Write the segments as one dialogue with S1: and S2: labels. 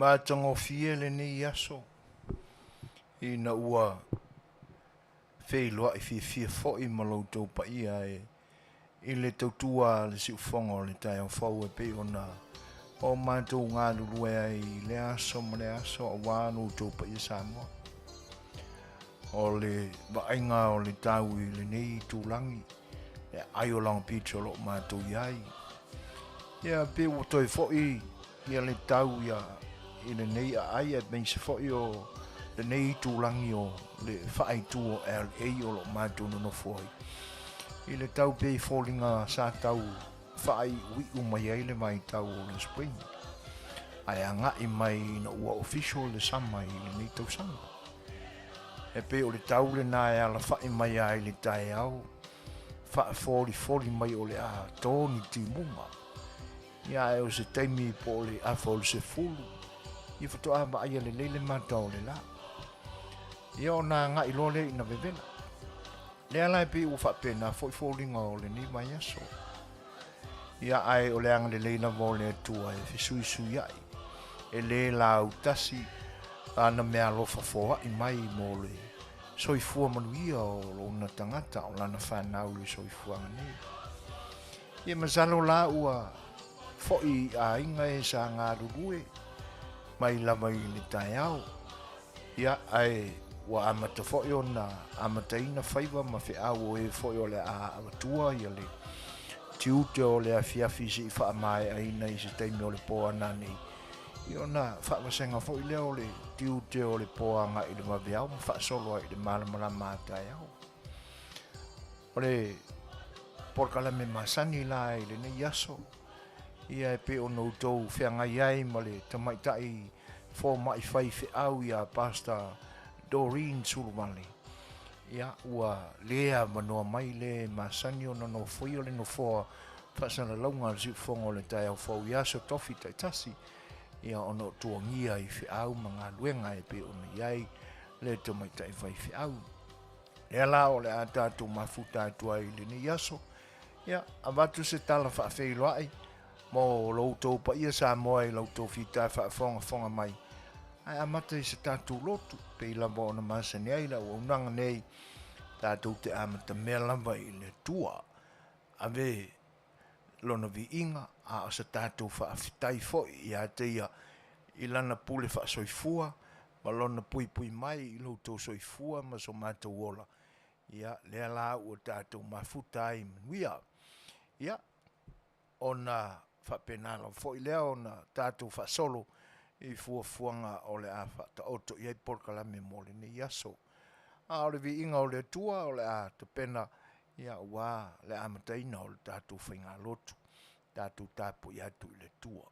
S1: Matagofie lenei aso ina ua feiloai fiafia foi ma lo outou paia e i le tautua a le siufofoga o le taeao fou e pei ona o matou galulue ai i lea aso ma lea aso aua lo outou paia Samoa. O le vaaiga o le tau i lenei itulagi, le aai o Long Beach o lo o matou i ai. Ia pei ua toe foi ia le tau ia i lenei aai aemaise foi o lenei itulagi o le faaitu o LA o lo o matou nonofo ai. I le tau pei foliga sa tau faaiuiu mai ai le vaitau o le spring, ae agai mai ina ua official le summer i lenei tausaga. E pei o le tau lena e alafai mai ai i le taeao, faafolifoli mai o le a to ni timuga. Ia ae o se taimi po o le afa o le 10, ia faatoa vaaia lelei le mata o le la. Ia ona agai loa lea ina vevela. Lea la e pei ua faapena foi foliga o lenei vaiaso. Ia ae o le agalelei lava o le Atua e fesuisuiai, e le lautasi lana meaalofa foai mai mo le soifua manuia o lona tagata, o lana fanau i le soifuaga nei. Ia masalo la ua foi i aiga e sa galulue mai lava i le taeao. Ia ae ua amata foi ona amataina faiva ma feau o e foi o le a avatua ia le tiute o le afiafi se'i faamae'aina i se taimi o le po a nanei, ia ona faavasega foi lea o le tiute o le po aga'i le vaveao ma faasolo ai i le malamalama a taeao. O le polokalame masani la i lenei aso, ia e pei ona outou feagai ai ma le tamaitai foma'i faifeau ia Pastor Doreen Suluvale, ia ua le avanoa mai le masani ona nofoia le nofoa faasalalauga a le siufofoga o le taeao fou i aso tofi taitasi, ia ona o tuagia i feau ma galuega e pei ona i ai le tamaitai faifeau. Lea la o le a tatou mafuta atu ai i lenei aso, ia avatu se tala faafeiloai mo lo outou paia Samoa i la outou fita faafogafoga mai, ae amata i se tatou lotu pei lava ona masani ai le auaunaga nei, tatou te amatamea lava i le Atua, ave lona viiga a o se tatou faafetai foi ia te ia i lana pule faasoifua ma lona puipui mai i lo outou soifua ma so matou ola. Ia lea la ua tatou mafuta ai i manuia. Ia ona faapena lava foi lea ona tatou faasolo i fuafuaga o le a faataoto i ai polokalame mo lenei aso. A o le viiga o le Atua o le a tapena ia aua le amataina o le tatou faigalotu, tatou tapuai atu i le Atua.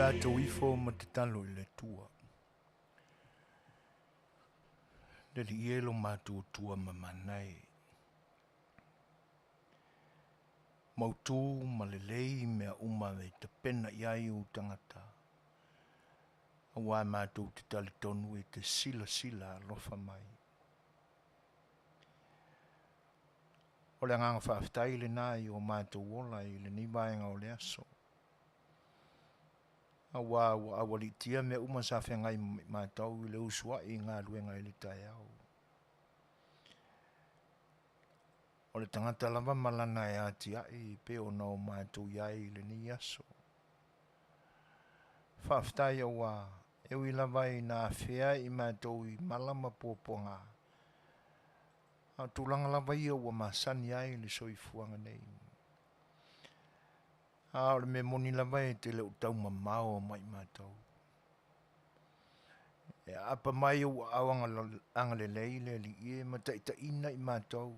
S1: Tatou ifo ma tatalo i le Atua. Le Alii e lo matou Atua ma Mana e, mautū ma lelei mea uma e tapena i ai ou tagata, auā matou te talitonu e te silasila alofa mai. O le agaga faafetai lena i o matou ola i lenei vaega o le aso, auā ua aualiitia mea uma sa feagai ma matou i le usuai i galuega i le taeao. O le tagata lava ma lana e atiae pei ona o matou i ai i lenei aso. Faafetai auā e ui lava ina afea i matou i mala ma puapuaga, a o tulaga lava ia ua masani ai le soifuaga nei. A o le mea moni lava e te le o taumamao mai matou. E aapa mai ou aao agalelei le Alii e ma taitaiina i matou,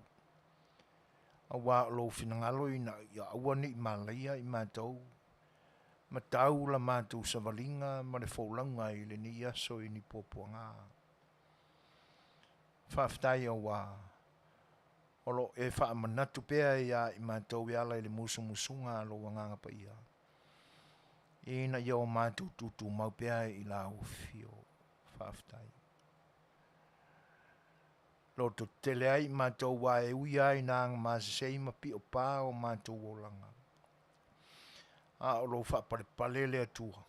S1: auā o lou finagalo ina ia aua ne i malaia i matou ma tau la matou savaliga ma le folauga i lenei aso i ni puapuaga. Faafetai auā o lo o e faamanatu pea ia i matou e ala i le musumusuga a lou Agaga Paia, ina ia o matou tutumau pea i lau afio. Faafetai. Lototetele ai i matou aua e ui lava ina agamasese ma piopa o matou olaga, a o lou faapalepale le Atua,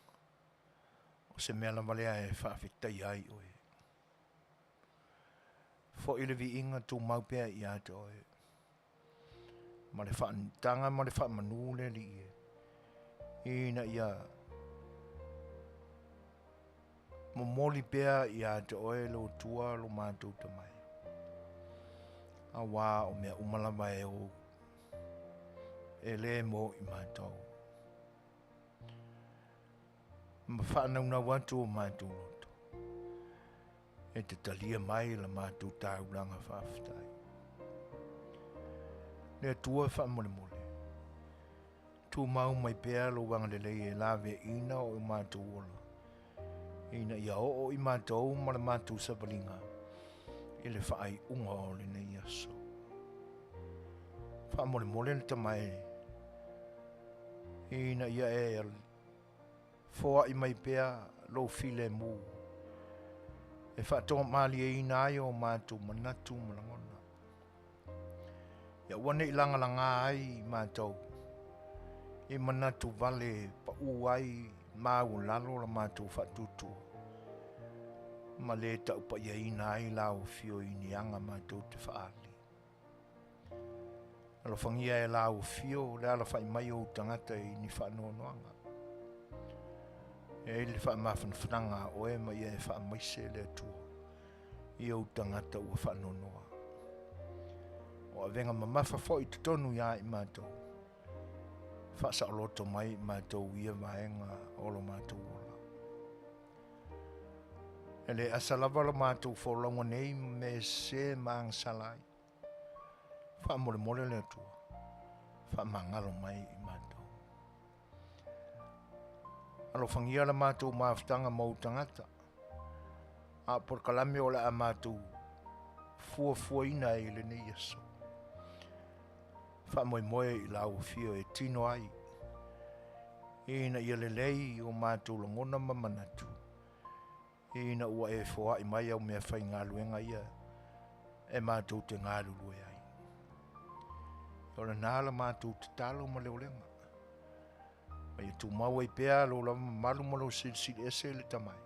S1: o se mea lava lea e faafetaia ai oe. Foi le viiga tumau pea ia te oe, ma le faaneetaga ma le faamanu le Alii e, ina ia momoli pea ia te oe le Atua lo matou tamai, auā o mea uma lava e ou, e le mo i matou. Ma faanaunau atu o matou loto, e te talia mai la matou taulaga faafetai. Le Atua faamolemole, tumau mai pea lou agalelei e laveaiina o matou ola, ina ia oo i matou ma le matou savaliga i le faaiuga o lenei aso. Faamolemole le Tama e, ina ia e foai mai pea lou filemu e faatoamalieina ai o matou manatu ma lagona. Ia aua ne i lagalaga ai matou i manatu vale pau ai maualalo la matou faatuatua ma le taupaiaina ai lau afio i ni aga matou te faaali. Alofagia e lau afio le alafai mai o ou tagata i ni faanoanoaga. E ai le faamafanafanaga a oe ma ia e faamaise le Atua i ou tagata ua faanoanoa. O avega mamafa foi i totonu iā i matou, faasaoloto mai i matou ia vaega o lo matou ola. E le asa lava lo matou folauga nei ma mea sese ma agasala ai. Faamolemole le Atua, faamagalo mai i matou. Alofagia la matou mafutaga ma ou tagata, a o polokalame o le a matou fuafuaina ai i lenei aso. Faamoemoe i lau afio e tino ai, ina ia lelei o matou lagona ma manatu, ina ua e foai mai au meafaigaluega ia e matou te galulue ai. O lena la matou tatalo ma le olega. Ma ia tumau ai pea lou lava mamalu ma lou silisili ese le Tama e,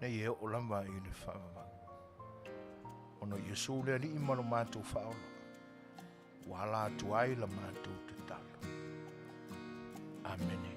S1: nei e oo lava i le faavavau. Ona o Iesu le Alii ma lo matou Faaola, ua ala atu ai la matou tatalo. Amene.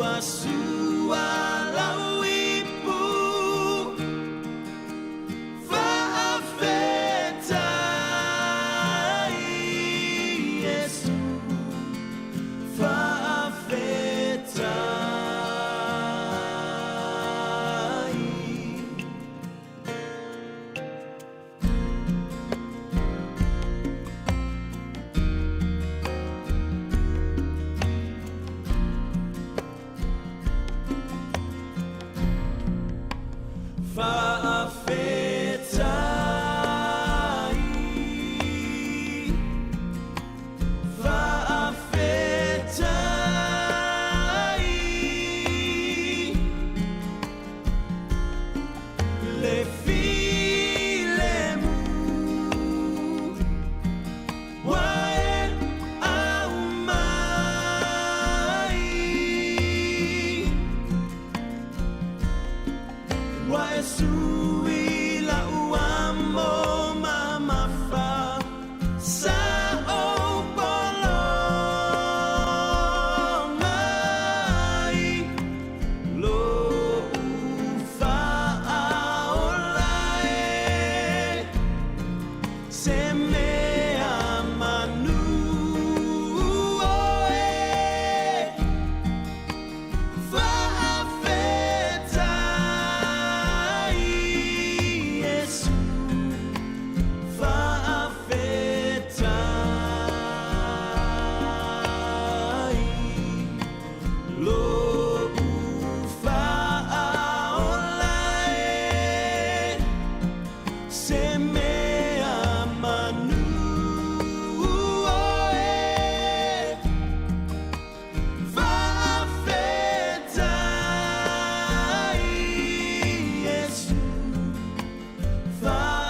S1: Ua sua lau ipu Faafetai Iesu Faafetai. Faafetai, faafetai, le filemu ua e aumai. Ua e sui la'u amo mamafa sa ou polo mai lo'u fa'aola e se mea manu oe. Faafetai Iesu, faafetai lo'u fa'aola e se mea manu oe. Faafetai Iesu, faafetai,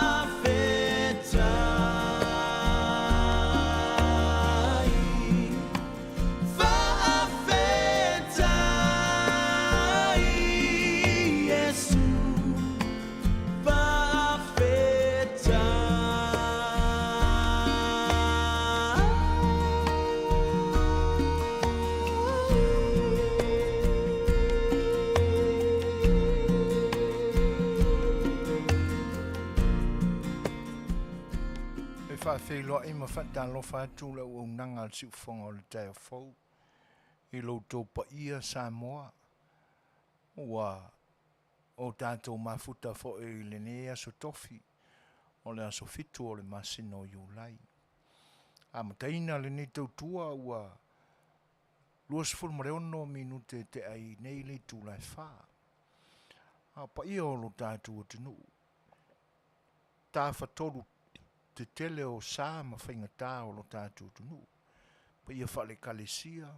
S1: faafetai Iesu, faafetai. E faafeiloai ma faatalofa atu le auaunaga a le Siufofoga o le Taeao Fou i lo outou paia Samoa ua o tatou mafuta foi i lenei aso tofi o le aso 7 o le masina o Iulai. Amataina lenei tautua ua 26 minute tea ai nei le itula e 4. A o paia o lo tatou atunuu, tafatolu tetele o sa ma faigata o lo tatou atunuu, paia faale-Ekalesia,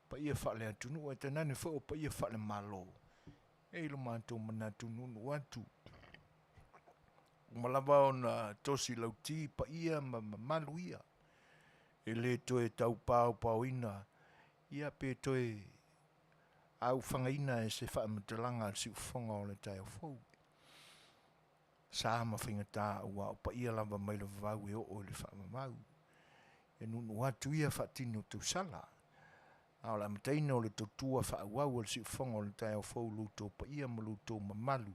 S1: paia faale-atunuu, ae tainane foi o paia faale-Malo, e i ai lo matou manatu nuunuu atu, uma lava ona tosi lauti paia ma mamalu ia, e le toe tau paopaoina ia pe toe aufagaina e se faamatalaga a le siufofoga o le taeao fou. Sa ma faigata aua o paia lava mai le vavau e oo i le faavavau. E nuunuu atu ia faatini o tausala, a o le amataina o le tautua faaauau a le siufofoga o le taeao fou i lo outou paia ma lo outou mamalu,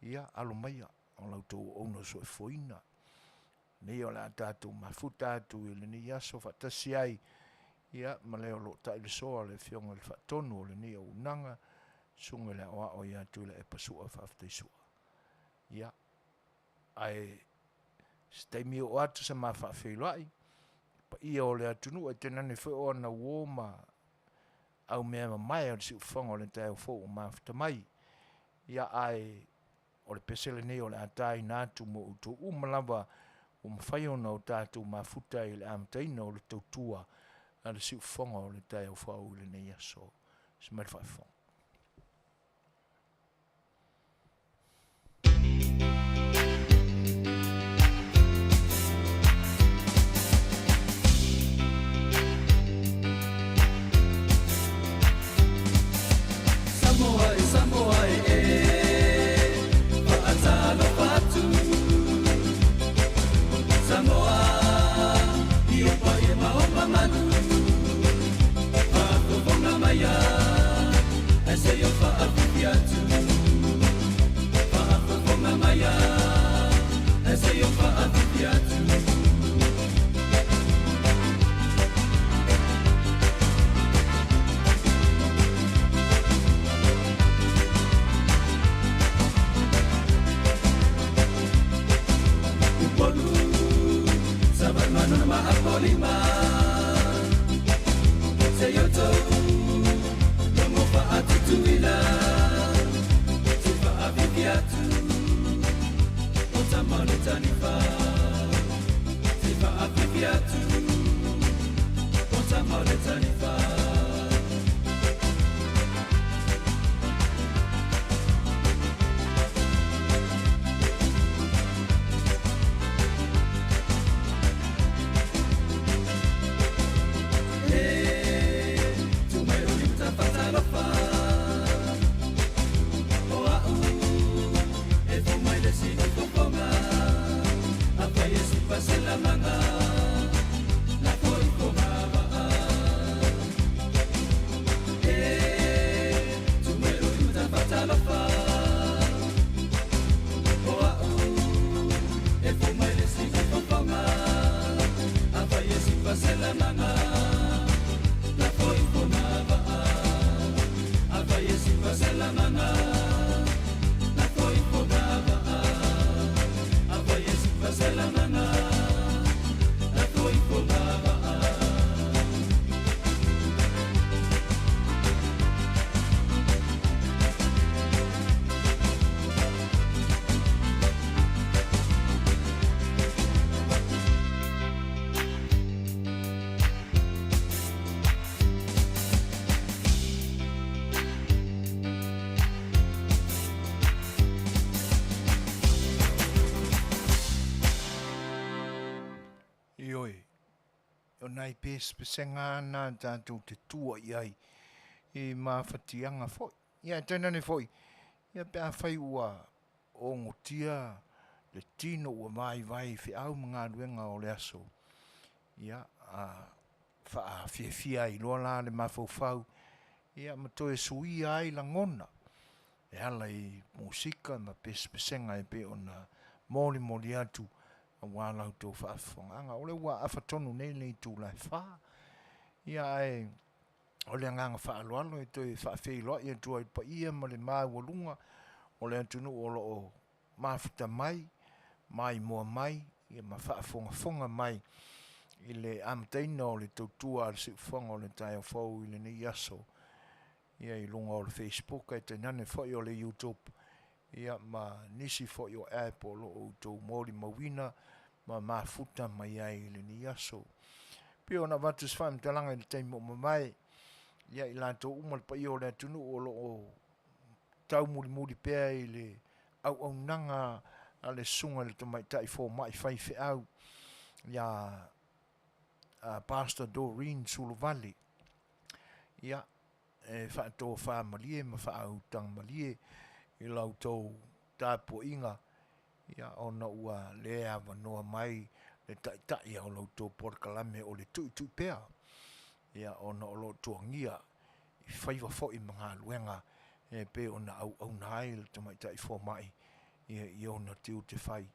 S1: ia alo maia o la outou auauna soifuaina. Nei o le a tatou mafuta atu i lenei aso faatasi ai ia ma le o lo o ta'ilosoa le Afioga i le Faatonu o lenei auaunaga, Susuga i le Aoao ia Tuilaepa Sua Faafetai Sua. Ia, ae se taimi oo atu sa ma faafeiloai paia o le atunuu, ae tainane foi o ana uō ma aumea mamae o le siufofoga o le taeao fou ua mafuta mai. Ia, ae o le pese lenei o le a taina atu mo outou uma lava ua mafai ona o tatou mafuta i le amataina o le tautua a le siufofoga o le taeao fou i lenei aso. Se mai le faafofoga.
S2: Samoa e Samoa e e Faatalofa atu Samoa i o paia ma o mamalu Faafofoga mai ai.
S1: Ioe, o nai pesepesega ana tatou te tua i ai i mafatiaga foi. Ia, e tainane foi, ia pe afai ua ogotia le tino ua vaivai i feau ma galuega o le aso, ia, a faafiafia ai loa la le mafaufau, ia ma toe suia ai lagona e ala i musika ma pesepesega e pei ona molimoli atu aua la outou faafofogaaga. O lea ua afa tonu nei le itula e fa, ia ae o le agaga faaaloalo e toe faafeiloai atu ai i le paia ma le maualuga o le atunuu o lo o mafuta mai, maimoa mai, ia ma faafogafoga mai i le amataina o le tautua a le siufofoga o le taeao fou i lenei aso, ia i luga o le Facebook ae tainane foi o le YouTube, ia ma nisi foi o app o lo o outou molimauina ma mafuta mai ai i lenei aso. Pei ona avatu se faamatalaga i le taimi ua mavae, ia i latou uma le paia o le atunuu o lo o taumulimuli pea i le auaunaga a le Susuga i le Tamaitai Fomai Faifeau ia Pastor Doreen Suluvale. Ia, e faatofamalie ma faautagamalie i la outou tapuaiga, ia, ona ua le avanoa mai le taitai o la outou polokalame o le tuitui pea, ia, ona o lo o toagia i faiva foi ma galuega e pei ona auauna ai le tamaitai fomai ia i ona tiute fai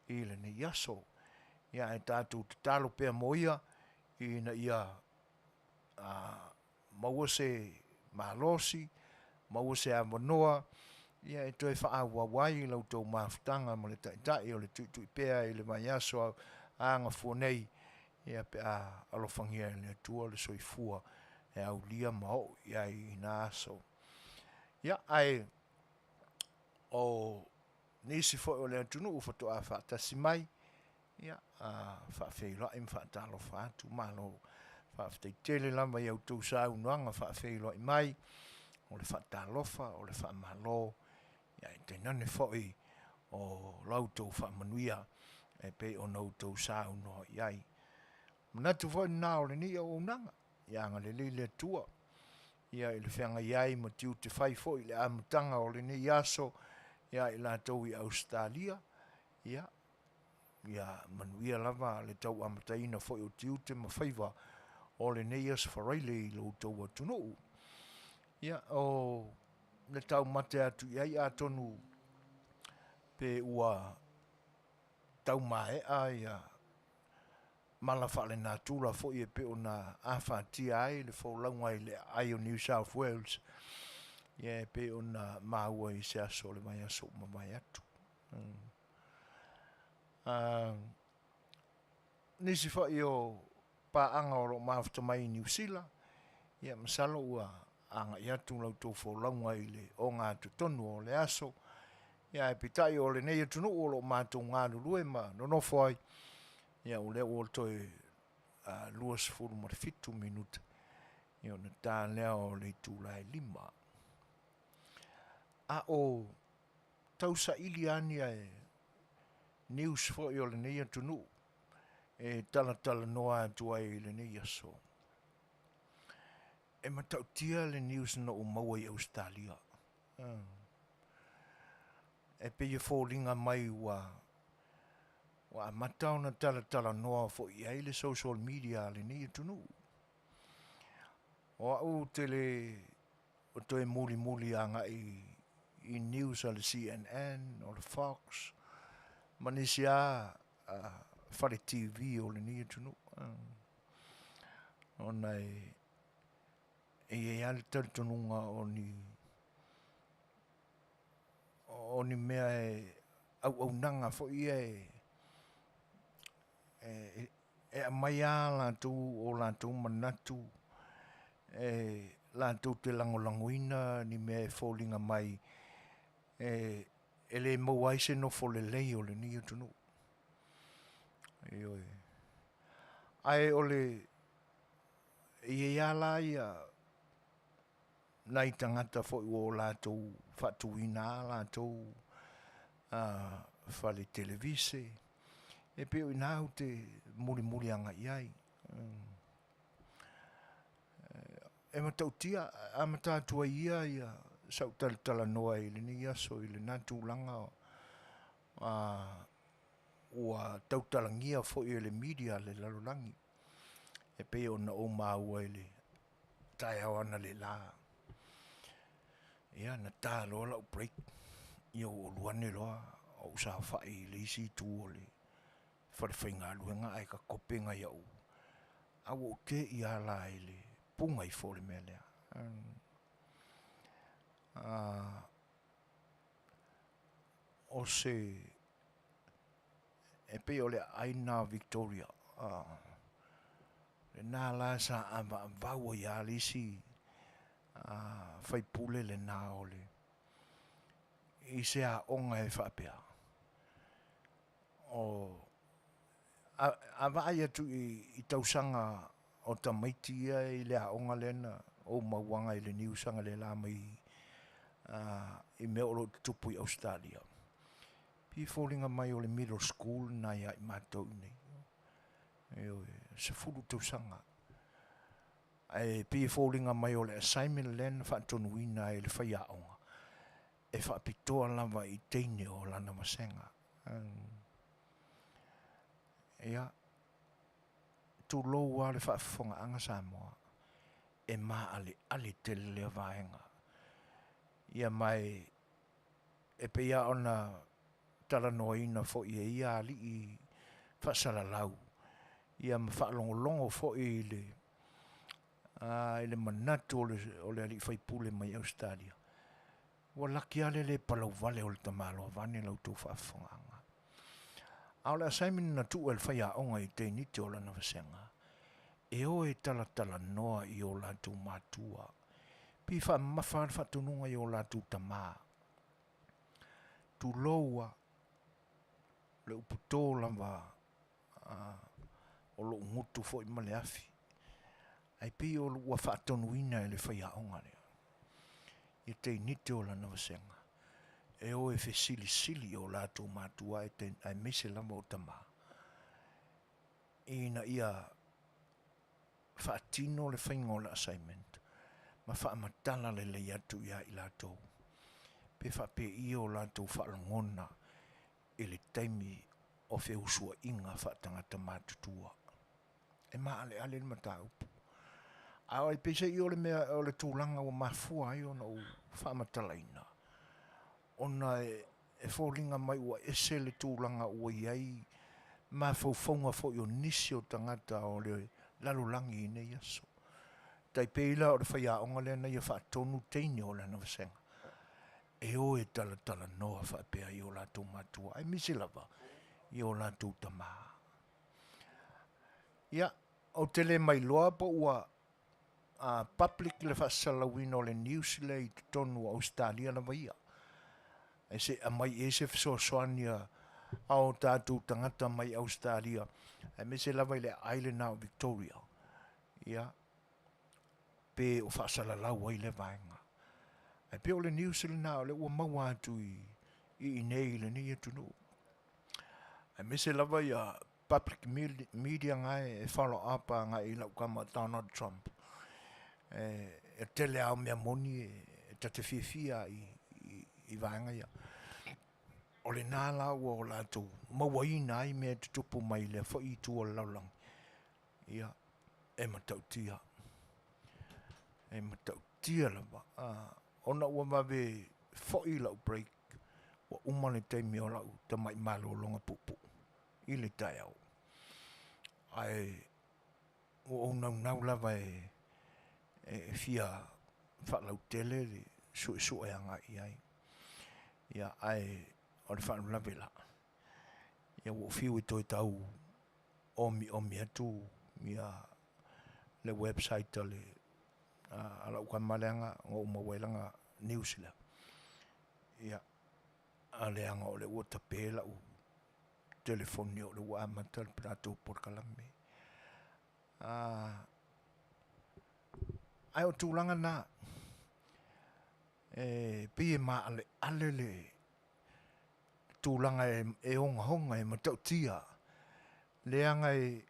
S1: i lenei aso. Ia ae tatou tatalo pea mo ia ina ia maua se malosi, maua se avanoa ia e toe faaauau ai la outou mafutaga ma le Taitai o le Tuitui Pea i le vaiaso a gafua nei, ia pe a alofagia e le Atua le soifua e aulia ma oo i ai i na aso. Ia, ae o nisi foi o le atunuu faatoa faatasi mai, ia, faafeiloai ma faatalofa atu, malo faafetai tele lava i a outou saunoaga faafeiloai mai, o le faatalofa, o le faamalo, ia ae tainane foi o la outou faamanuia e pei ona outou saunoa i ai. Manatu foi lena o lenei auaunaga, ia agalelei le Atua ia i le feagai ai ma tiute fai foi i le amataga o lenei aso ia i latou i Ausetalia, ia, ia manuia lava le tau amataina foi o tiute ma faiva o lenei Aso Faraile i lo outou atunuu. Ia, o le taumate atu i ai atonu pe ua tau maea ia mala faalenatura foi e pei ona afatia ai le folauga i le aai o New South Wales, ia e pei ona maua i se aso o le vaiaso ua mavae atu. Nisi foi o paaga o lo o mafuta mai i Niu Sila, ia masalo ua agai atu la outou folauga i le ogatotonu o le aso, ia ae peitai o lenei atunuu o lo o matou galulue ma nonofo ai, ia o lea ua toe 27 minute ia ona ta lea o le itula e 5. A o tausaili lava ni news foi o lenei atunuu e talatalanoa atu ai i lenei aso. E matautia le news na ou maua i Ausetalia. E pei e foliga mai ua amata ona talatalanoa foi i ai le social media a lenei atunuu. O au ou te le o toe mulimuli agai i news a le CNN o le Fox ma nisi lava fale TV o lenei atunuu, ona e i ai lava le talitonuga o ni mea e auaunaga foi ia e aumai lava o latou manatu e latou te lagolagoina ni mea e foliga mai e le maua ai se nofo lelei o lenei atunuu. Ioe. Ae o le e i ai lava la ia nai tagata foi ua latou faatuina lava latou fale televise, e pei o i ina ou te mulimuli agai i ai. E matautia, e amata atu ai ia sau talatalanoa i lenei aso i lena tulaga ua tautalagia foi e le media a le lalolagi e pei ona ou maua i le taeao analeila. Ia na ta loa lau break, ia ou alu ane loa ou saofai i le isi itu o le falefaigaluega ae takope nai au, ae ua ou te'i lava la i le puna ifo o le mea lea. O se e pei o le aai lena o Victoria, lena la sa avaavau ai lava le isi sui usufono lena o le i se aoga e faapea, a vaai atu i tausaga o tamaiti ia e i le aoga lea na ou mauaga i le news analeila mai i mea o lo o tutupu i Ausetalia, pei e foliga mai o le middle school lena ia i matou i inei. Ioe, 10 tausaga. Ae pei e foliga mai o le assignment lea na faatonuina ai e le faiaoga e faapitoa lava i teine o lana vasega. Ia, tulou lava le faafofogaaga Samoa, e maaleale tele lea vaega. Ia ma e pei lava ona talanoaina foi e ia alii faasalalau, ia ma faalogologo foi i le manatu o le alii faipule mai Ausetalia, ua laki lava le le palauvale o le tamaloa vaeane la outou faafofogaaga. A o le assignment na tuu e le faiaoga i teiniti o lana vasega, e o e talatalanoa i o latou matua, pe faamamafa lava le faatonuga i o latou tama, tulou lava, o le upu to lava o lou gutu foi ma le afi, ae pei ua faatonuina e le faiaoga lea ia teiniti o lana vasega e o e fesilisili i o latou matua aemaise lava o tama ina ia faatino le faiga o le assignment ma faamatala lelei atu ia i latou pe faapei o latou faalogona i le taimi o feusuaiga faatagata matutua. E maaleale le mataupu. A peiseai o le mea o le tulaga ua mafua ai ona ou faamatalaina, ona e foliga mai ua ese le tulaga ua i ai mafaufauga foi o nisi o tagata o le lalolagi i nei aso. E tai pei la o le faiaoga lea na ia faatonu teine o lana vasega e o e talatalanoa faapea i o latou matua aemaise lava i o latou tama. Ia, ou te le mailoa po ua public le faasalalauina o le news lea i totonu o Ausetalia lava ia. Ae se i aumai i ai se fesoasoani a o tatou tagata mai Ausetalia, aemaise lava i le aai lena o Victoria, ia, pe o faasalalau ai lea vaega. Ae pei o le news lena o lea ua maua atu i inei i lenei atunuu. Aemaise lava ia public media na e follow up agai i lau tama Donald Trump. E tele lava o mea moni e ta te fiafia i vaega ia. O lena la ua o latou mauaina ai mea e tutupu mai i lea foi itu o le lalolagi. Ia, e matautia. E matautia lava. Ona ua vave foi lau break, ua uma le taimi o lau tamai malologa puupuu i le taeao. Ae ua ou naunau lava e fia faalautele le suesue agai i ai. Ia, ae o le faalavelave la, ia ua ou fiu e toe tau omiomi atu ia le website a le a lau tama lea na ou maua ai lana news lea. Ia, a leaga o lea ua tape lau telefoni o lea ua amata le latou polokalame. Ae o tulaga na, e pei e maaleale le tulaga e ogaoga, e matautia, leaga e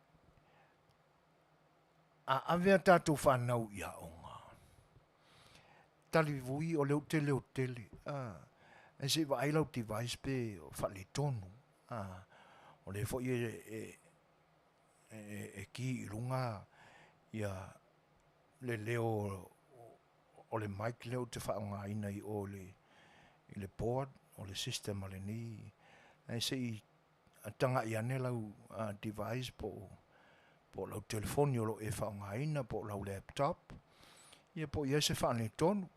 S1: a ave a tatou fanau i aoga, talivui o lea ou te leotele, ae se i vaai lau device pe faaletonu. O lea foi e ki i luga ia le leo o le mic lea ou te faaaogaina i o i le board o le system a lenei, ae se i tagai ane lau device po o lau telefoni o lo o e faaaogaina po o lau laptop, ia po o i ai se faaletonu.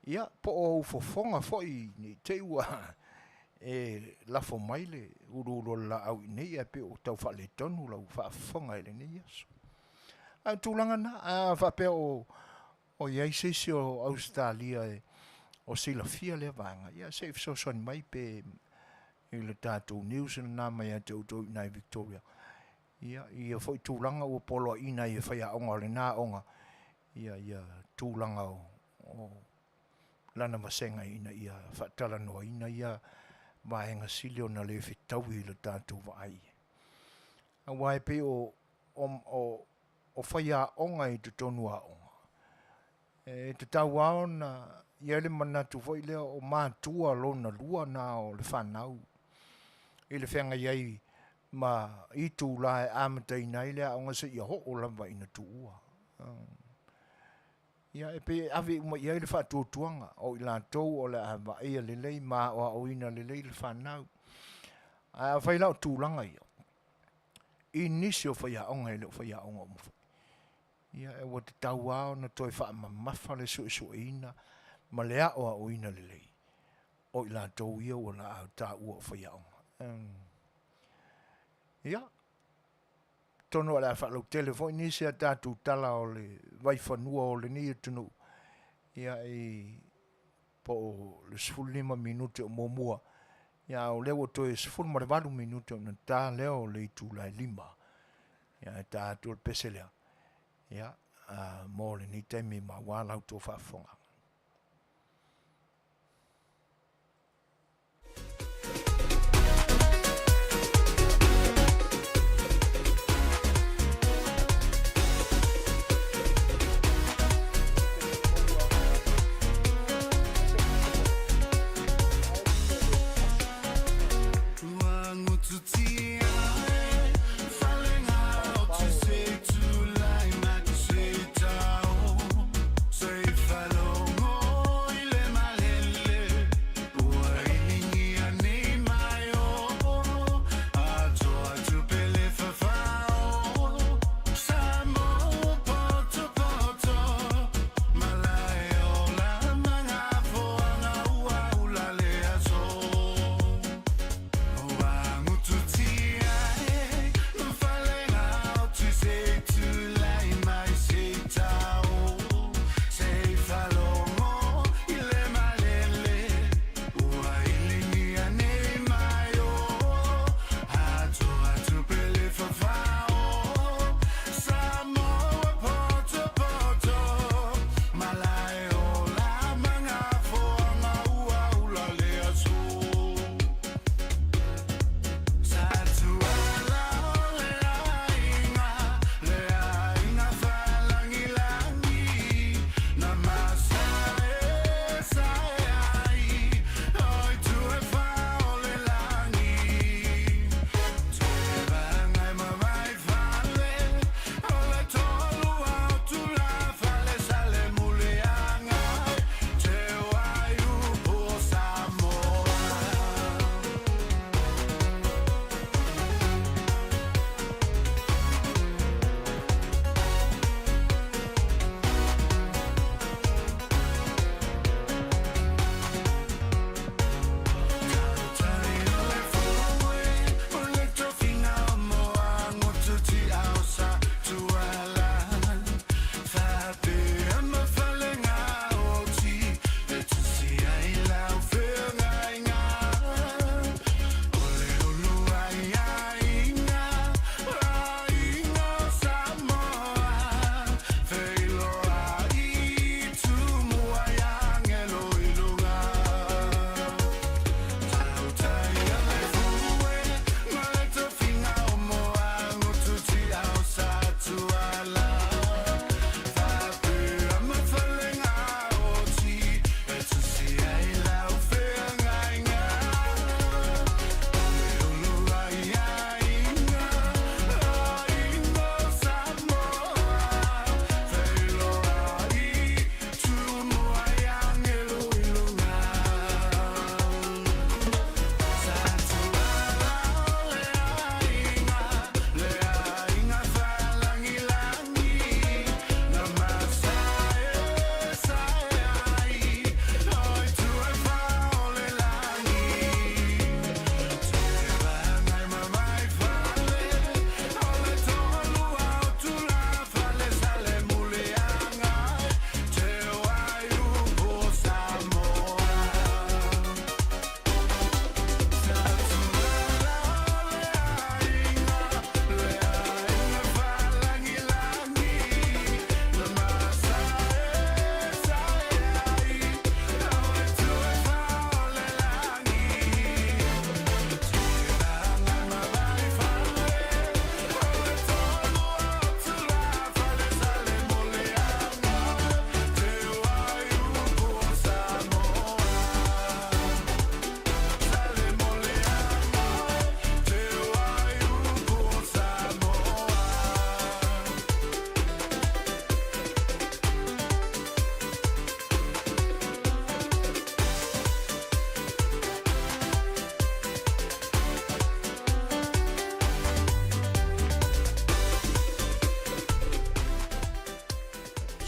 S1: Ia, po o ou fofoga foi ne i te i ua e lafo mai le uluulu o le laau i inei ae pei ua tau faaletonu lau faafofoga i lenei aso. Ae o tulaga na, a faapea o i ai se isi o Ausetalia o silafia lea vaega, ia se i fesoasoani mai pe i le tatou news lena mai ia te outou i ina i Victoria. Ia, i ia foi tulaga ua poloaiina ai e faiaoga o lena aoga ia ia tulaga o, o lana vasega ina ia faatalanoaina ia vaega sili ona le fetaui i le tatou vaai. Aua e pei o, o, o, o faiaoga i totonu o aoga, e tatau lava ona i ai le manatu foi lea o matua lona lua na o le fanau i le feagai ai ma itula e amataina ai le aoga seia oo lava ina tuua. Ia e pei e ave uma i ai le faatuatuaga o i latou o le a vaaia lelei ma aoaoina lelei le fanau. Ae afai la o tulaga ia, i nisi o faiaoga e le o faiaoga uma foi, ia ua tatau lava ona toe faamamafa le suesueina ma le aoaoina lelei o i latou ia ua laau taua o faiaoga. Ia, atonu o le a faalautele foi nisi a tatou tala o le vaifanua o lenei atunuu, ia i po o le 15 minute o muamua, ia a o lea ua toe 18 minute ona ta lea o le itula e 5. Ia e ta atu le pese lea, ia, mo lenei taimi ma aua la outou faafofogaaga.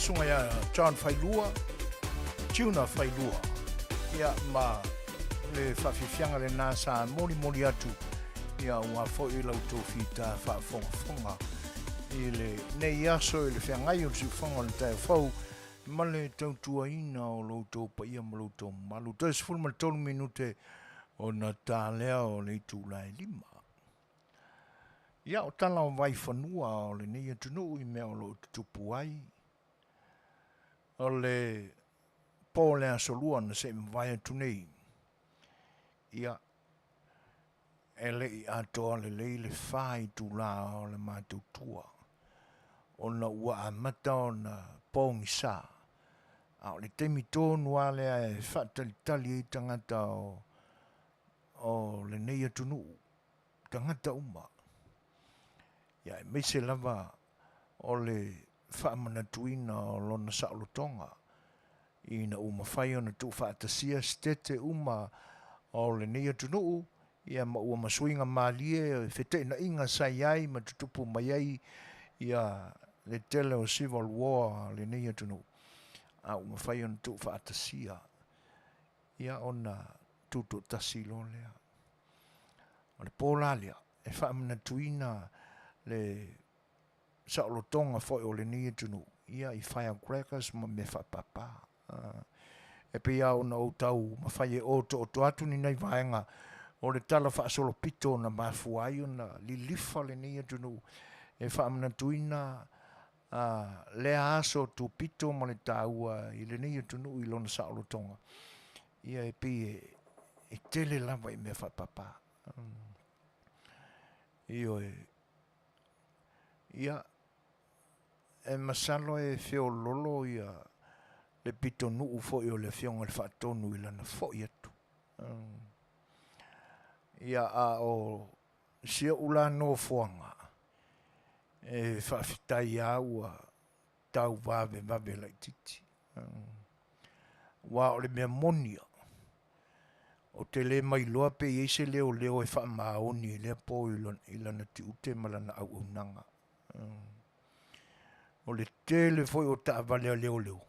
S1: susuga ia John Failua, Tuna Failua, ia ma le faafiafiaga lena sa molimoli atu ia aua foi la outou fita faafogafoga i lenei aso i le feagai o le siufofoga o le taeao fou ma le tautuaina o lo outou paia ma lo outou mamalu. Toe 13 minute ona ta lea o le itula e 5. Ia, o tala o vaifanua o lenei atunuu i mea o lo o tutupu ai, o le po o le Aso Lua na se i mavae atu nei, ia, e le i atoa lelei le fa itula o le matou tua, ona ua amata ona pogisa, a o le taimi tonu lava lea e faatalitali ai tagata o lenei atunuu, tagata uma, ia aemaise lava o le faamanatuina o lona saolotoga ina ua mafai ona tuufaatasia sitete uma o lenei atunuu, ia ma ua masuiga malie feteenaiga sa i ai ma tutupu mai ai ia le tele o civil war a lenei atunuu, a ua mafai ona tuufaatasia ia ona tutoatasi loa lea. O le po la lea e faamanatuina le saolotoga foi o lenei atunuu ia i firecrackers ma mea faapapa. E pei lava ona ou taumafai e otooto atu ni nai vaega o le tala faasolopito na mafua ai ona lilifa lenei atunuu e faamanatuina lea aso tupito ma le taua i lenei atunuu i lona saolotoga, ia e pei e tele lava i mea faapapa. Ioe. Ia, e masalo e feololo ia le pitonuu foi o le Afioga i le Faatonu i lana foi atu. Ia, a o si ou la nofoaga, e faafetai lava ua tau vavevave laitiiti. Aua o le mea moni lava, ou te le mailoa pe i ai se leoleo e faamaoni i lea po i lana tiute ma lana auaunaga. O le tele foi o taavale a leoleo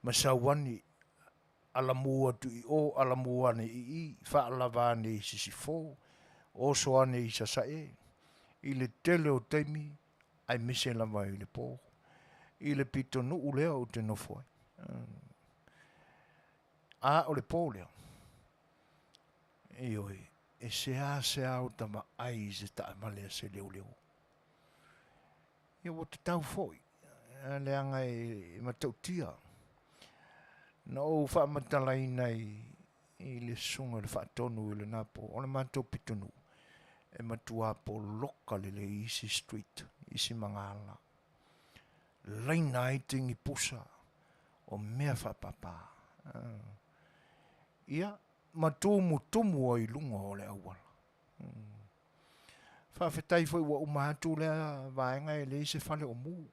S1: ma sauani alamu atu i o, alamu ane i i, faalava ane i sisifo, oso ane i sasae, i le tele o taimi aemaise lava i le po, i le pitonuu lea ou te nofo ai. A o le po lea, ioe, e seasea ota vaai i se taavale a se leoleo. Ia ua tatau foi, leaga e matautia. Na ou faamatalaina i le susuga i le Faatonu i lena po, o le matou pitonuu, e matua poloka lelei i isi street, isi magaala. Laina ai tini pusa o mea faapapa. Ia, ma tumutumu ai i luga o le auala. Faafetai foi ua uma atu lea vaega e leai se fale o mu.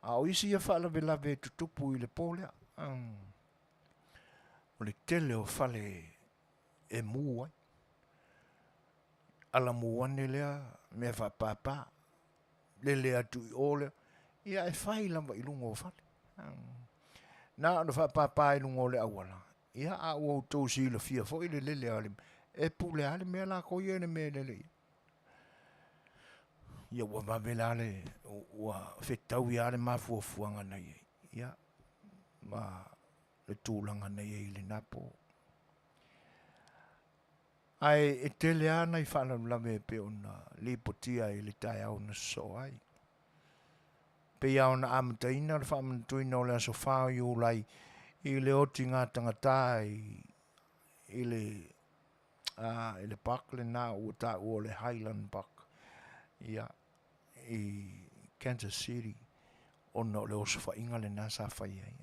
S1: A o isi ia faalavelave e tutupu i le po lea, o le tele o fale e mu ai. Alamu ane lea mea faapapa, lele atu i o lea, ia e fai lava i luga o fale. Na ona faapapa i luga o le auala, ia a ua outou silafia foi le lele a le, e pule lava le mea lakou ia i le mea e lele i ai. Ia ua vave la le, ua fetaui lava le mafuafuaga na i ai, ia, ma le tulaga na i ai i lena po. Ae e tele lava nai faalavelave e pei ona lipotia i le taeao na sosoo ai. Pei lava ona amataina le faamanatuina o le aso 4 o Iulai i le otiga tagata i le i le park lena ua taua o le Highland Park ia, i Kansas City ona o le osofaiga lena sa fai ai.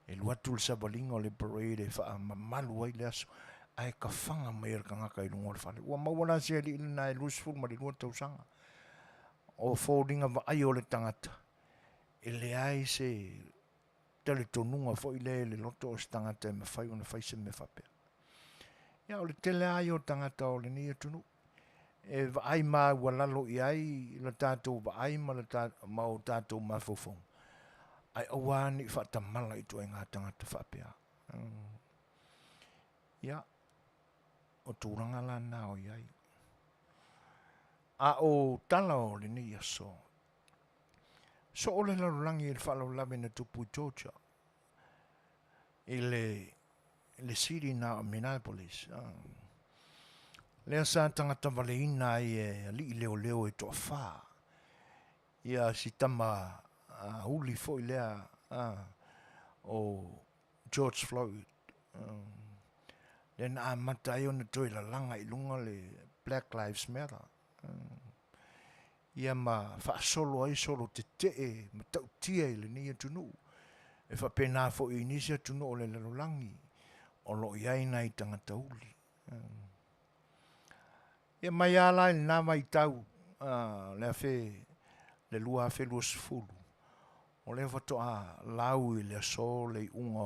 S1: E alu atu le savaliga o le parade e faamamalu ai le aso, ae kafaga mai e le tagata i luga o le fale. Ua maua la se alii lena e 22 tausaga. O foliga vaaia o le tagata, e leai se talitonuga foi lea i le loto o se tagata e mafai ona fai se mea faapea. Ia, o le tele lava ia o tagata o lenei atunuu e vaai maualalo i ai la tatou vaai ma o tatou mafaufauga. Ae aua ne i faatamala i ituaiga tagata faapea. Ia, o tulaga la na o i ai. A o tala o lenei aso, soo le lalolagi i le faalavelave na tupu i Georgia, i le city na o Minneapolis, lea sa tagata valeina ai e alii leoleo e toafa, ia si tama uli foi lea o George Floyd, lea na amata ai ona toe lalaga i luga le Black Lives Matter, ia ma faasolo ai solo tetee matautia i lenei atunuu, e faapena foi i nisi atunuu o le lalolagi o lo o i ai nai tagata uli. Ia mai lava la i lena vaitau le 2020, o lea faatoa lau i le aso le iuga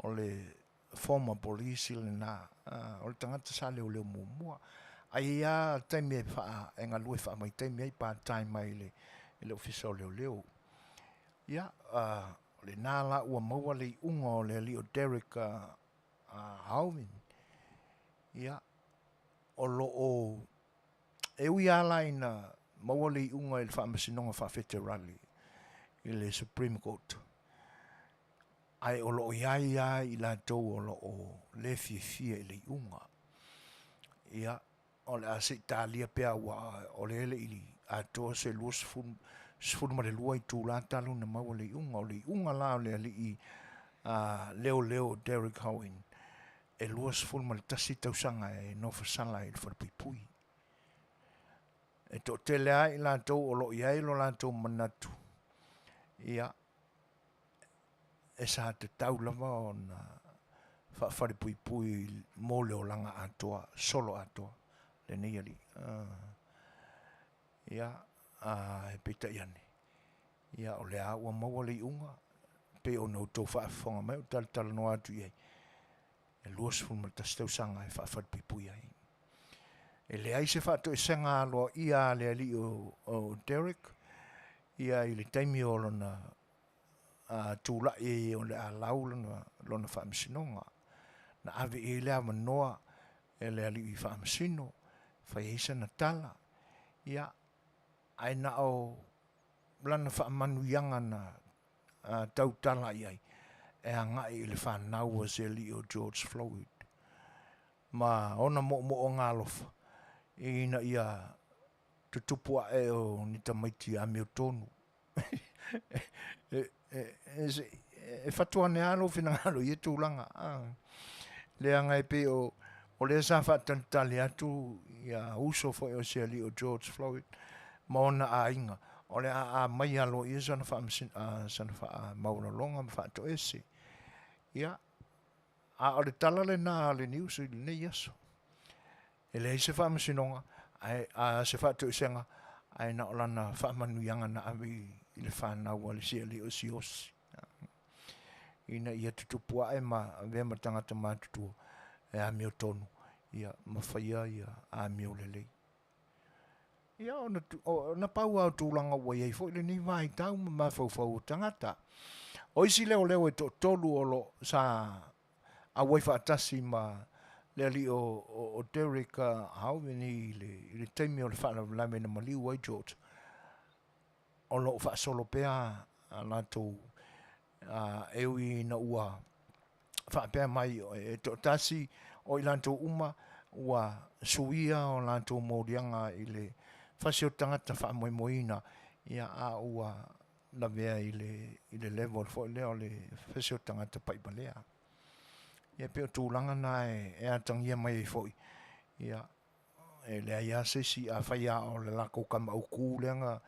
S1: o le former police lena, o le tagata sa leoleo muamua. Ae i ai lava taimi e galue faavaitaimi ai, part time ai i le Ofisa o Leoleo. Ia, o lena la ua maua le iuga o le alii o Derek Chauvin, ia, o lo o, e ui lava la ina maua le iuga i le Faamasinoga Faa-Feterali i le Supreme Court, ae o lo o i ai lava i latou o lo o le fiafia i le iuga. Ia, o le a se i talia pea aua o lea e le i atoa se 22 itula talu ona maua le iuga. O le iuga la o le alii leoleo o Derek Chauvin, e 21 tausaga e nofosala ai i le falepuipui. E toatele lava i latou o lo o i ai lo latou manatu, ia, e sa tatau lava ona faafalepuipui mo le olaga atoa, solo atoa lenei alii. Ia, ae peitai ane, ia o lea ua maua le iuga, pei ona outou faafofoga mai o talatalanoa atu i ai, e 21 tausaga e faafalepuipui ai. E leai se faatoesega aloaia a le alii o Derek ia i le taimi o lona tulai o le a lau lona faamasinoga. Na ave i ai le avanoa e le alii faamasino, fai ai sana tala, ia, ae na o lana faamanuiaga na tautala i ai e agai i le fanau a si alii o George Floyd ma ona moomooga alofa ina ia tutupu ae o ni tamaiti amiotonu. E fatu ane lava lou finagalo i ia tulaga, leaga e pei o lea sa faatalitali atu ia uso foi o si alii o George Floyd ma ona aiga, o le a aumai aloaia sana faamaualaloga ma faatoese. Ia, a o le tala lena a le news i lenei aso. E leai se faamasinoga, ae a se faatoesega, ae na o lana faamanuiaga na ave i le fanau a le sialii o Siaosi, ina ia tutupu ae ma avea ma tagata matutua e amiotonu, ia ma faia ia amio lelei. Ia, ona pau lava o tulaga ua i ai foi lenei vaitau ma mafaufau o tagata. O isi leoleo e toatolu o lo sa auai faatasi ma le alii o Derek Chauvin i le taimi o le faalavelave na maliu ai George, o lo o faasolo pea a latou e ui ina ua faapea mai e toatasi o i latou uma ua suia o latou moliaga i le fasi o tagata faamoemoeina, ia a ua lavea i le level foi lea o le fasi o tagata paivalea. Ia pei o tulaga na e atagia mai ai foi, ia e leai lava se isi, afai lava o le latou tama autu lea na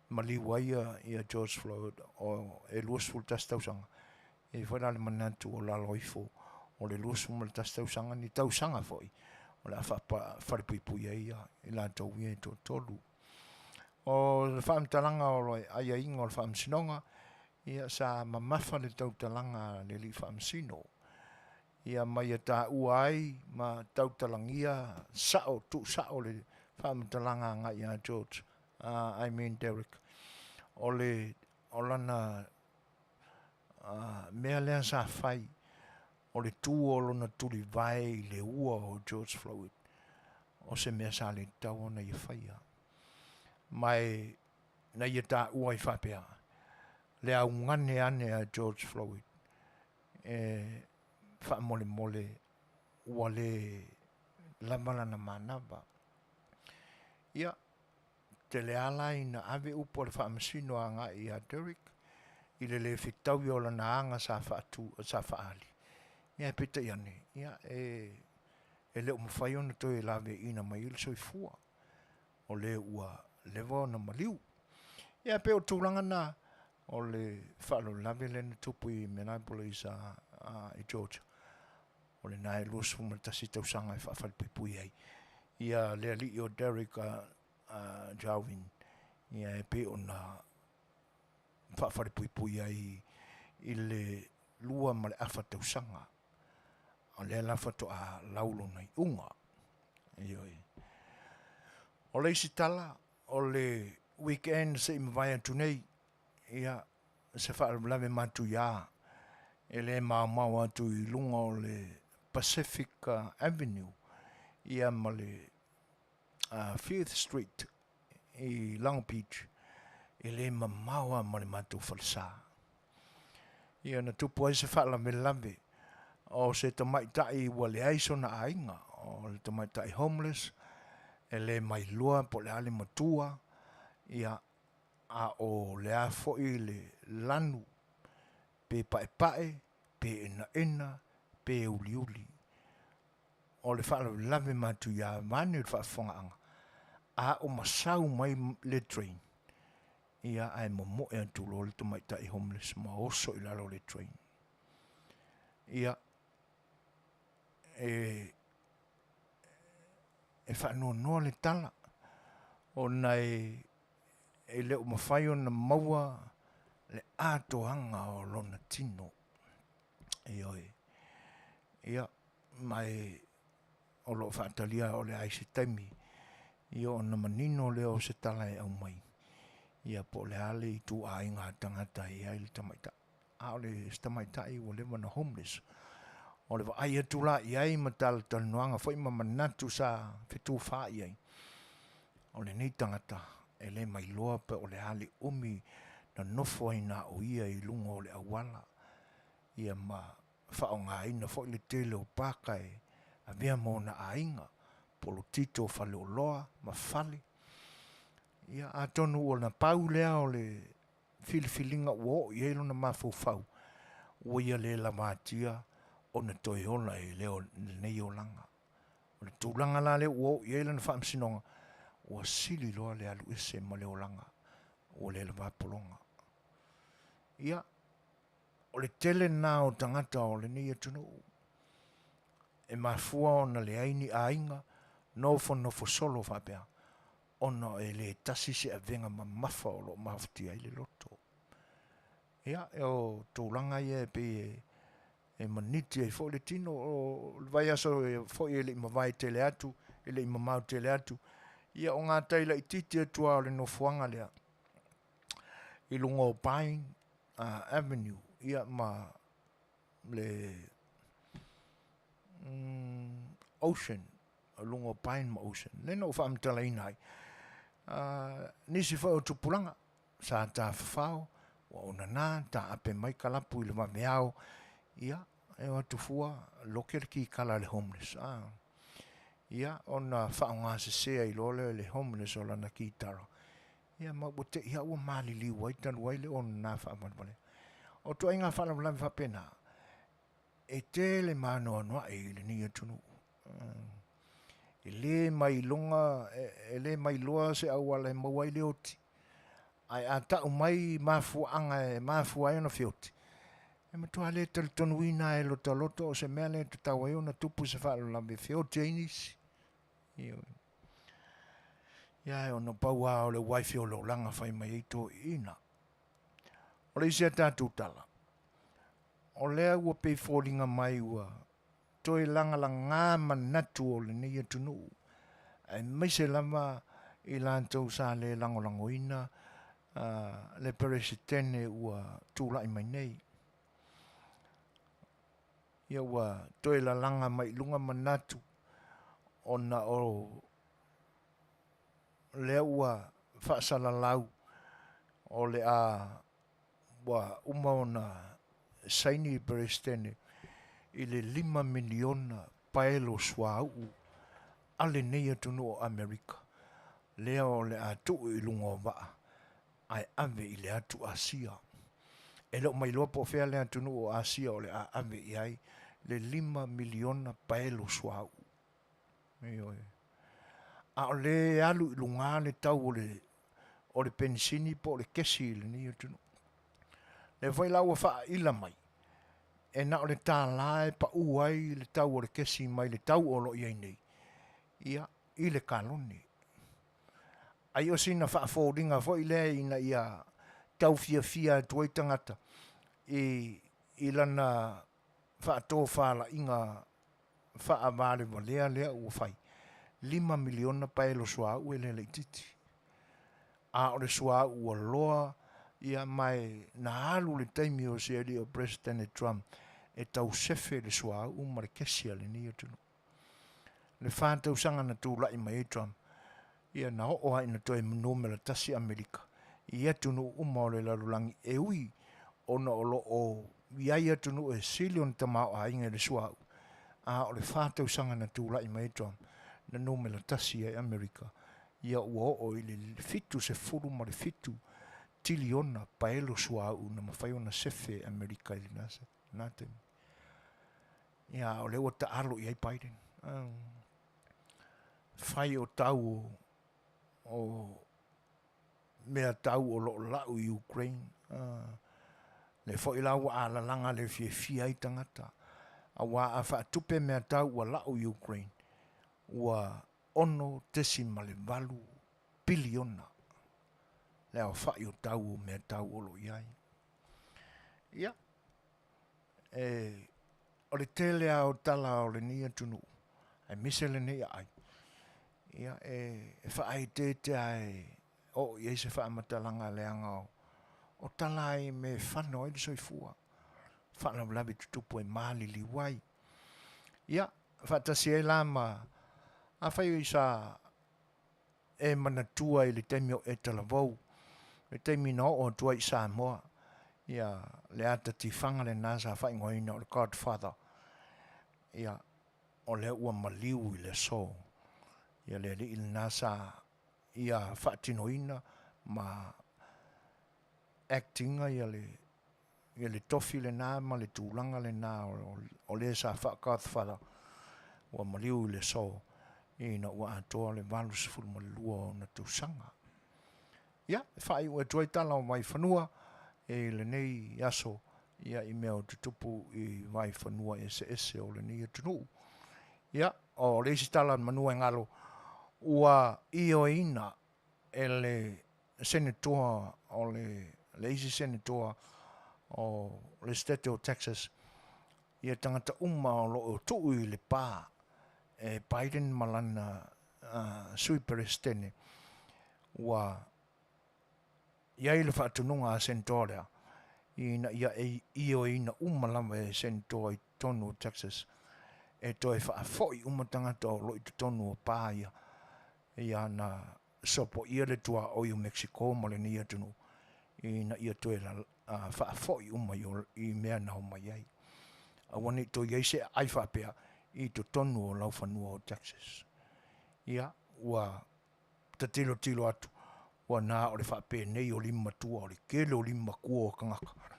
S1: maliu ai ia George Floyd e 21 tausaga, e i ai foi la le manatu o lalo ifo o le 21 tausaga, ni tausaga foi o le a faafalepuipui ai i latou ia e toatolu. O le faamatalaga o le aiaiga o le faamasinoga, ia sa mamafa le tautalaga a le alii faamasino, ia ma ia taua ai ma tautalagia sao, tuusao le faamatalaga agai ia George, I mean Derek, o le o lana mea lea sa fai o le tu o lona tulivae i le ua o George Floyd, o se mea sa le tatau ona ia faia. Ma e na ia taua ai faapea, le augane ane a George Floyd e faamolemole ua le lava lana manava. Ia, tele lava la ina ave upu a le Faamasino agai ia Derek i le le fetaui o lana aga sa faatu, sa faaali, ia ae peitai ane, ia e, e le o mafai ona toe laveaiina mai ai le soifua, o le ua leva ona maliu. Ia e pei o le tulaga lena o le faalavelave lea na tupu i Minneapolis i Georgia, o lena e 21 tausaga e faafalepuipui ai ia le alii o Derek Chauvin, ia e pei ona faafalepuipui ai i le 2.5 tausaga. O lea la faatoa lau lona iuga. Ioe. O le isi tala, o le weekend se i mavae atu nei, ia, se faalavelave matuia e le maomao atu i luga o le Pacific Avenue ia ma le Fifth Street i Long Beach, e le mamao lava ma le matou falesa. Ia na tupu ai se faalavelave o se tamaitai ua leai sona aiga, o le tamaitai homeless, e le mailoa po o le a le matua, ia, a o le a foi le lanu, pe paepae, pe enaena, pe uliuli. O le faalavelave matuia vaeane le faafofogaaga, a o masau mai le train, ia ae momoe atu loa le tamaitai homeless ma oso i lalo o le train. Ia, e, e faanoanoa le tala, ona e, e le o mafai ona maua le atoaga o lona tino. Ioe. Ia, ma e o lo o faatalia o le a i se taimi ia ona manino lea o se tala e aumai, ia po o le a le ituaiga tagata e i ai le tamaitai. A o le se tamaitai ua leva ona homeless. O le vaai atu la i ai ma talatalanoaga foi ma manatu sa fetufaai ai, o lenei tagata e le mailoa pe o le a le umi na nofo ai na o ia i luga o le auala, ia ma faaaogaina foi le tele o paka e avea ma ona aiga, polotito o faleoloa ma fale. Ia atonu ua na pau lea o le filifiliga ua oo i ai lona mafaufau, ua ia le lavatia ona toe ola i lenei olaga. O le tulaga la lea ua oo i ai lana faamasinoga, ua sili loa le alu ese ma le olaga ua le lava pologa. Ia, o le tele lena o tagata o lenei atunuu e mafua ona leai ni aiga, nofonofo solo faapea, ona e le tasi se avega mamafa o lo o mafatia ai le loto. Ia, o tulaga ia e pei e maniti ai foi le tino. O le vaiaso foi e le i mavae tele atu, e le i mamao tele atu, ia o gatai laitiiti atu lava o le nofoaga lea i luga o Pine Avenue, ia ma le Ocean, o luga o Pine ma Ocean, lea na ou faamatalaina ai nisi foi o tupulaga sa tafafao ua onana taape mai kalapu i le vaveao, ia e o atu fua loke le kikala a le homeless a ia ona faaaoga sese ai loa lea e le homeless o lana kitara, ia ma ua te i lava ua maliliu ai talu ai le onana faavalevalea. O ituaiga faalavelave faapena e tele ma anoanoai i lenei atunuu. E le mailoga, e le mailoa se auala e maua ai le oti, ae a tau mai mafuaaga e mafua ai ona feoti, e matua le talitonuina lava e lota loto o se mea lea e tatau ai ona tupu se faalavelave e feoti ai nisi. Ioe. Ia, ona pau lava o le uaefi o le olaga fai mai ai toeaiina. O le isi a tatou tala, o lea ua pei foliga mai ua toe lagalaga manatu o lenei atunuu, aemaise lava i latou sa le lagolagoina le Peresetene ua tulai mai nei. Ia ua toe lalaga mai i luga manatu ona o lea ua faasalalau o le a ua uma ona saini le Peresetene i le $5 miliona paelo o suauu a lenei atunuu o Amerika lea o le a tuu i luga o vaa ae ave i le atu Asia. E le o mailoa po o fea le atunuu o Asia o le a ave i ai le $5 miliona paelo suauu. Ioe. A o lea e alu i luga le tau o le o le penisini po o le kesi i lenei atunuu. Lea foi la ua faaila mai, e na o le $1 e pau ai le tau o le kesi mai le tau o lo o i ai nei, ia, i le kalone. Ai o sina faafoliga foi lea ina ia tau fiafia atu ai tagata i, i lana faatofalaiga faavalevalea lea ua fai, $5 miliona paelo suauu e le laitiiti. A o le suauu ua loa, ia ma e na alu le taimi o si alii o Peresetene Trump e tau sefe le suauu ma le kesi a lenei atunuu. Le fa tausaga na tulai mai ai Trump, ia na oo lava ina toe numera tasi Amerika i atunuu uma o le lalolagi e ui ona o lo o i ai atunuu e sili ona tamaoaiga i le suauu, a o le fa tausaga na tulai mai ai Trump, na numera tasi ai Amerika, ia ua oo i le 77 tiliona paelo suauu na mafai ona sefe e Amerika i lena taimi. Ia, a o lea ua taalo i ai Biden. Fai o tau o mea tau o lo o lau i Ukraine. Lea foi la ua alalaga le fiafia ai tagata, aua a faatupe mea tau ua lau i Ukraine, ua $6.8 piliona le aofai o tau o mea tau o lo o i ai. Ia, e, o le tele lava o tala o lenei atunuu, aemaise lenei aai, ia, e, e faaeteete lava e oo i ai se faamatalaga leaga o, o tala ai me e fano ai le soifua, faalavelave tutupu e maliliu ai. Ia, faatasi ai la ma afai sa e manatua i le taimi o e talavou, le taimi na oo atu ai i Samoa, ia le ata tifaga lena sa faaigoaina o le Godfather, ia o lea ua maliu i le aso, ia le alii lena sa ia faatinoina ma act ina ia le ia le tofi lena ma le tulaga lena o le sa faa-Godfather ua maliu i le aso ina ua atoa le 82 o ona tausaga. Ia, e faaiu atu ai tala o Vaifanua i lenei aso ia i mea o tutupu i Vaifanua eseese o lenei atunuu. Ia, o le isi tala a le manu e galo, ua ioeina e le Senetoa o le, le isi Senetoa o le Setete o Texas, ia tagata uma o lo o tuu i le pa e Biden ma lana uh, sui Peresetene, ua i ai le faatonuga a Senetoa lea, ina ia e ioeina uma lava e Senetoa i totonu o Texas e toe faafoi uma tagata o lo o i totonu o pa ia, ia na sopoia le tuaoi o Mexico ma lenei atunuu ina ia toe faafoi uma i mea na omai ai. Aua ne i toe i ai se aai faapea i totonu o laufanua o Texas. Ia, ua ta tilotilo atu, ua na o le faapenei o lima matua, o le tele o lima matua o tagata,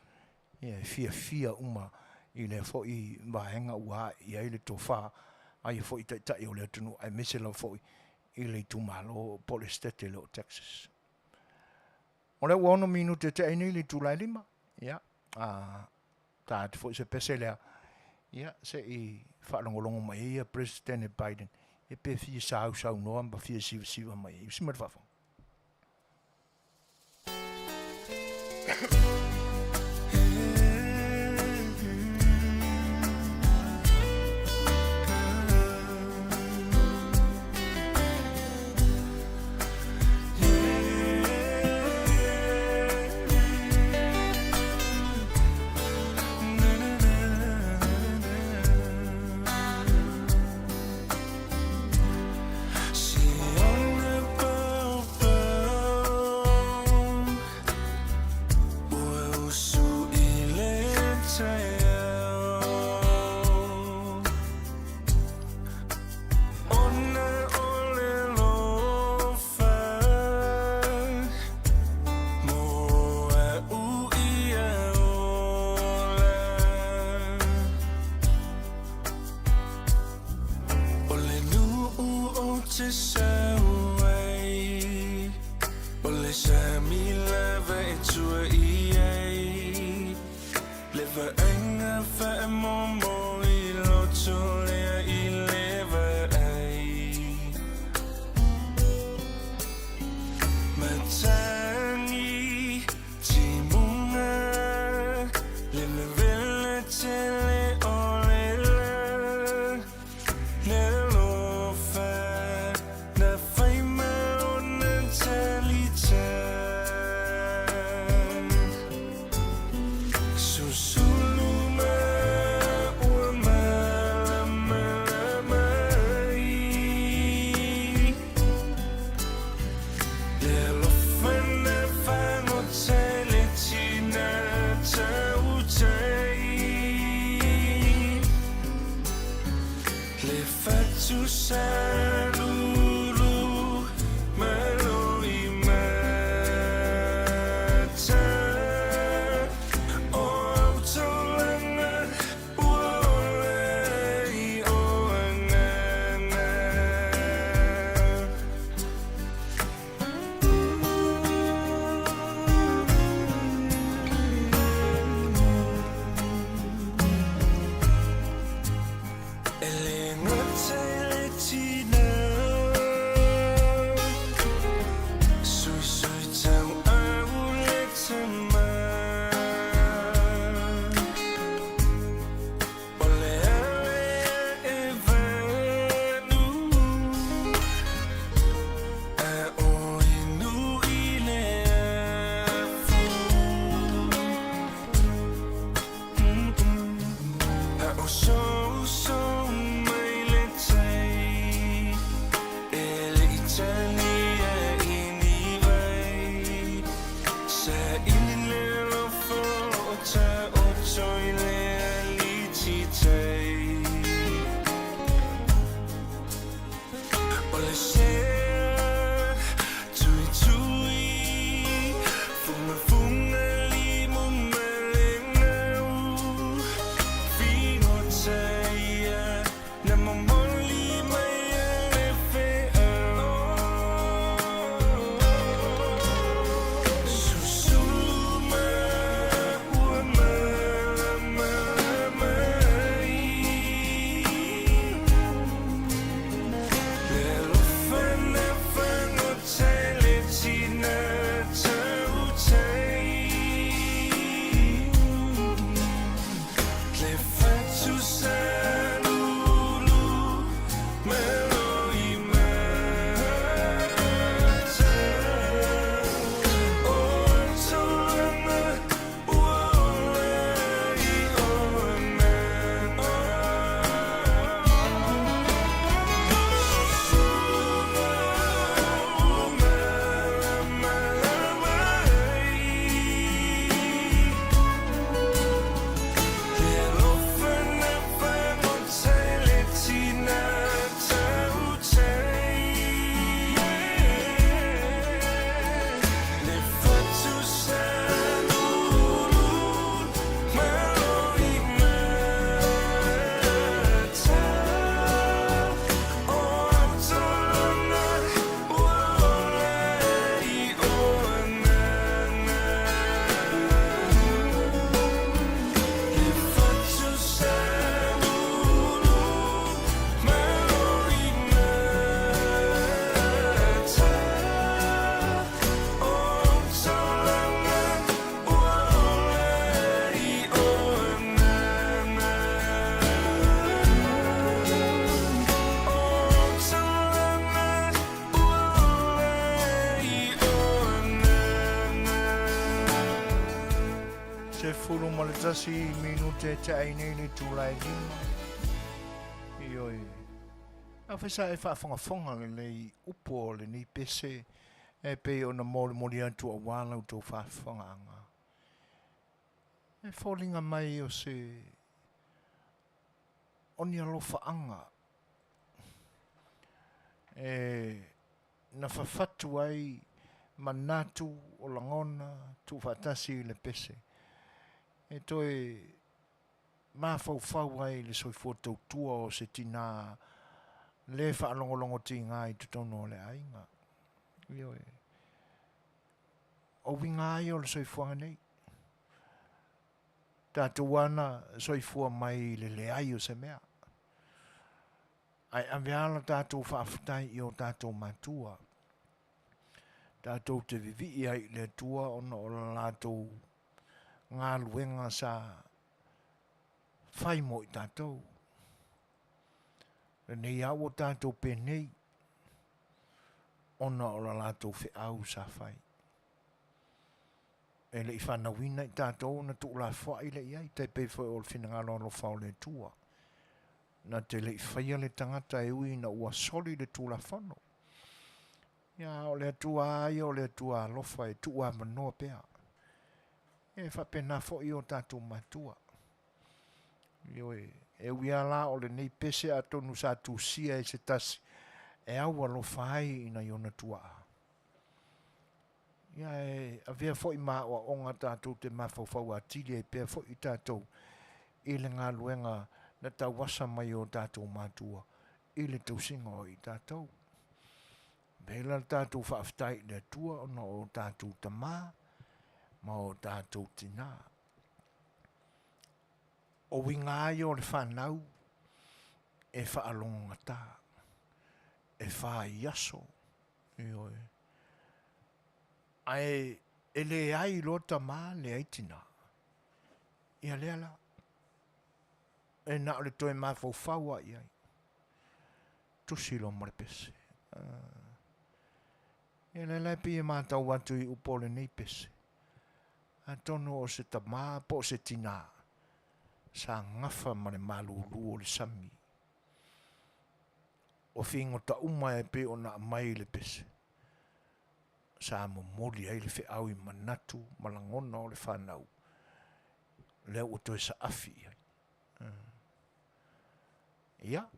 S1: ia e fiafia uma i lea foi vaega ua ae i ai le tofa a ia foi taitai o le atunuu aemaise lava foi i le itumalo po o le Setete lea o Texas. O lea ua 6 minute e tea ai nei le itula e 5, ia, a ta atu foi se pese lea, ia, se i faalogologo mai ai ia Peresetene Biden, ia pe fia sausaunoa ma fia sivasiva mai ai. Usi mai le faafofoga.
S2: E le gata i le tina Suisui tauau le tama O le ale e vanu A o inu i le afu A o sousou mai le tai E le i tania i ni vai Sa ili le alofa o taoto i le aliti tai O le sea tuitui Fugafuga limu ma le gau Figota ia na momoli mai e le feau Susulu ma ua malamalama ai Le alofa na fagota i le tina tautai Le fatu salulu ma loimata O taulaga ua ola i o agaga Malamalama ai Le alofa na fagota i le tina tautai Le fatu salulu ma loimata O taulaga ua ola i o agaga Le fatu salulu ma loimata O taulaga ua ola i o agaga O taulaga ua ola i o agaga
S1: 11 minute e tea ai nei le itula e 5. Ioe. Afai sa e faafogafoga lelei upu o lenei pese e pei ona molimoli atu aua la outou faafofogaaga. E foliga mai o se o ni alofaaga e na fafatu ai manatu o lagona tuufaatasi i le pese e toe mafaufau ai i le soifua tautua o se tinā le faalogologo tiga i totonu o le aiga. Ioe. O uiga lava ia o le soifuaga nei. Tatou lava na soifua mai i le leai o se mea. Ae ave lava la tatou faafetai i o tatou matua. Tatou te vivii ai i le Atua ona o le latou galuega sa fai mo i tatou. Lenei lava ua tatou penei ona o le latou feau sa fai. E le i fanauina i tatou ona tuulafoai lea i ai, tai pei foi o le finagalo alofa o le Atua. Na te le i faia le tagata e ui ina ua soli le Tulafono. Ia, o le Atua lava ia o le Atua alofa e tuuavanoa pea. E faapena foi o tatou matua. Ioe, e ui lava la o lenei pese atonu sa tusia e se tasi e au alofa ai i nai ona tuaa. Ia e avea foi ma aoaoga tatou te mafaufau atili ai pea foi tatou i le galuega na tauasa mai e o tatou matua i le tausiga o i tatou. Avea la le tatou faafetai i le Atua ona o tatou tama ma o tatou tinā. O uiga lava ia o le fanau e faalogogata, e fai aso, ioe. Ae e leai loa tama leai tina, ia lea la, e na o le toe mafaufau lava i ai, tusi loa ma le pese. Ia lea la e pei e matau atu i upu o lenei pese, atonu o se tama po o se tina sa gafa ma le malulu o le sami. O figota uma e pei ona aumai i le pese, sa momoli ai le feau i manatu ma lagona o le fanau, lea ua toe saafi i ai. Ia,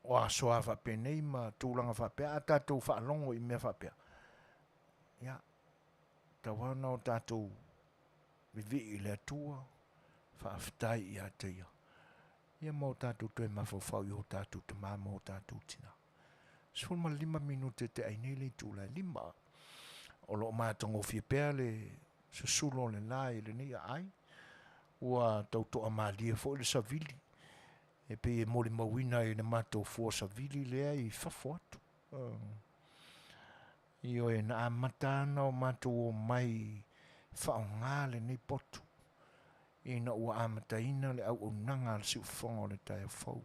S1: o aso lava faapenei ma tulaga faapea, a tatou faalogo i mea faapea, ia, tatau lava ona o tatou vivii i le Atua, faafetai ia te Ia, ia ma o tatou toe mafaufau i o tatou tama ma o tatou tina. 15 minute te ai nei le itula e 5. O lo o matagofie pea le susulo o le la i lenei aai. Ua tau toamalie foi le savili e pei e molimauina i le matou fua savili lea i fafo atu. Ioe, na amata ana o matou omai faaaoga lenei potu ina ua amataina le auaunaga a le siufofoga o le taeao fou.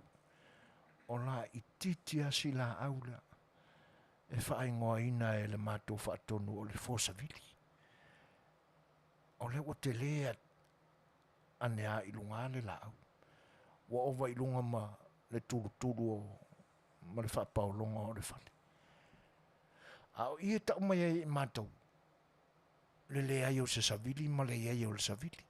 S1: O laitiiti lava si laau lea e faaigoaina e le matou faatonu o le fua savili. O lea ua tele ane lava i luga le laau. Ua ova i luga ma le tulutulu o ma le faapaologa o le fale. A o i e tau mai ai e matou le leai o se savili ma le i ai o le savili.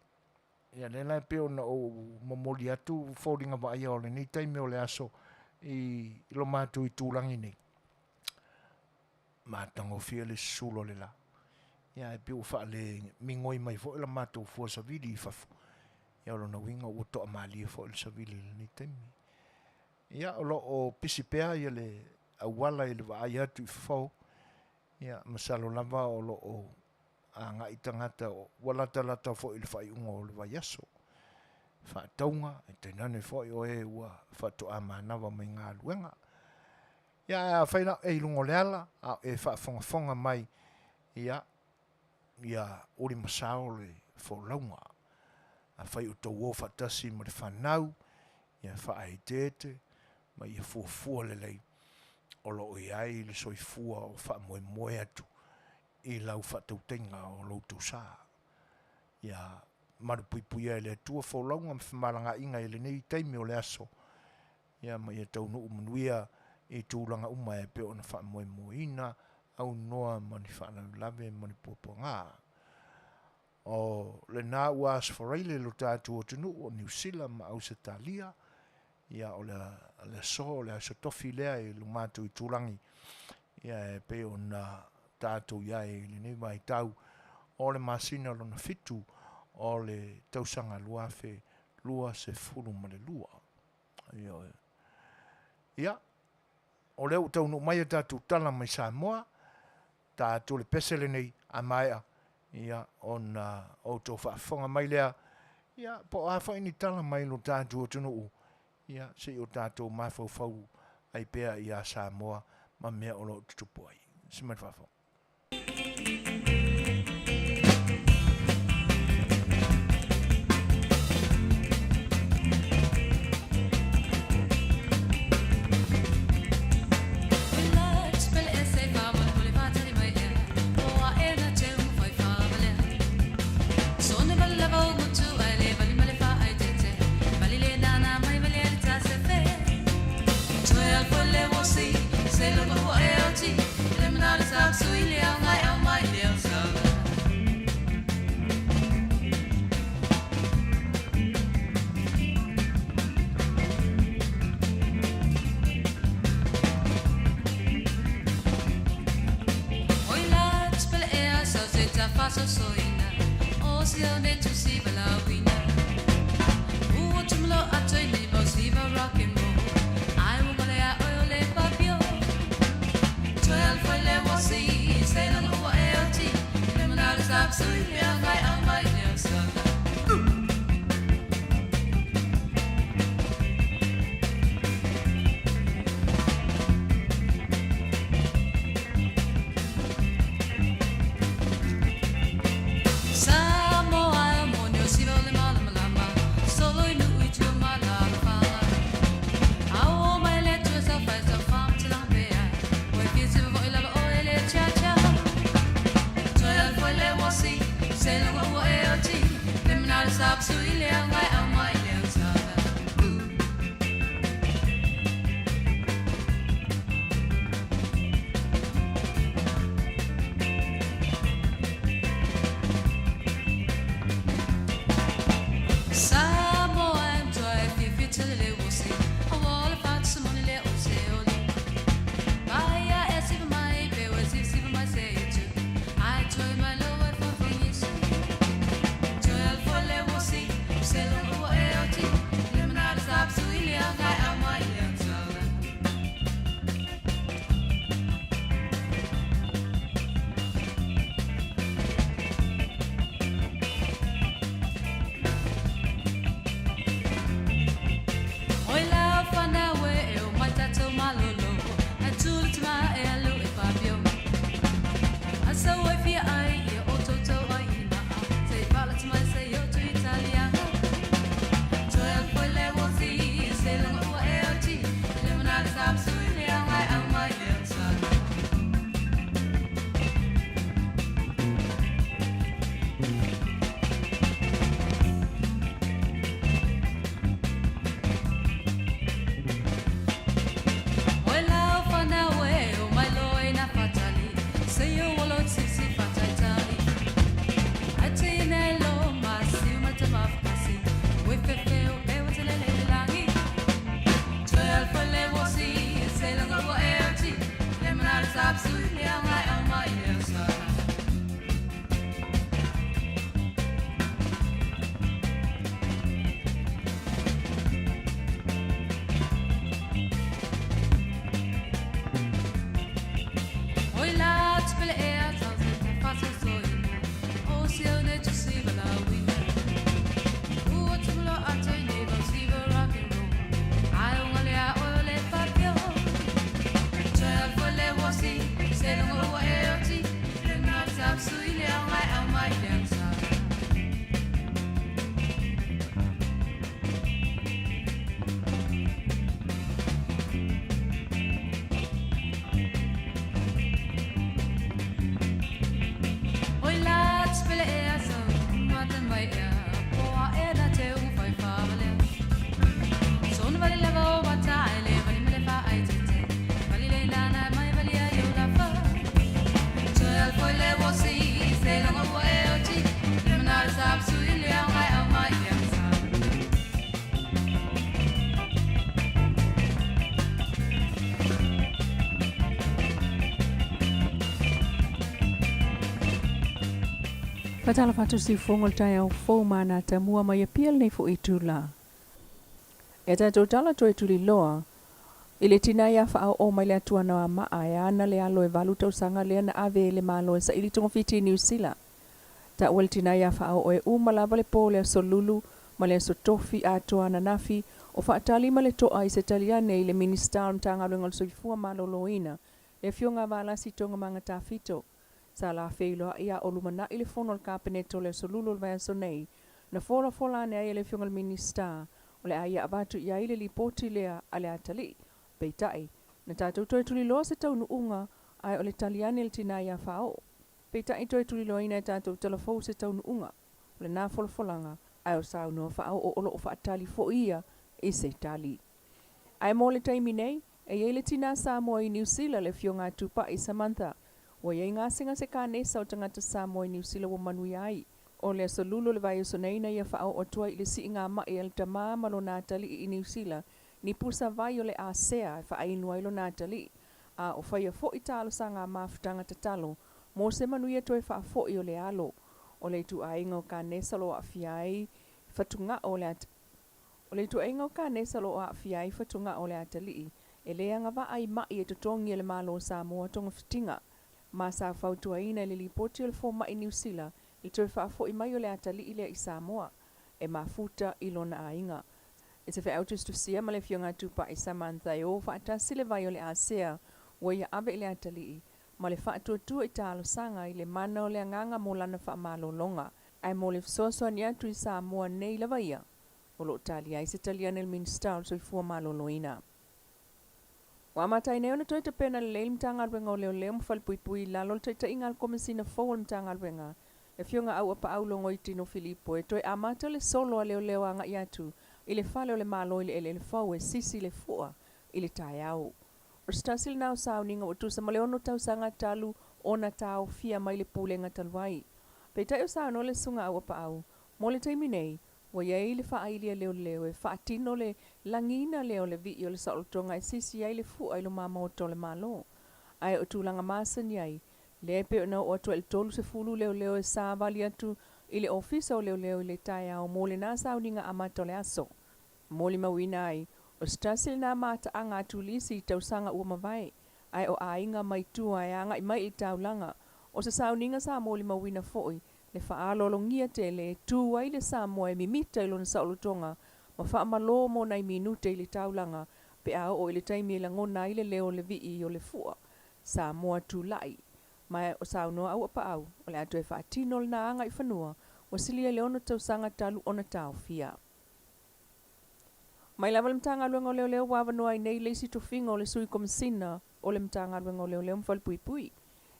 S1: Ia lea la e pei ona ou momoli atu foliga vaaia o lenei taimi o le aso i lo matou itulagi nei, matagofie le susulo o le la. Ia ae pei ua faalemigoi mai foi la matou fua savili i fafo. Ia o lona uiga ua toamalie foi le savili i lenei taimi. Ia o lo o pisi pea ia le auala i le vaai atu i fafo. Ia masalo lava o lo o agai tagata ua latalata foi i le faaiuga o le vaiaso. Faatauga, e tainane foi o e ua faatoa manava mai galuega. Ia ae afai la o e i luga o le ala, a o e faafogafoga mai, ia, ia ulimasao le folauga. Afai o tou o faatasi ma le fanau, ia faaeteete ma ia fuafua lelei o lo o i ai le soifua o faamoemoe atu i lau faatautaiga o lo outou sa. Ia malupuipuia e le Atua folauga ma femalagaaiga i lenei taimi o le aso, ia ma ia taunuu manuia i tulaga uma e pei ona faamoemoeina aunoa ma ni faalavelave ma ni puapuaga. O lena ua asofaraile lo tatou atunuu o Niu Sila ma Ausetalia, ia o le aso o le aso tofi lea i lo matou itulagi, ia e pei ona tatou i ai i lenei vaitau o le masina lona 7 o le tausaga 2022. Ioe. Ia, o lea ua taunuu mai a tatou tala mai Samoa, ta atu le pese lenei a maea, ia, ona outou faafofoga mai lea, ia, po o a foi ni tala mai lo tatou atunuu, ia, se i o tatou mafaufau ai pea ia Samoa ma mea o lo o tutupu ai. Se mai le faafofoga.
S3: Faatalofa atu siufogo le taeao fou ma na tamua mai Apia lenei foʻi itula. E tatou tala toe tuliloa i le tinā ia faaoo mai le atuana o maa e ana le alo e valu tausaga lea na ave e le Malo e saili togafiti i Niu Sila. Taua le tinā ia faaoo e uma lava le po o le aso Lulu ma le aso Tofi atoa ananafi o faatali ma le toa i se tali ane i le Minisita o le Matagaluega o le Soifua Maloloina, le Afioga a Valasi Toogamaga Tafito. Sa la feiloai a o lumanai le fono a le Kapeneta o le aso Lulu o le vaiaso nei, na folafola ane ai e le Afioga i le Minisita o le a ia avatu i ai le lipoti lea a le atalii. Peitai, na tatou toe tuliloa se taunuuga, ae o le tali ane le tinā ia Faaoo. Peitai toe tuliloaina e tatou talafou se taunuuga o lena folafolaga, ae o saunoa Faaoo o lo o faatali foi ia i se tali. Ae mo le taimi nei, e i ai le tinā Samoa i Niu Sila, le Afioga a Tupai Samantha. Ua i ai gasegase kanesa o tagata Samoa i Niu Sila ua manuia ai. O le aso Lulu o le vaiaso nei na ia faaoo atu ai i le siiga maʻi a le tamā ma lona atalii i Niu Sila ni pusa vai o le asea e faainu ai lona atalii, a o faia foʻi talosaga a mafutaga tatalo mo se manuia toe faafo'i o le alo. O le ituaiga o kanesa o lo o aafia ai fatugao o le O le ituaiga o kanesa o lo o aafia ai fatugao o le atalii e le agavaa i ma'i e totogi e le Malo o Samoa togafitiga ma sa fautuaina i le lipoti o le fomai Niu Sila le toe faafo'i mai o le atalii lea i Samoa e mafuta i lona aiga. E te feau tusitusia ma le Afioga a Tupai Samantha e o faatasi le vai o le asea ua ia ave i le atalii ma le faatuatua i talosaga i le mana o le agaga mo lana faamalologa ae mo le fesoasoani atu i Samoa nei lava ia o lo o tali ai se taliana i le Minisita o le Soifua Maloloina. Ua amata ai nei ona toe tapena lelei le Matagaluega o Leoleo ma Falepuipui i lalo o le taitaiga a le Komesina fou o le Matagaluega, le Afioga Auapaau Logoitino Filipo e toe amata le solo a leoleo agai atu i le fale o le Malo i le eleele fou e sisi le fua i le taeao. O se tasi lena o sauniga ua tusa ma le ono tausaga talu ona taofia mai le Pulega talu ai. Peitai o saunoa le Susuga Auapaau, mo le taimi nei, Ua i ai le faaili a leoleo e faatino le lagiina lea o le vii o le saolotoga e sisi ai le fua i luma maota o le Malo. Ae o tulaga masani ai, lea e pei ona oo atu ai i le 30 leoleo e savali atu i le ofisa o leoleo i le taeao mo lena sauniga amata o le aso. Molimauina ai, o se tasi lena mataaga a turisi i tausaga ua mavae, ae o aiga mai tua e agai mai i le taulaga. O se sauniga sa molimauina foi le faaaloalogia tele e tu ai le Samoa e mimita i lona saolotoga ma faamalō mo nai minute i le taulaga pe a oo i le taimi e lagona ai le leo o le vii o le fua Samoa tulai ma o saunoa auapaau o le a toe faatino lena agaifanua ua silia i le ono tausaga talu ona taofia. Mai lava le Matagaluega o Leoleo ua avanoa ai nei le isi tofiga o le Sui Komesina o le Matagaluega o Leoleo ma Falepuipui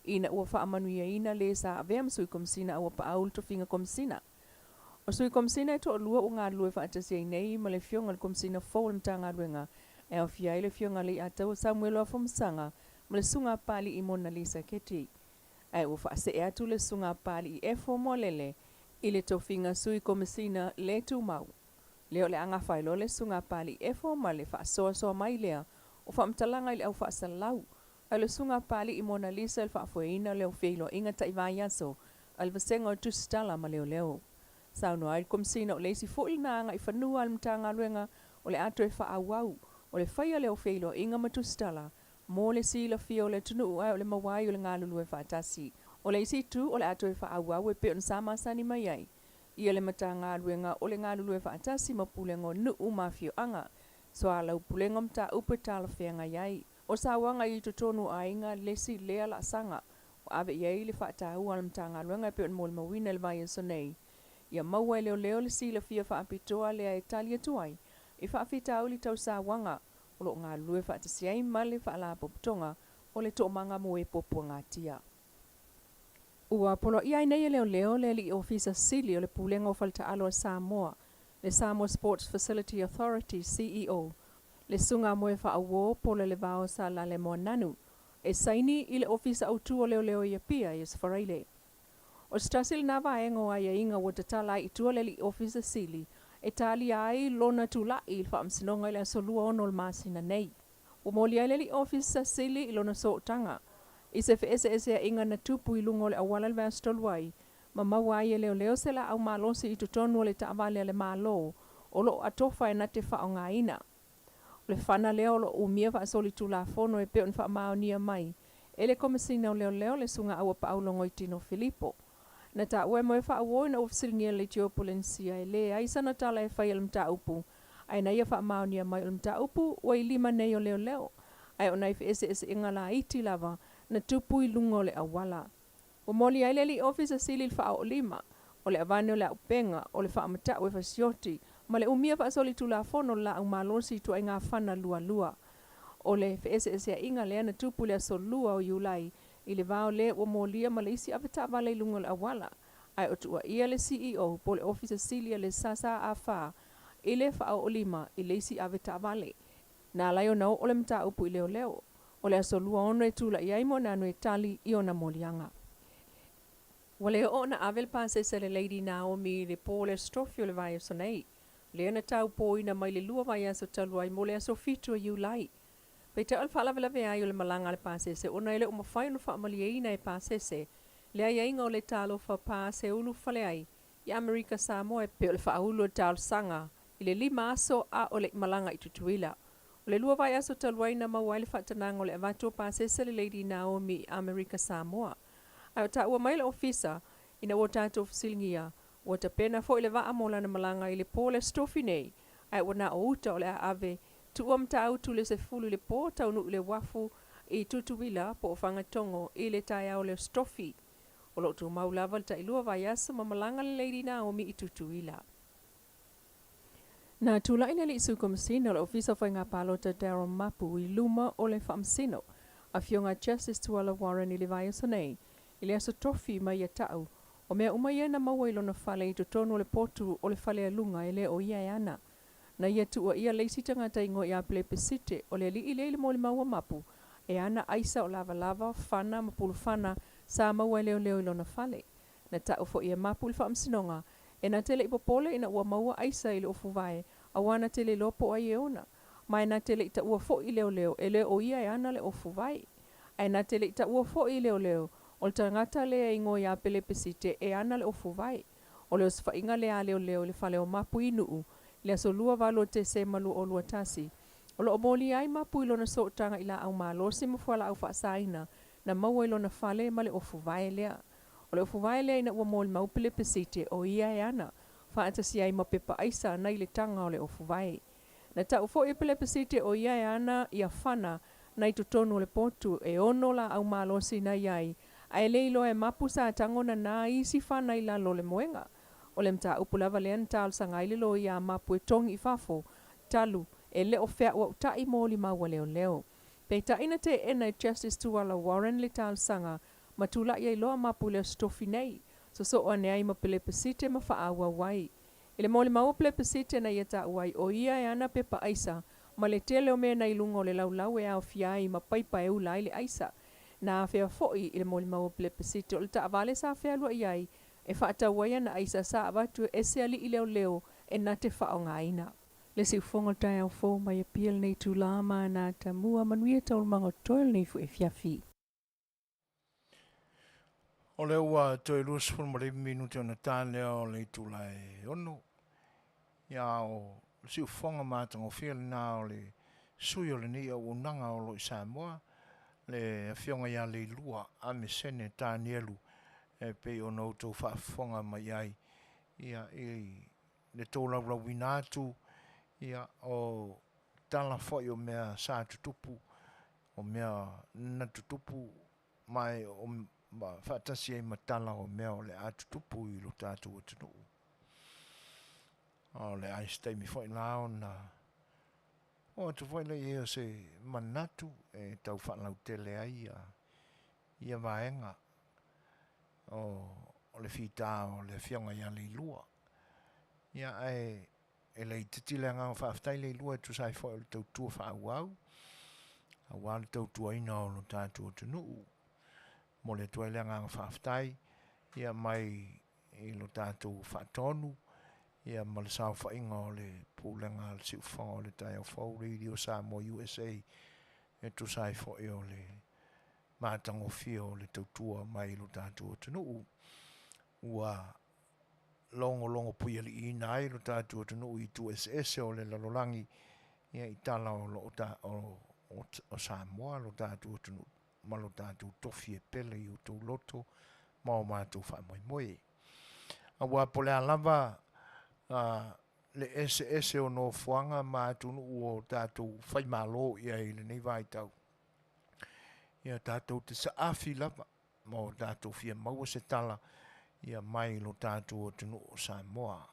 S3: ina ua faamanuiaina le sa avea ma Sui Komesina Auapaau le tofiga Komesina. O Sui Komesina e toalua ua galulue faatasi ai nei ma le Afioga i le Komesina fou o le Matagaluega e aofia ai le Afioga a Leiataua Samuelo Afamasaga ma le Susuga a Papalii Monalisa Keti. Ae ua faasee atu le Susuga a Papalii Efo Moalele i le tofiga Sui Komesina le tumau. Lea o le a gafa ai loa le Susuga a Papalii Efo ma le faasoasoa mai lea o faamatalaga i le au faasalau a le Susuga a Papalii Monalisa i le faafoeina o le au feiloaiga taivaiaso a le Vasega o Tusitala ma Leoleo. Saunoa ai le Komesina o le isi foi lena agaifanua a le Matagaluega o le a toe faaauau o le faia lea o feiloaiga ma tusitala mo le silafia o le atunuu ae o le maua ai o le galulue faatasi. O le isi itu o le a toe faaauau e pei ona sa masani mai ai ia le Matagaluega o le galulue faatasi ma Pulega o Nuu ma Afioaga, Soalaupulega o Mataupu e talafeagai ai. O sauaga i totonu o aiga le isi lea laasaga ua ave i ai le faataua a le Matagaluega e pei ona molimauina i le vaiaso nei. Ia maua e leoleo le silafia faapitoa lea e tali atu ai i faafitauli tau sauaga o lo o galulue faatasi ai ma le Faalapotopotoga o le Toomaga mo e Puapuagatia. Ua poloaia ai nei e leoleo le alii ofisa sili o le Pulega o Faletaalo a Samoa, le Samoa Sports Facility Authority, CEO, le Susuga a Moefaauo Polalevao Salale Moananu, e saini i le Ofisa Autu o Leoleo i Apia i Aso Faraile. O se tasi lena vaega o aiaiga ua tatala ai i tua le alii ofisa sili e talia ai lona tulai i le Faamasinoga i le aso 26 o le masina nei. Ua moli ai le alii ofisa sili i lona sootaga i se feeseeseaiga na tupu i luga o le auala i le vaiaso talu ai ma maua ai e leoleo se laau malosi i totonu o le taavale a le Malo o lo o atofa e na te faaaogaina. O le fana lea o lo o umia faasolitulafono e pei ona faamaonia mai e le Komesina o Leoleo le Susuga Auapaau Logoitino Filipo. Na taua e Moefaauo ina ua fesiligia le Leitio Polenisia e leai sana tala e fai i le mataupu ae na ia faamaonia mai o le mataupu ua i lima nei o leoleo ae o nai feeseeseaiga laiti lava na tupu i luga o le auala. Ua moli ai le alii ofisa sili i le faaoolima o le avane o le auupega o le faamatau e fasioti ma le umia faasolitulafono o le laau malosi i ituaiga fana lualua. O le feeseeseaiga lea na tupu i le aso 2 o Iulai i le va o le ua molia ma le isi avetaavale i luga o le auala ae o tuuaia le CEO po o le Ofisa Sili a le SSA4 i le faaoolima i le isi avetaavale. Na ala ai ona oo le mataupu i leoleo. O le aso 26 e tulai ai Moananu e tali i ona moliaga. Ua le oo ona ave le pasese a le Lady Naomi i le po o le Aso Tofi o le vaiaso nei, lea na taupōina mai le lua vaiaso talu ai mo le aso 7 o Iulai. Peitai o le faalavelave ai o le malaga a le pasese ona e le o mafai ona faamalieina e pasese Le aiaiga o le Talofa Pa se ulufale ai i Amerika Samoa e pei o le faaulu o le talosaga i le 5 aso a o le i malaga i Tutuila. O le 2 vaiaso talu ai na maua ai le faatanaga o le avatu o pasese le Lady Naomi i Amerika Samoa. Ae o taua mai le Ofisa ina ua tatou fesiligia, ua tapena foi le vaa mo lana malaga i le po le Aso Tofi nei, ae ua na o uta o le a ave tuua Matautu i le 10 i le po taunuu i le uafu i Tutuila po o Fagatogo i le taeao o le Aso Tofi. O lo o tumau lava le tailua vaiaso ma malaga le Lady Naomi i Tutuila. Na tulai le Alii Sui Komesina o le Ofisa o Faiga Palota Darryl Mapu i luma o le Faamasino, Afioga Justice Tuala Warren i le vaiaso nei, i le Aso Tofi ma ia ta'u, o mea uma ia na maua i lona fale i totonu o le potu o le fale a luga e le o ia e ana. Na ia tuuaia le isi tagata igoa ia Pelepesite, o le alii lea i le molimau a Mapu, e ana aisa o lavalava, fana ma pulufana sa maua e leoleo i lona fale. Na ta'u foi e Mapu i le faamasinoga, e na te le i popole ina ua maua aisa i le ofuvae, auā na te le iloa po o ai e ona. Ma e na te le i taua foi i leoleo, e le o ia e ana le ofuvae. Ae na te le i taua foi i leoleo, o le tagata lea e igoa ia Pelepesite e ana le ofuvae. O le osofaiga lea a leoleo i le fale o Mapu i Nu'u, i le aso 28 o Tesema 2021. O lo o molia ai Mapu i lona sootaga i laau malosi ma fualaau faasaina na maua i lona fale ma le ofuvae lea. O le ofuvae lea ina ua molimau Pelepesite o ia e ana, faatasi ai ma pepa aisa nai le taga o le ofuvae. Na ta'u foi e Pelepesite o ia e ana ia fana nai totonu o le potu e 6 laau malosi na i ai, ae le iloa e Mapu sa tago nanā isi fana i lalo o le moega. O le mataupu lava lea na talosaga ai le loia a Mapu e togi i fafo, talu e le o feauauta'i molimau a leoleo. Peitai na teena e Justice Tuala Warren le talosaga ma tula'i ai loa Mapu i le Aso Tofi nei, sosoo ane ai ma Pelepesite ma faaauau ai. I le molimau o Pelepesite na ia taua ai o ia e ana pepa aisa ma le tele o mea na i luga o le laulau e aofia ai ma paipa e ula ai le aisa. Na afea foi i le molimau o Pelepesite o le taavale sa fealuai ai e faatau ai ana aisa sa avatu e se alii leoleo e na te faaaogaina. Le siufofoga o le taeao fou mai Apia lenei itulā ma ana atamua manuia taualumaga o totoe o lenei foi afiafi.
S1: O lea ua toe 25 minute ona ta lea o le itula e 6. Ia o le siufofoga matagofie lena o le sui o lenei auaunaga o lo o i Samoa, le Afioga ia Leilua Amesene Tanielu e pei ona outou faafofoga mai ai ia i le tolaulauina atu ia o tala foi o mea sa tutupu, o mea na tutupu ma e o faatasi ai ma tala o mea o le a tutupu i lo tatou atunuu. O le a se taimi foi la ona oo atu foi lea i ai o se manatu e tau faalautele ai ia vaega o le fita o le Afioga ia Leilua. Ia ae e laitiiti le agaga faafetai Leilua e tusa ai foi o le tautua faaauau aua le tautuaina o lo tatou atunuu. Momoli atu ai le agaga faafetai ia mai i lo tatou faatonu ia ma le saofaiga o le Pulega a le Siufofoga o le Taeao Fou Radio Samoa USA e tusa ai foi o le matagofie o le tautua mai i lo tatou atunuu. Ua logologo puialiiina ai lo tatou atunuu i itu eseese o le lalolagi ia i tala o lo o, o Samoa lo tatou atunuu ma lo tatou tofi e pele i outou loto ma o matou faamoemoe. Aua po o le a lava le eseese o nofoaga ma atunuu o tatou faimalo i ai i lenei vaitau, ia tatou te saafi lava ma o tatou fia maua se tala ia mai lo tatou atunuu o Samoa.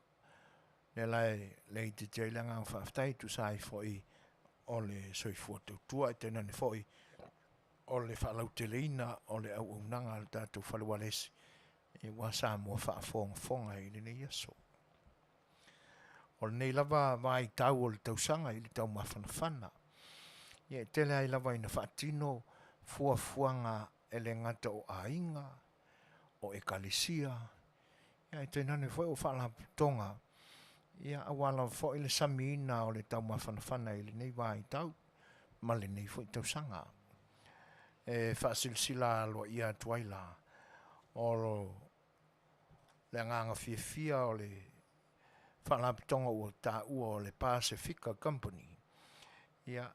S1: Lea la e laitiiti ai le agaga faafetai e tusa ai foi o le soifua tautua, ae tainane foi o le faalauteleina o le auaunaga a le tatou fale ualesi aua Samoa faafogafoga i lenei aso. O lenei lava vaitau o le tausaga i le taumafanafana, ia e tele ai lava ina faatino fuafuaga e le gata o aiga, o ekalesia, ia ae tainane foi o faalapotopotoga, ia aua lava foi le samiina o le taumafanafana i lenei vaitau ma lenei foi tausaga. E faasilasila aloaia atu ai la, O le agaga fiafia o le Faalapotopotoga ua taua o le Pasefika Company, ia,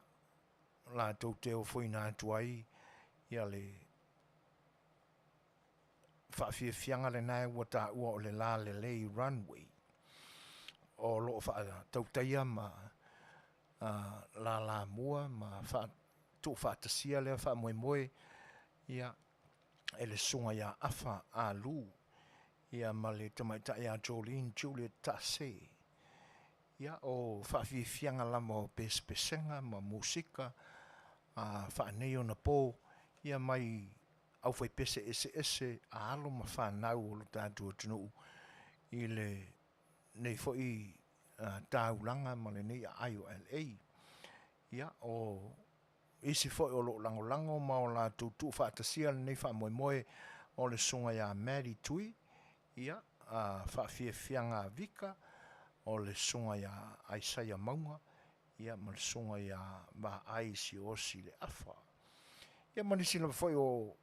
S1: latou te ofoina atu ai ia le faafiafiaga lena ua taua o le Lalelei Runway, o lo o faatautaia ma lalamua ma tuufaatasia lea faamoemoe ia e le susuga ia Afa Alu ia ma le tamaitai ia Jolene Juliet Taase. Ia o faafiafiaga lava o pesepesega ma musika a faaneionapo ia mai aufaipese eseese a alo ma fanau o lo tatou atunuu i lenei foi taulaga ma lenei aai o LA. Ia o isi foi o lo o lagolago ma o latou tuufaatasia lenei faamoemoe o le susuga ia Maddie Tui, ia, Faafiafiaga Vika, o le susuga ia Isaia Mauga, ia ma le susuga ia Vaai Siaosi Leafa. Ia ma nisi lava foi o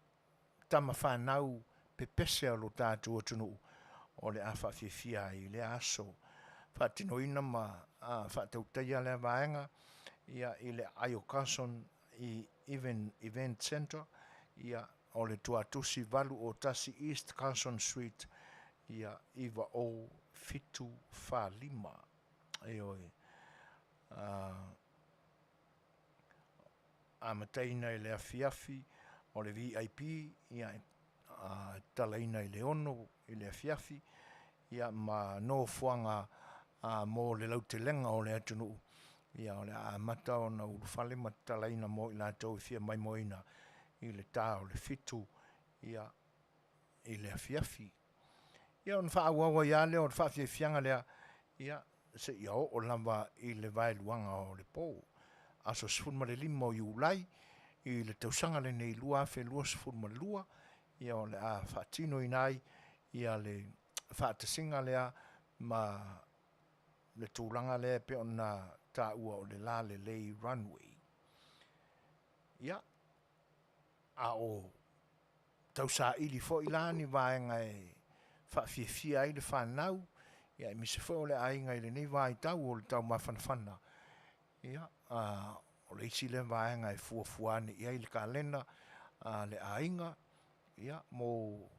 S1: tama fanau pepese a lo tatou atunuu o le a faafiafia ai i lea aso. Faatinoina ma faatautaia lea vaega ia i le aai o Carson i Event Centre, ia o le tuatusi 801 East Carson Street, ia 90745. Ioe. Amataina i le afiafi o le VIP, ia e tatalaina i le 6 i le afiafi, ia ma nofoaga mo le lautelega o le atunuu, ia o le a amata ona ulufale ma tatalaina mo i latou e fia maimoaina i le ta o le 7 ia i le afiafi. Ia ona faaauau ai lava lea o le faafiafiaga lea, ia seia oo lava i le vaeluaga o le po, aso 15 o Iulai i le tausaga lenei 2022, ia o le a faatinoina ai ia le faatasiga lea ma le tulaga lea e pei ona taua o le Lalelei Runway. Ia, a o tausaili foi la ni vaega e faafiafia ai le fanau, ia aemaise foi o le aiga i lenei vaitau o le taumafanafana, ia, o le isi lea vaega e fuafua ane i ai le kalena a le aiga, ia, mo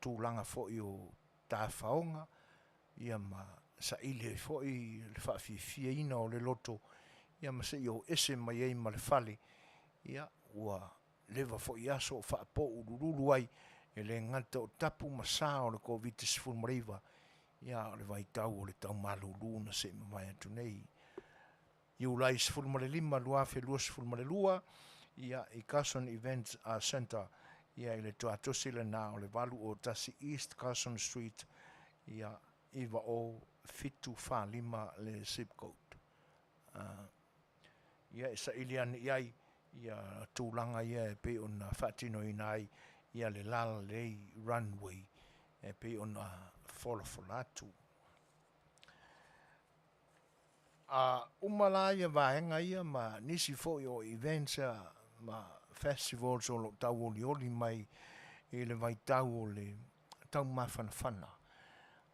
S1: tulaga foi o tafaoga, ia ma saili ai foi le faafiafiaina o le loto, ia ma se i o ese mai ai ma le fale, ia, ua leva foi aso o faapoulululu ai, e le gata o tapu ma sa o le Koviti-19, ia a o le vaitau o le tau malulu na se i mavae atu nei. Iulai 15, 2022, ia, i Carson Events Centre, ia i le tuatosi lena o le 801 East Carson Street, ia, 90745 le zip code. Ia e saili ane i ai ia tulaga ia e pei ona faatinoina ai ia le Lalelei Runway e pei ona folafola atu. A uma la ia vaega ia ma nisi foi o events ma festivals o lo o tauolioli mai i le vaitau o le taumafanafana,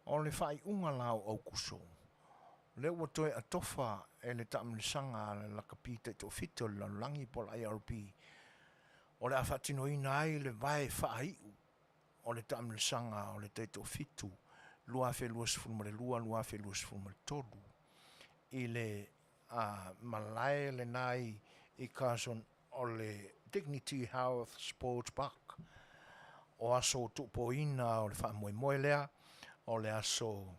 S1: o le faaiuga la o Aukuso, lea ua toe atofa e le taamilosaga a le lakapi taitoafitu o le lalolagi po o le IRB, o le a faatinoina ai le vae faaiu o le taamilosaga o le taitoafitu 2022-2023 i le malae lena i Carson o le Dignity Health Sports Park. O aso tuupoina o le faamoemoe lea o le aso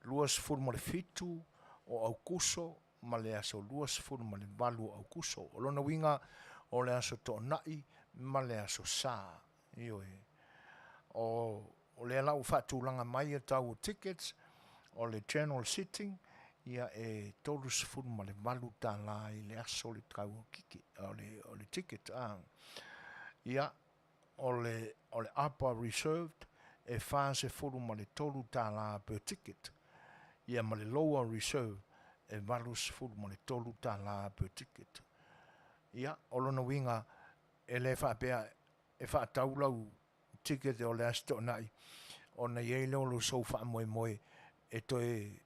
S1: 27 o Aukuso ma le aso 28 o Aukuso. O lona uiga o le aso Toonai ma le aso Sa. Ioe. O lea la ua faatulaga mai e tau o tickets, o le general sitting, ia e $38 i le aso le tau o le ticket. Ia, o le upper reserved e $43 per ticket, ia ma le lower reserve e $83 per ticket. Ia, o lona uiga, e le faapea e faatau lau ticket o le Aso Toonai ona i ai lea o lou sou faamoemoe e toe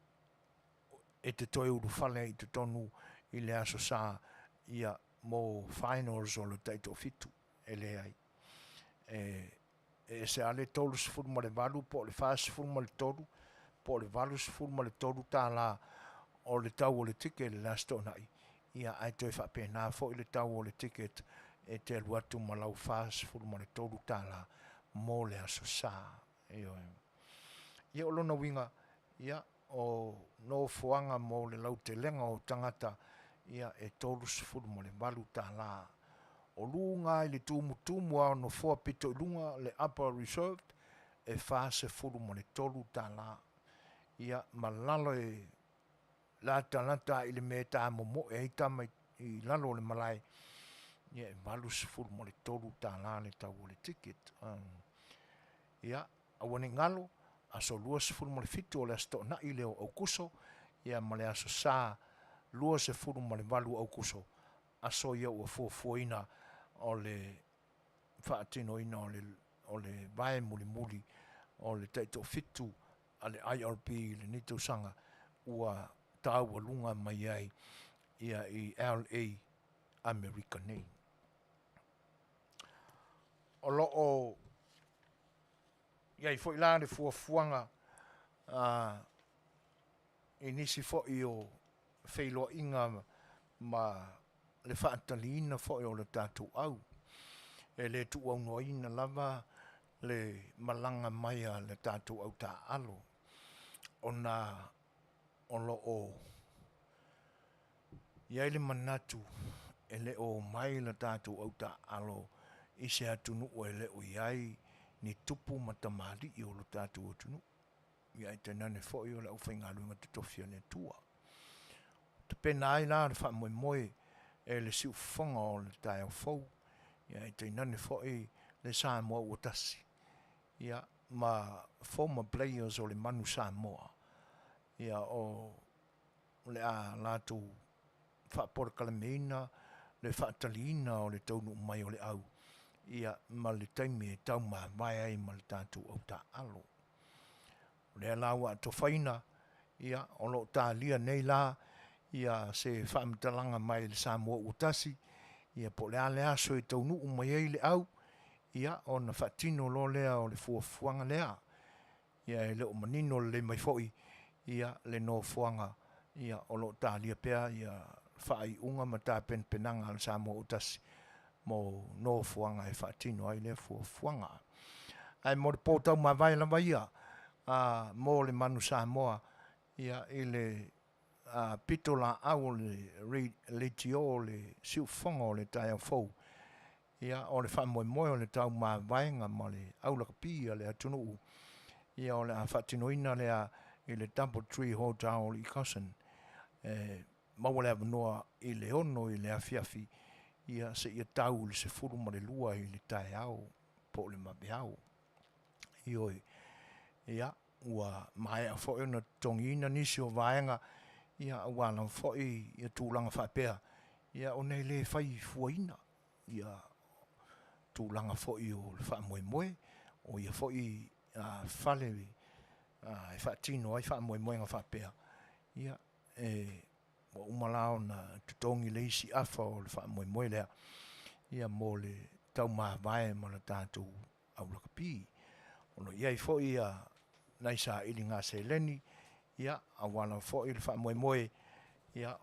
S1: e te toe ulufale ai i totonu i le Aso Sa ia mo finals o le taitoafitu. E leai. E e ese lava le 38 po o le 43 po o le $83 o le tau o le ticket i le Aso Toonai, ia ae toe faapena foi le tau o le ticket e te alu atu ma lau $43 mo le Aso Sa. Ioe. Ia o lona uiga, ia o nofoaga mo le lautelega o tagata, ia e $38. O luga i le tumutumu lava o nofoa pito i luga, le upper reserved, e $43. Ia ma lalo e latalata lava i le mea e tamomoe ai tama i lalo o le malae, ia e $83 le tau o le ticket. Ia, aua ne i galo, aso 27 o le Aso Toonai lea o Aokuso, ia ma le Aso Sa 28 o Aokuso, aso ia ua fuafuaina o le faatinoina o le vae mulimuli o le taitoafitu a le IRB i lenei tausaga ua taualuga mai ai ia i LA Amerika nei. O lo o i ai foi la le fuafuaga i nisi foi o feiloaiga ma le faataliina foi o le tatou au. E le tuuaunoaina lava le malaga mai a le tatou au taaalo ona o lo o i ai le manatu e le o omai le tatou au taaalo i se atunuu e le o i ai ni tupu ma tamalii o lo tatou atunuu, ae tainane foi o le aufaigaluega totofi a le Atua. Tapena ai la le faamoemoe e le siufofoga o le taeao fou, ae tainane foi le Samoa ua tasi, ia ma former players o le Manu Samoa, ia o le a latou faapolokalameina le faataliina o le taunuu mai o le au, ia ma le taimi e taumavae ai ma le tatou au taaalo. O lea la ua atofaina, ia, o lo o talia nei la ia se faamatalaga mai le Samoa ua tasi, ia po o le a le aso e taunuu mai ai le au, ia ona faatino loa lea o le fuafuaga lea. Ia e le o manino lelei mai foi ia le nofoaga, ia o lo o talia pea ia faaiuga ma tapenapenaga a le Samoa ua tasi mo nofoaga e faatino ai lea fuafuaga. Ae mo le po taumavae lava ia a mo le Manu Samoa ia i le pitolaau o le leitio o le siufofoga o le taeao fou, ia o le faamoemoe o le taumavaega ma le aulakapi a le atunuu, ia o le a faatinoina lea i le Double Tree Hotel i Carson. E maua le avanoa i le 6 i le afiafi ia seia tau i le 12 i le taeao po o le vaveao. Ioe, ia ua maea foi ona totogiina nisi o vaega ia aua lava foi ia tulaga faapea, ia ona e le fai fuaina ia tulaga foi o le faamoemoe, o ia foi fale e faatino ai faamoemoega faapea, ia e ua uma la ona totogi le isi afa o le faamoemoe lea ia mo le taumavae ma le tatou au lakapi. O lo o i ai foi ia nai sailiga seleni ia aua lava foi le faamoemoe ia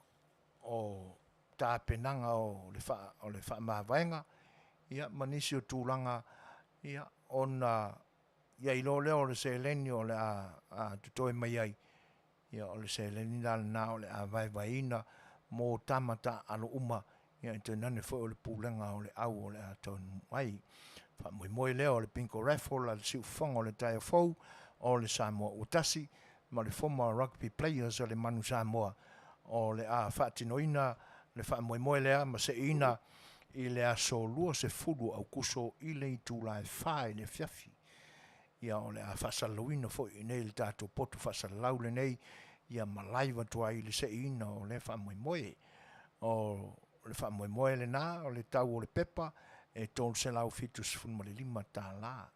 S1: o tapenaga o le faamavaega ia ma nisi o tulaga ia ona i ai loa lea o le seleni o le a totoe mai ai, ia o le seleni la lena o le a vaevaeina mo tama taaalo uma, ia ae tainane foi o le pulega o le au o le a taunuu mai. Faamoemoe lea o le Bingo Raffle a le Siufofoga o le Taeao Fou o le Samoa ua tasi ma le former rugby players a le Manu Samoa o le a faatinoina le faamoemoe lea ma seiina i le aso 20 o Aokuso i le itula e 4 i le afiafi. Ia o le a faasalalauina foi i inei i le tatou potu faasalalau lenei ia ma live atu ai i le seiina o lea faamoemoe. O le faamoemoe lena o le tau o le pepa e $375.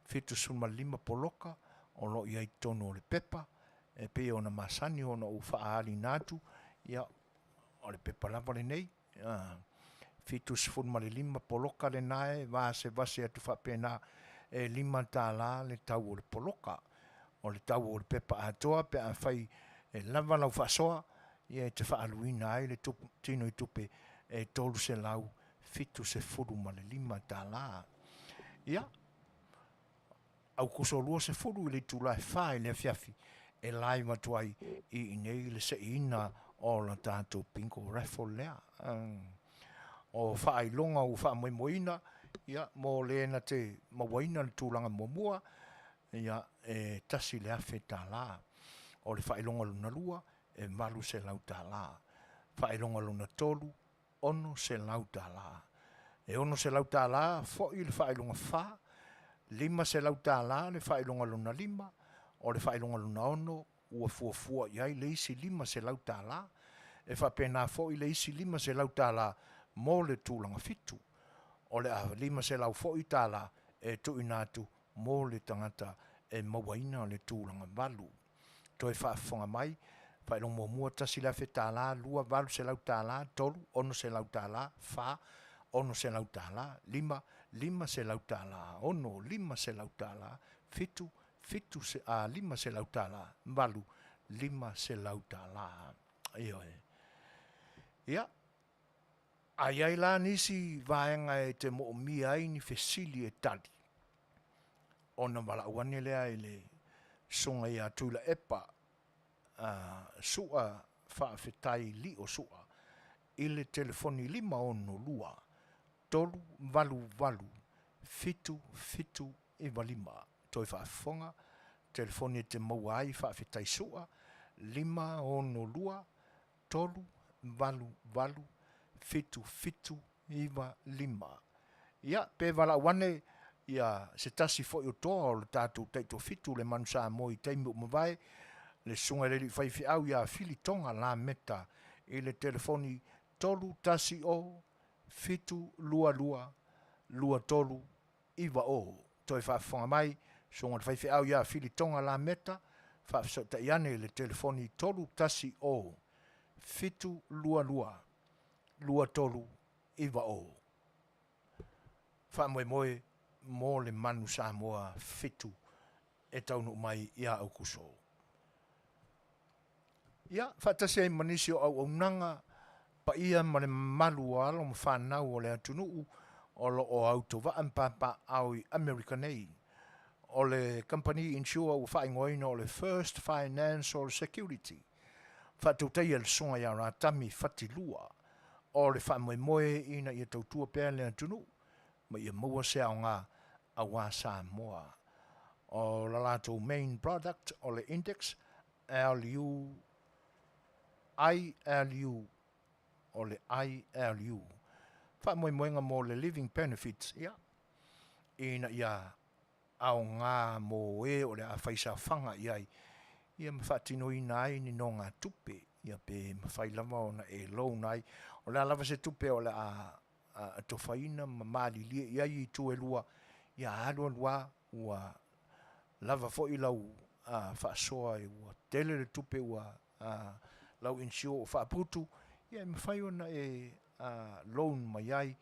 S1: 75 poloka o lo o i ai i totonu o le pepa e pei ona masani ona ou faaaliina atu, ia, o le pepa lava lenei, 75 poloka lena e vasevase atu faapena e $5 le tau o le poloka. O le tau o le pepa atoa pe afai e lava lau faasoa, ia e te faaaluina ai le tino i tupe e $375. Ia, Aukuso 20 i le itula e 4 i le afiafi e live atu ai i inei le seiina o la tatou bingo raffle lea. O faailoga ua faamoemoeina ia mo le na te mauaina le tulaga muamua, ia e $1,000. O le faailoga lona lua e $800. Faailoga lona tolu, $600. E $600 foi le faailoga fa, $500 le faailoga lona lima, o le faailoga lona ono ua fuafua i ai le isi $500. E faapena foi le isi $500 mo le tulaga fitu. O le a $500 foi tala e tuuina atu mo le tagata e mauaina le tulaga valu. Toe faafofoga mai, faailoga muamua $1,000, 2 $800, 3 $600, 4 $600, 5 $500, 6 $500, 7 7 $500, 8 $500. Ioe. Ia, a i ai la nisi vaega e te moomia ai ni fesili e tali, ona valaau ane lea i le Susuga ia Tuilaepa Su'a Faafetai Lio Su'a i le telefoni 562 388 7795. Toe faafofoga, telefoni e te maua ai Faafetai Su'a 562 388 7795. Ia, pe valaau ane ia se tasi foi o toa o le tatou taitoafitu le Manu Samoa i taimi ua mavae, le Susuga i le Alii Faifeau ia Filitoga Lameta i le telefoni 310 722 2390. Toe faafofoga mai, Susuga i le Faifeau ia Filitoga Lameta, faafesootai ane i le telefoni 310 722 2390. Faamoemoe mo le Manu Samoa 7 e taunuu mai ia Aukuso. Ia, faatasi ai ma nisi o auaunaga paia ma le mamalu o alo ma fanau o le atunuu o lo o autovaa ma papaaao i Amerika nei. O le kamupani insure ua faaigoaina o le First Financial Security, faatautaia e le Susuga ia Ratami Fatilua, o le faamoemoe ina ia tautua pea le atunuu ma ia maua se aoga aua Samoa. O la latou main product o le index LU ILU o le ILU. Faamoemoega mo le living benefits, ia, ina ia aoga mo e o le a faisaofaga i ai, ia ma faatinoina ai ni nogatupe, ia pe mafai lava ona e loan ai. O le a lava se tupe o le a atofaina ma malilie i ai itu e lua, ia alu alu lava ua lava foi lau faasoa ua tele le tupe ua lau insure ua faaputu, ia e mafai ona e loan mai ai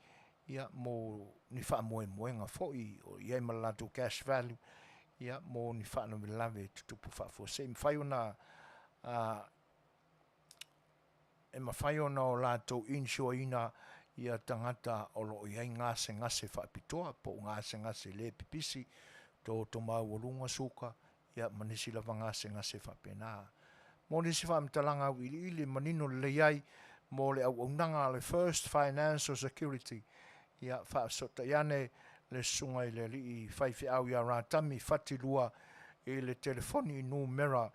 S1: ia mo ni faamoemoega foi o i ai ma le latou cash value ia mo ni faalavelave e tutupu faafuasei. E mafai ona e mafai ona o latou insure ina ia tagata o lo o i ai gasegase faapitoa po o gasegase le pipisi, toto maualuga, suka, ia ma nisi lava gasegase faapena. Mo nisi faamatalaga auiliili e manino lelei ai mo le auaunaga a le First Financial Security, ia faafesootai ane le Susuga i le Alii Faifeau ia Ratami Fatilua i le telefoni numera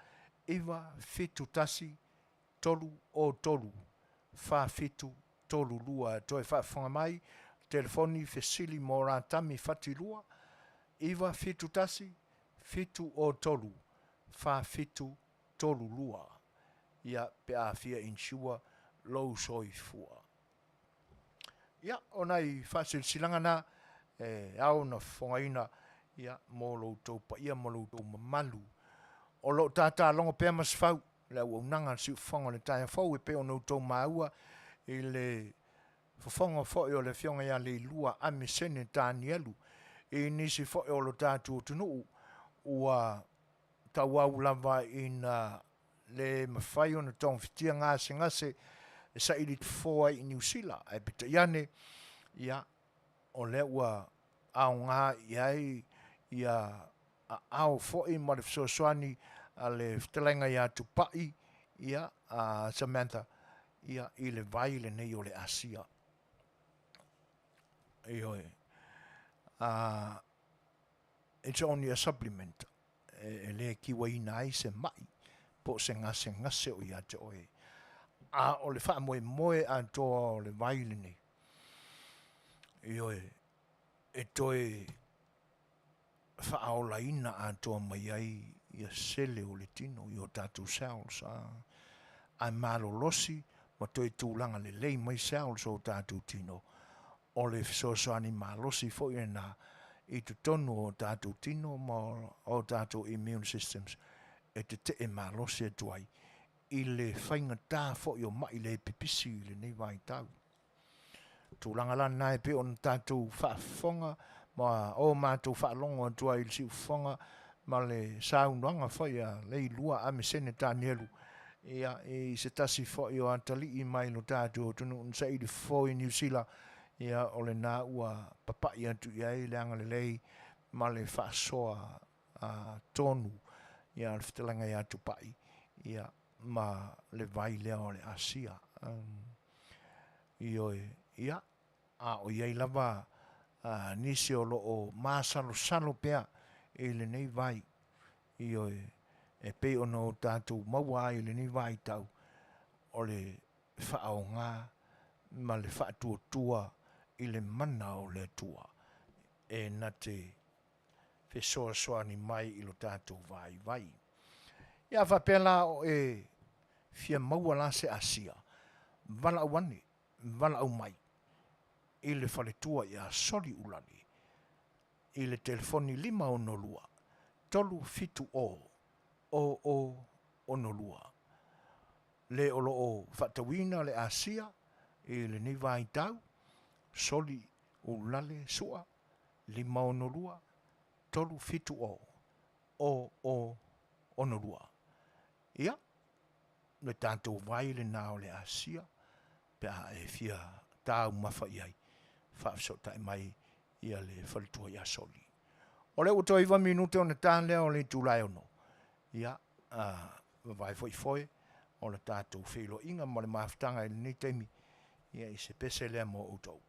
S1: 971 303 4732. Toe faafofoga mai, telefoni fesili mo Ratami Fatilua, 971 703 4732. Ia, pe a fia insure lou soifua. Ia, o nai faasilasilaga na e ao ona fofogaina. Ia, mo lo outou paia ma lo outou mamalu. O lo o tātālogo pea Masefau, le auaunaga a le Siufofoga o le Taeao Fou e pei ona outou maua i le fofoga foi o le Afioga ia Leilua Amesene Tanielu i nisi foi o lo tatou atunuu ua tauau lava ina le mafai ona togafitia gasegase e saili fofo ai i Niu Sila, ae peitai ane, ia, o lea ua aoga i ai ia aao foi ma le fesoasoani a le fetalaiga ia Tupai, ia, a Samantha, ia, i le vai lenei o le Asia. Ioe. It's only a supplement. E le kiuaina ai se mai po o se gasegase o ia te oe. A o le faamoemoe atoa o le vai lenei, ioe, e toe faaolaina atoa mai ai ia sele o le tino i o tatou cells, a malolosi ma toe tulaga lelei mai cells o tatou tino. O le fesoasoani malosi foi lena i totonu o tatou tino ma o tatou immune systems e tetee malosi atu ai i le faigata foi o mai le pipisi i lenei vaitau. Tulaga la lena e pei ona tatou faafofoga ma o matou faalogo atu ai i le siufofoga ma le saunoaga foi a Leilua Amesene Tanielu, ia, i se tasi foi o atalii mai lo tatou atunuu na saili fofo i Niu Sila, ia, o lena ua papai atu i ai le agalelei ma le faasoa tonu, ia, a le fetalaiga ia Tupai, ia, ma le vai lea o le Asia. Ioe, ia, a o i ai lava nisi o lo o masalosalo pea i lenei vai, ioe, e pei ona o tatou maua ai i lenei vaitau, o le faaaoga ma le faatuatua i le mana o le Atua e na te fesoasoani mai i lo tatou vaivai. Ia a faapea la o e fia maua la se Asia, valaau ane, valaau mai i le faletua ia Soliulale i le telefoni 562 370 0062. Le o lo o faatauina le Asia i lenei vaitau, Soliulale Sua 562 370 0062. Ia, le tatou vai lena o le Asia, pe a e fia taumafa i ai, faafesootai mai ia le faletua ia Soli. O lea ua toe 9 minute ona ta lea o le itula e 6. Ia, vavae foi foe o le tatou feiloaiga ma le mafutaga i lenei taimi, ia i se pese lea mo outou.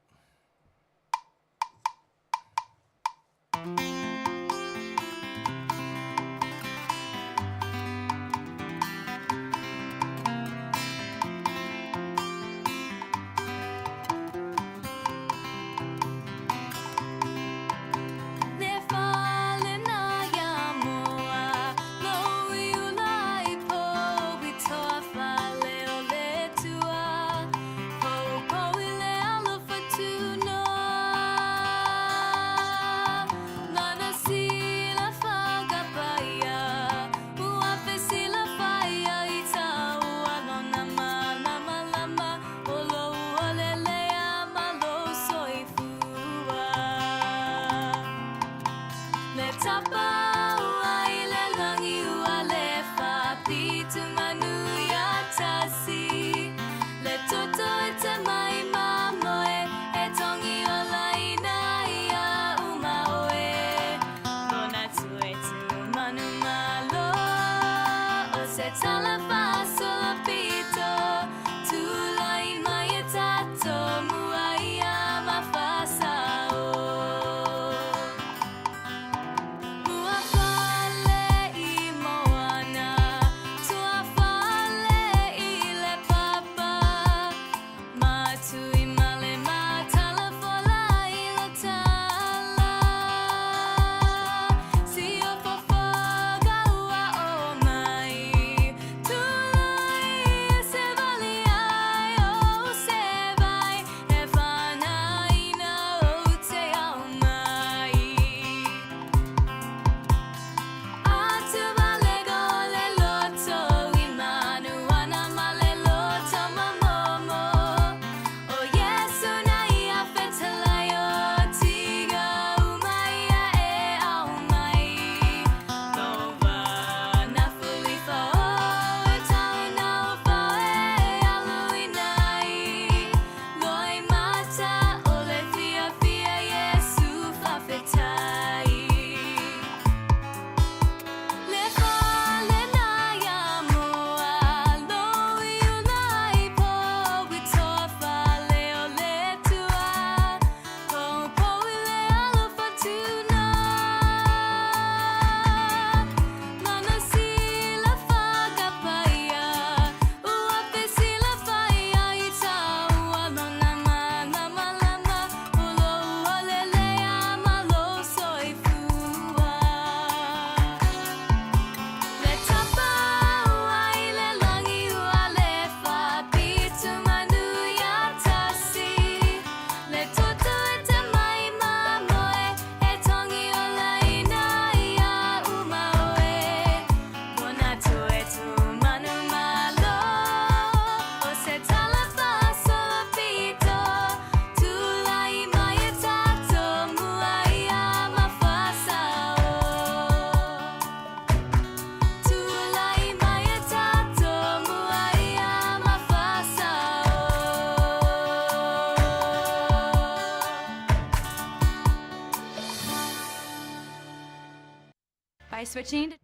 S4: By switching to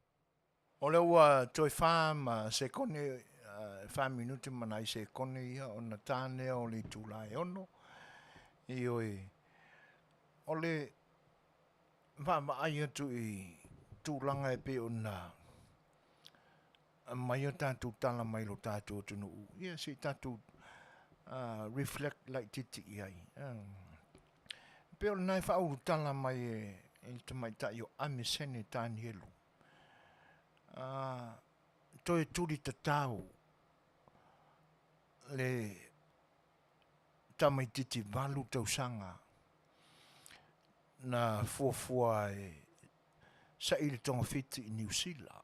S1: O lea ua toe fa ma sekone, fa minute ma nai sekone ia ona ta lea o le itula e 6. Ioe, o le vaavaai atu i tulaga e pei ona aumai a tatou tala mai lo tatou atunuu, ia se i tatou reflect laitiiti i ai. E pei o lena e faaulutala mai e le tamaitai o Amesene Tanielu, toe tuli tatau le tamaitiiti 8 tausaga na fuafua e saili togafiti i Niu Sila.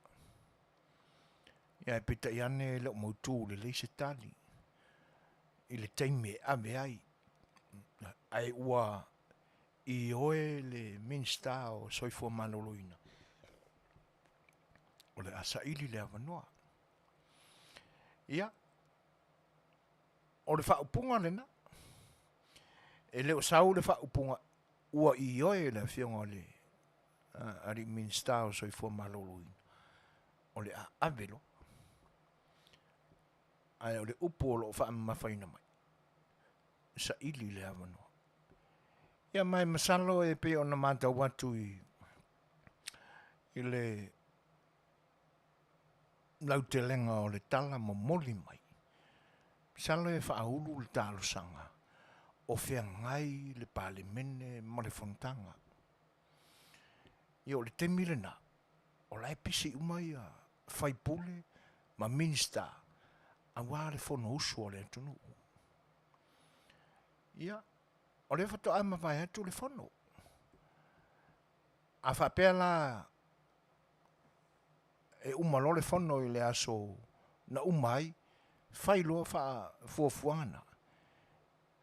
S1: Ia ae peitai ane e le o mautu lelei se tali i le taimi e ave ai, ae ua ioe le Minisita o Soifua Maloloina o le a saili le avanoa. Ia, o le faaupuga lena, e le o sau le faaupuga ua ioe le Afioga i le alii Minisita o Soifua Maloloina o le a ave loa. Ae o le upu o lo o faamamafaina mai, saili le avanoa. Ia ma e masalo e pei ona matau atu i le lautelega o le tala momoli mai, masalo e faaulu le talosaga o feagai le Palemene ma le Fonotaga. Ia o le taimi lena, o la e pisi uma ia faipule ma Minisita aua le Fonousu a le atunuu. Ia, o lea faatoa mavae atu le Fono. A faapea la e uma loa le Fono i le aso na uma ai, fai loa fuafuaga na,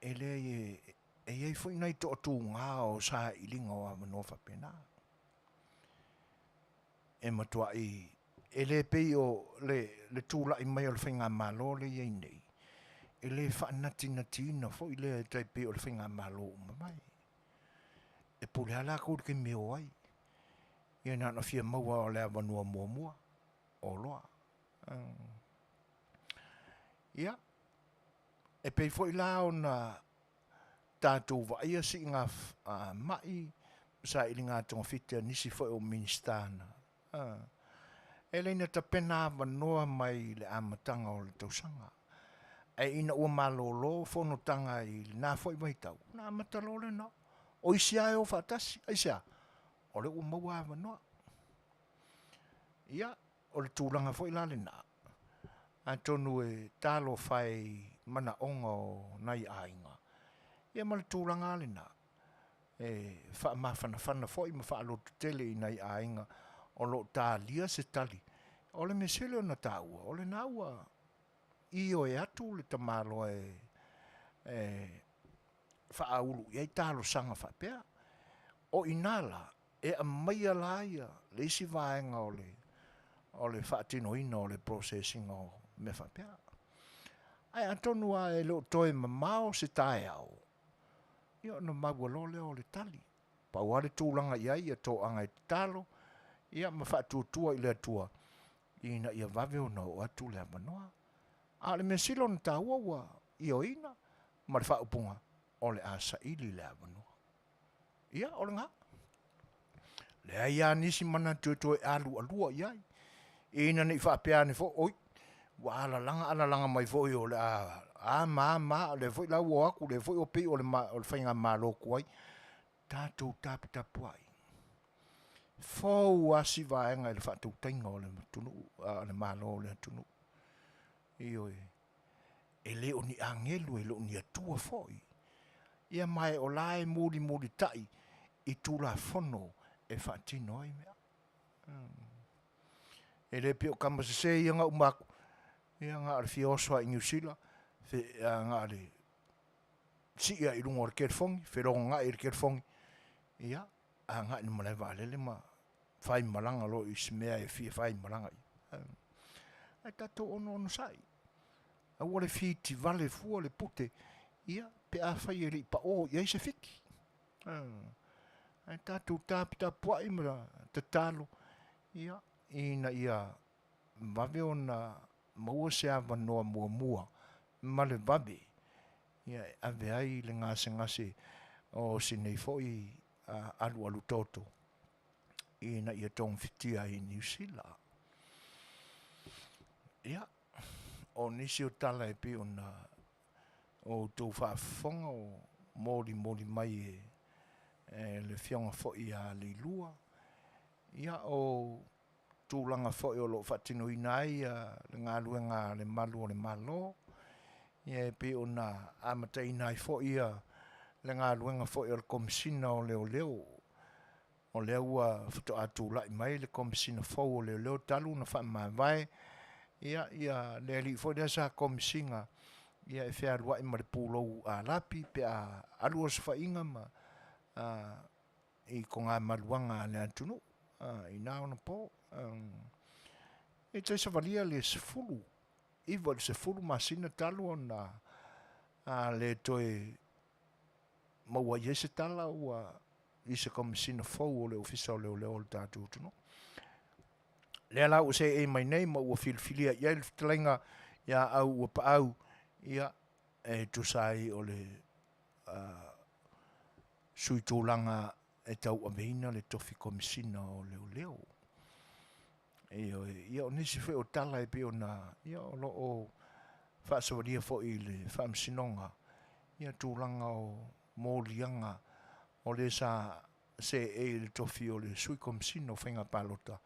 S1: e leai e i ai foi nai toatuga o sailiga o avanoa faapena. E matuai e le pei o le tulai mai o le faigamalo lea e i ai nei, e le faanatinatiina foi lea e tai pei o le faigamalo ua mavae. E pule lava lakou i le taimi e o ai. Ia na ona fia maua lava o le avanoa muamua, o loa. Ia, e pei foi la ona tatou vaaia siiga mai ma sailiga togafiti a nisi foi o Minisita na e le na tapena avanoa mai i le amataga o le tausaga. Ae ina ua malolo fonotaga i lena foi vaitau, ona amata loa lena. O isi lava e o faatasi, aisea? O lea ua maua avanoa. Ia, o le tulaga foi la lena, atonu e talofa e i manaoga o nai aiga, ia ma le tulaga lava lena, e faamafanafana foi ma faalototele i nai aiga o lo o talia se tali. O le mea sili ona taua, o lena ua ioe atu le tamaloa e faaulu i ai talosaga faapea. O i ina la, e aumaia la ia le isi vaega o le o le faatinoina o le process ina o mea faapea. Ae atonu lava e le o toe mamao se taeao, ia ona maua loa lea o le tali. Pau lava le tulaga i ai ia toaga e tatalo ia ma faatuatua i le Atua ina ia vave ona oo atu le avanoa. A o le mea sili ona taua ua ioeina ma le faaupuga o le a saili le avanoa. Ia, o lena. Leai lava nisi manatu e toe alualua i ai. Ina ne i faapea ane foi, oi, ua alalaga alalaga mai foi o le a a ma a ma a, o lea foi la ua o atu, o lea foi ua pei o le faigamalo tuai. Tatou taputapuai. Fou lava si vaega i le faatautaiga o le atunuu, o le Malo o le atunuu. Ioe. E le o ni agelu, e le o ni Atua foi. Ia ma e o la e mulimulitai i Tulafono e faatino ai mea. E le pei o tama sese ia na uma atu, ia na o le fia oso lava i Niu Sila, na o le sii lava i luga o le telefoni, felogona'i i le telefoni, ia agai i le malae vaalele ma faimalaga loa i se mea e fia faimalaga i ai. Ae tatou onoonosai, aua le fitivale fua le pute, ia, pe afai e le i pao i ai se fiki. Ae tatou taputapuai ma tatalo, Ia, ina ia vave ona maua se avanoa muamua ma le vave, ia, e ave ai le gasegase o si nei foi alualu toto ina ia togafitia ai i Niu Sila. Ia, o nisi o tala e pei ona outou faafofoga o molimoli mai e le Afioga foi ia Leilua, ia o tulaga foi o lo o faatinoina ai le galuega a le Malu o le Malo, ia e pei ona amataina ai foi le galuega foi a le Komesina o Leoleo, o lea ua faatoa tulai mai le Komesina fou o Leoleo talu ona faamavae ia ia le alii foi lea sa Komesina ia e fealuai ma le pulou Arapi pe a alu osofaiga ma i togamaluaga a le atunuu i na ona po. E toe savalia le 19 i le 10 masina talu ona le toe maua i ai se tala ua i se Komesina fou o le Ofisa o Leoleo o le tatou atunuu. Lea la ua seei mai nei ma ua filifilia i ai le fetalaiga ia Auuapaau, ia, e tusa ai o le sui tulaga e tauaveina le tofi Komesina o Leoleo. Ioe, ia o nisi foi o tala e pei ona, ia o lo o faasavalia foi i le Faamasinoga ia tulaga o moliaga o le sa seei i le tofi o le Sui Komesina o Faiga Palota,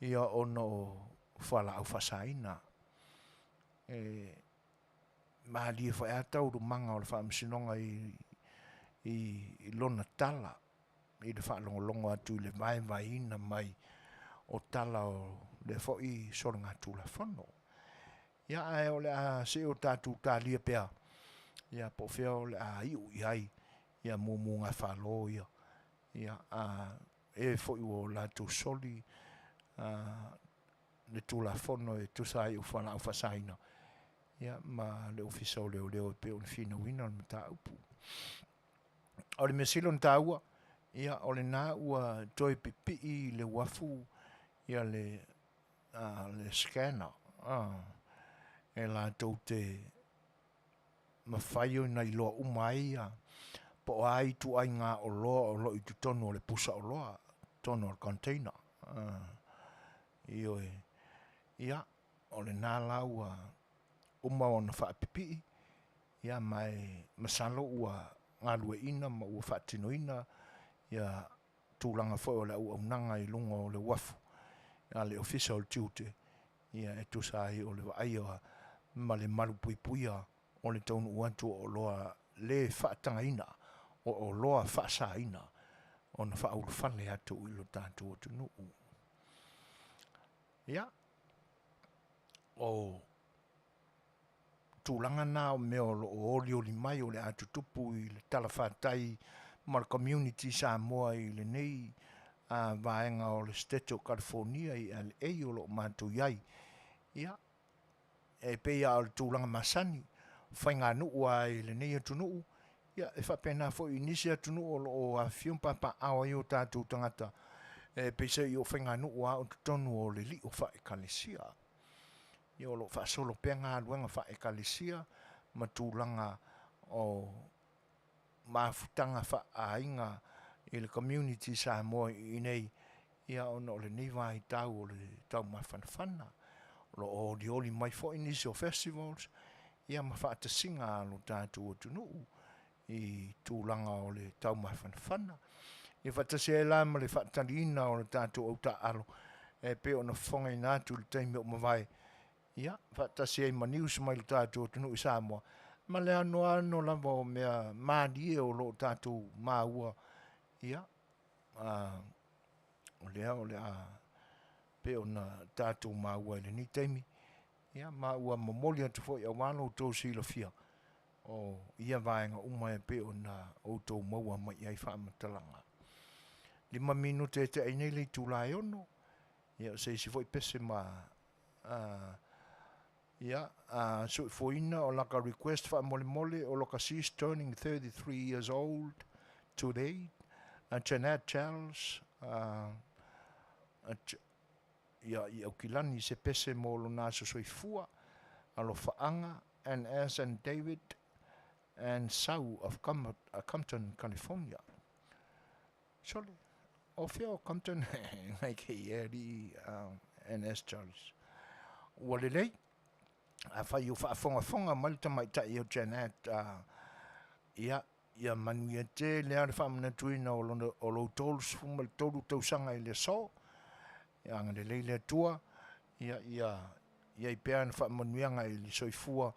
S1: ia ona o fualaau faasaina. E malie foi lava taualumaga o le Faamasinoga i lona tala i le faalogologo atu i le vaevaeina mai o tala o lea foi soligatulafono. Ia, ae o le a se i o tatou talia pea, ia po o fea o le a iu i ai ia mumugafalo ia, ia a e foi ua latou soli le Tulafono e tusa ai o fualaau faasaina, ia ma le Ofisa o Leoleo e pei ona finauina le mataupu. O le mea sili ona taua, ia o lena ua toe pipii i le uafu ia le le scanner e latou te mafai ona iloa uma ai po o a ituaiga oloa o lo o i totonu o le pusa oloa, totonu o le container. Ioe. Ia, o lena la ua uma ona faapipii, ia ma e masalo ua galueaiina ma ua faatinoina ia tulaga foi o le auaunaga i luga o le uafu a le Ofisa o le Tiute, ia e tusa ai o le vaaia ma le malupuipuia o le taunuu atu o oloa le faatagaina, o oloa faasaina ona faaulufale atu i lo tatou atunuu. Ia, o tulaga na o mea o lo o olioli mai o le a tutupu i le talafatai ma le community Samoa i lenei vaega o le Setete o California i LA o lo o matou i ai. Ia, e pei lava o le tulaga masani, faiganuu lava i lenei atunuu, ia e faapena foi i nisi atunuu o lo o afifio ma papaaao ai o tatou tagata, e peiseai o faiganuu lava o totonu o le lio faa'ekalesia. Ia o lo o faasolo pea galuega faa'ekalesia ma tulaga o mafutaga fa'aaiga i le community Samoa i inei, ia ona o lenei vaitau o le taumafanafana. O lo o olioli mai foi nisi o festivals ia ma faatasiga a lo tatou atunuu i tulaga o le taumafanafana. Ia faatasi ai la ma le faataliina o le tatou autaaalo e pei ona fofogaina atu i le taimi ua mavae, ia faatasi ai ma news mai le tatou atunuu i Samoa ma le anoano lava o mea malie o lo o tatou maua, ia o lea o le a pei ona tatou maua i lenei taimi, ia ma ua momoli atu foi aua lo outou silafia o ia vaega uma e pei ona outou maua mai i ai faamatalaga. 5 minute e tea ai nei le itula e 6, ia o se isi foi pese ma ia soifuaina o laka request faamolemole o loka sis turning 33 years old today, Jeanette Charles. ia i Aukilani se pese mo lona aso soifua, alofaaga NS and David and Sau of Compton, California. Sole, o fea o Compton? Ngai ke i e alii NS Charles. Ua lelei, afai o faafogafoga mai le tamaitai o Janet, ia, ia manuia tele lava le faamanatuina o lona o lou 33 tausaga i le aso. Ia agalelei le Atua, ia ia i ai pea ana faamanuiaga i le soifua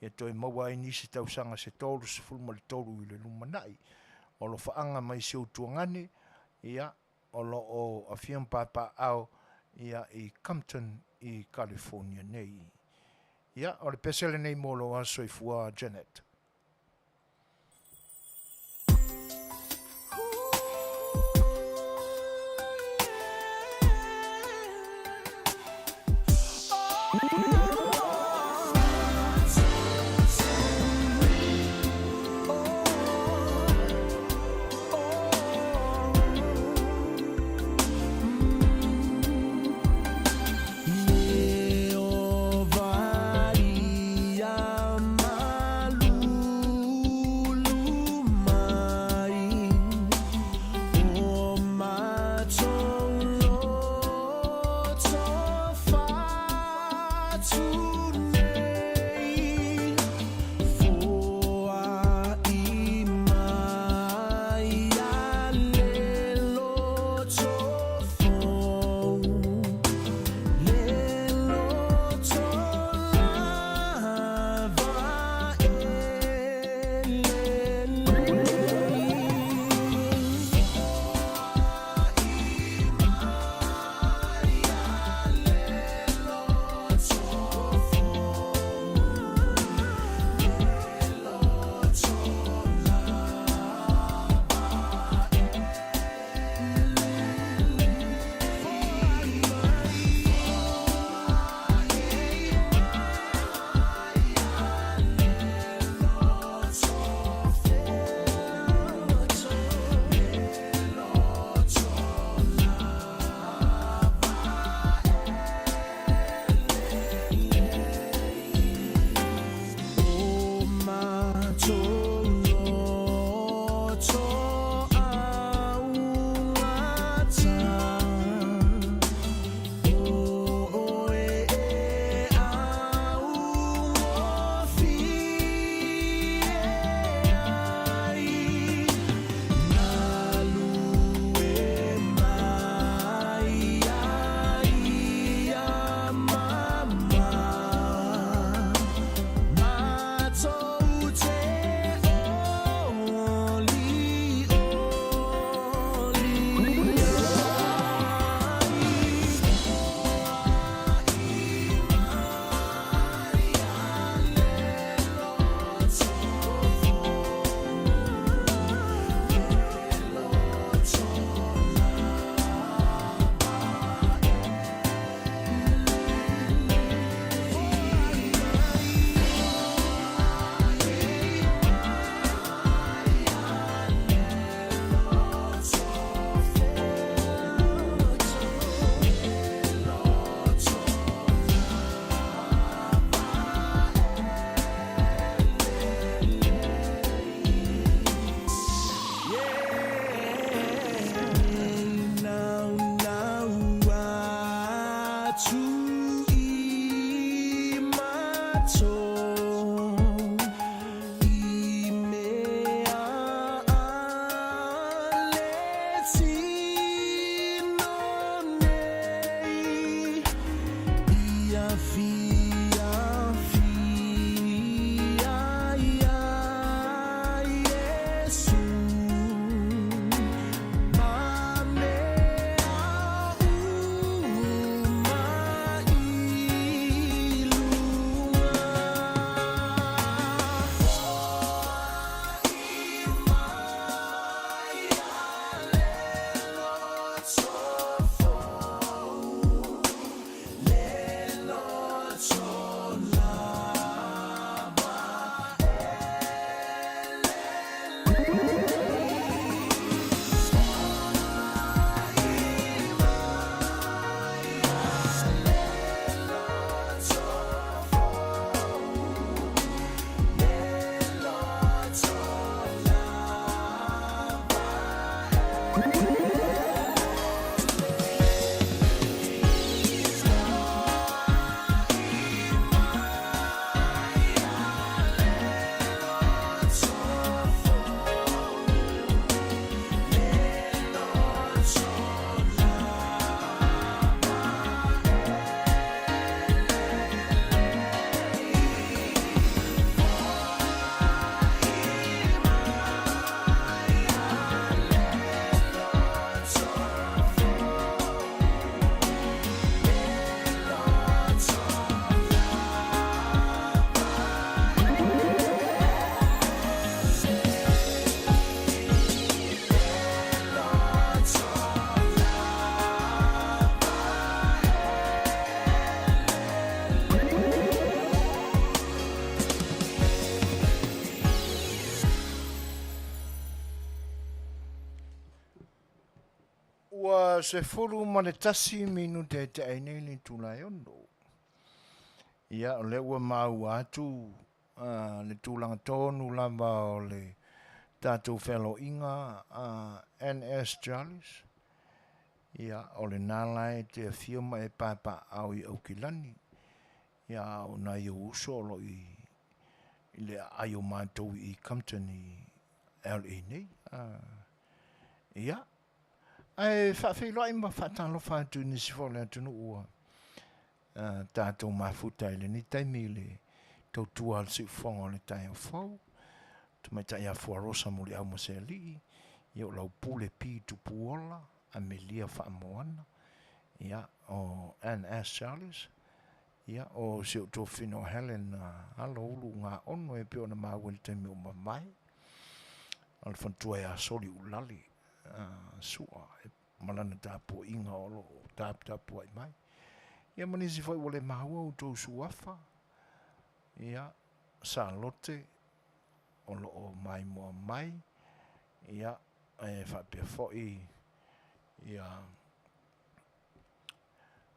S1: ia toe maua ai nisi tausaga se 33 i le lumanai. O alofaaga mai si ou tuagane, ia, o lo o afio ma papaaao ia i Compton i California nei. Ia, o le pese lenei mo lou aso soifua Janet. 11 minute e tea ai nei le itula e 6. Ia, o lea ua maua atu le tulaga tonu lava o le tatou fealoaiga a NS Charles. Ia, o lena la e te afio ma e papaaao i Aukilani. Ia, a o nai ou uso o lo o i le aai o matou i Compton i LA nei. Ia, ae faafeiloai ma faatalofa atu i nisi foi o le atunuu ua tatou mafuta i lenei taimi i le tautua a le siufofoga o le taeao fou. Tamaitai ia Fuarosa Muliau Masealii, ia o lau pule P Tupuola, Amelia Faamoana, ia o NS Charles, ia o si ou tuafafine o Helen Alo Ulu Gaono e pei ona maua i le taimi ua mavae, o le faletua ia Soli Ulale Sua ma lana tapuaiga o lo o taputapuai mai. Ia ma nisi foi ua le maua outou suafa, ia Salote o lo o maimoa mai, ia e faapea foi ia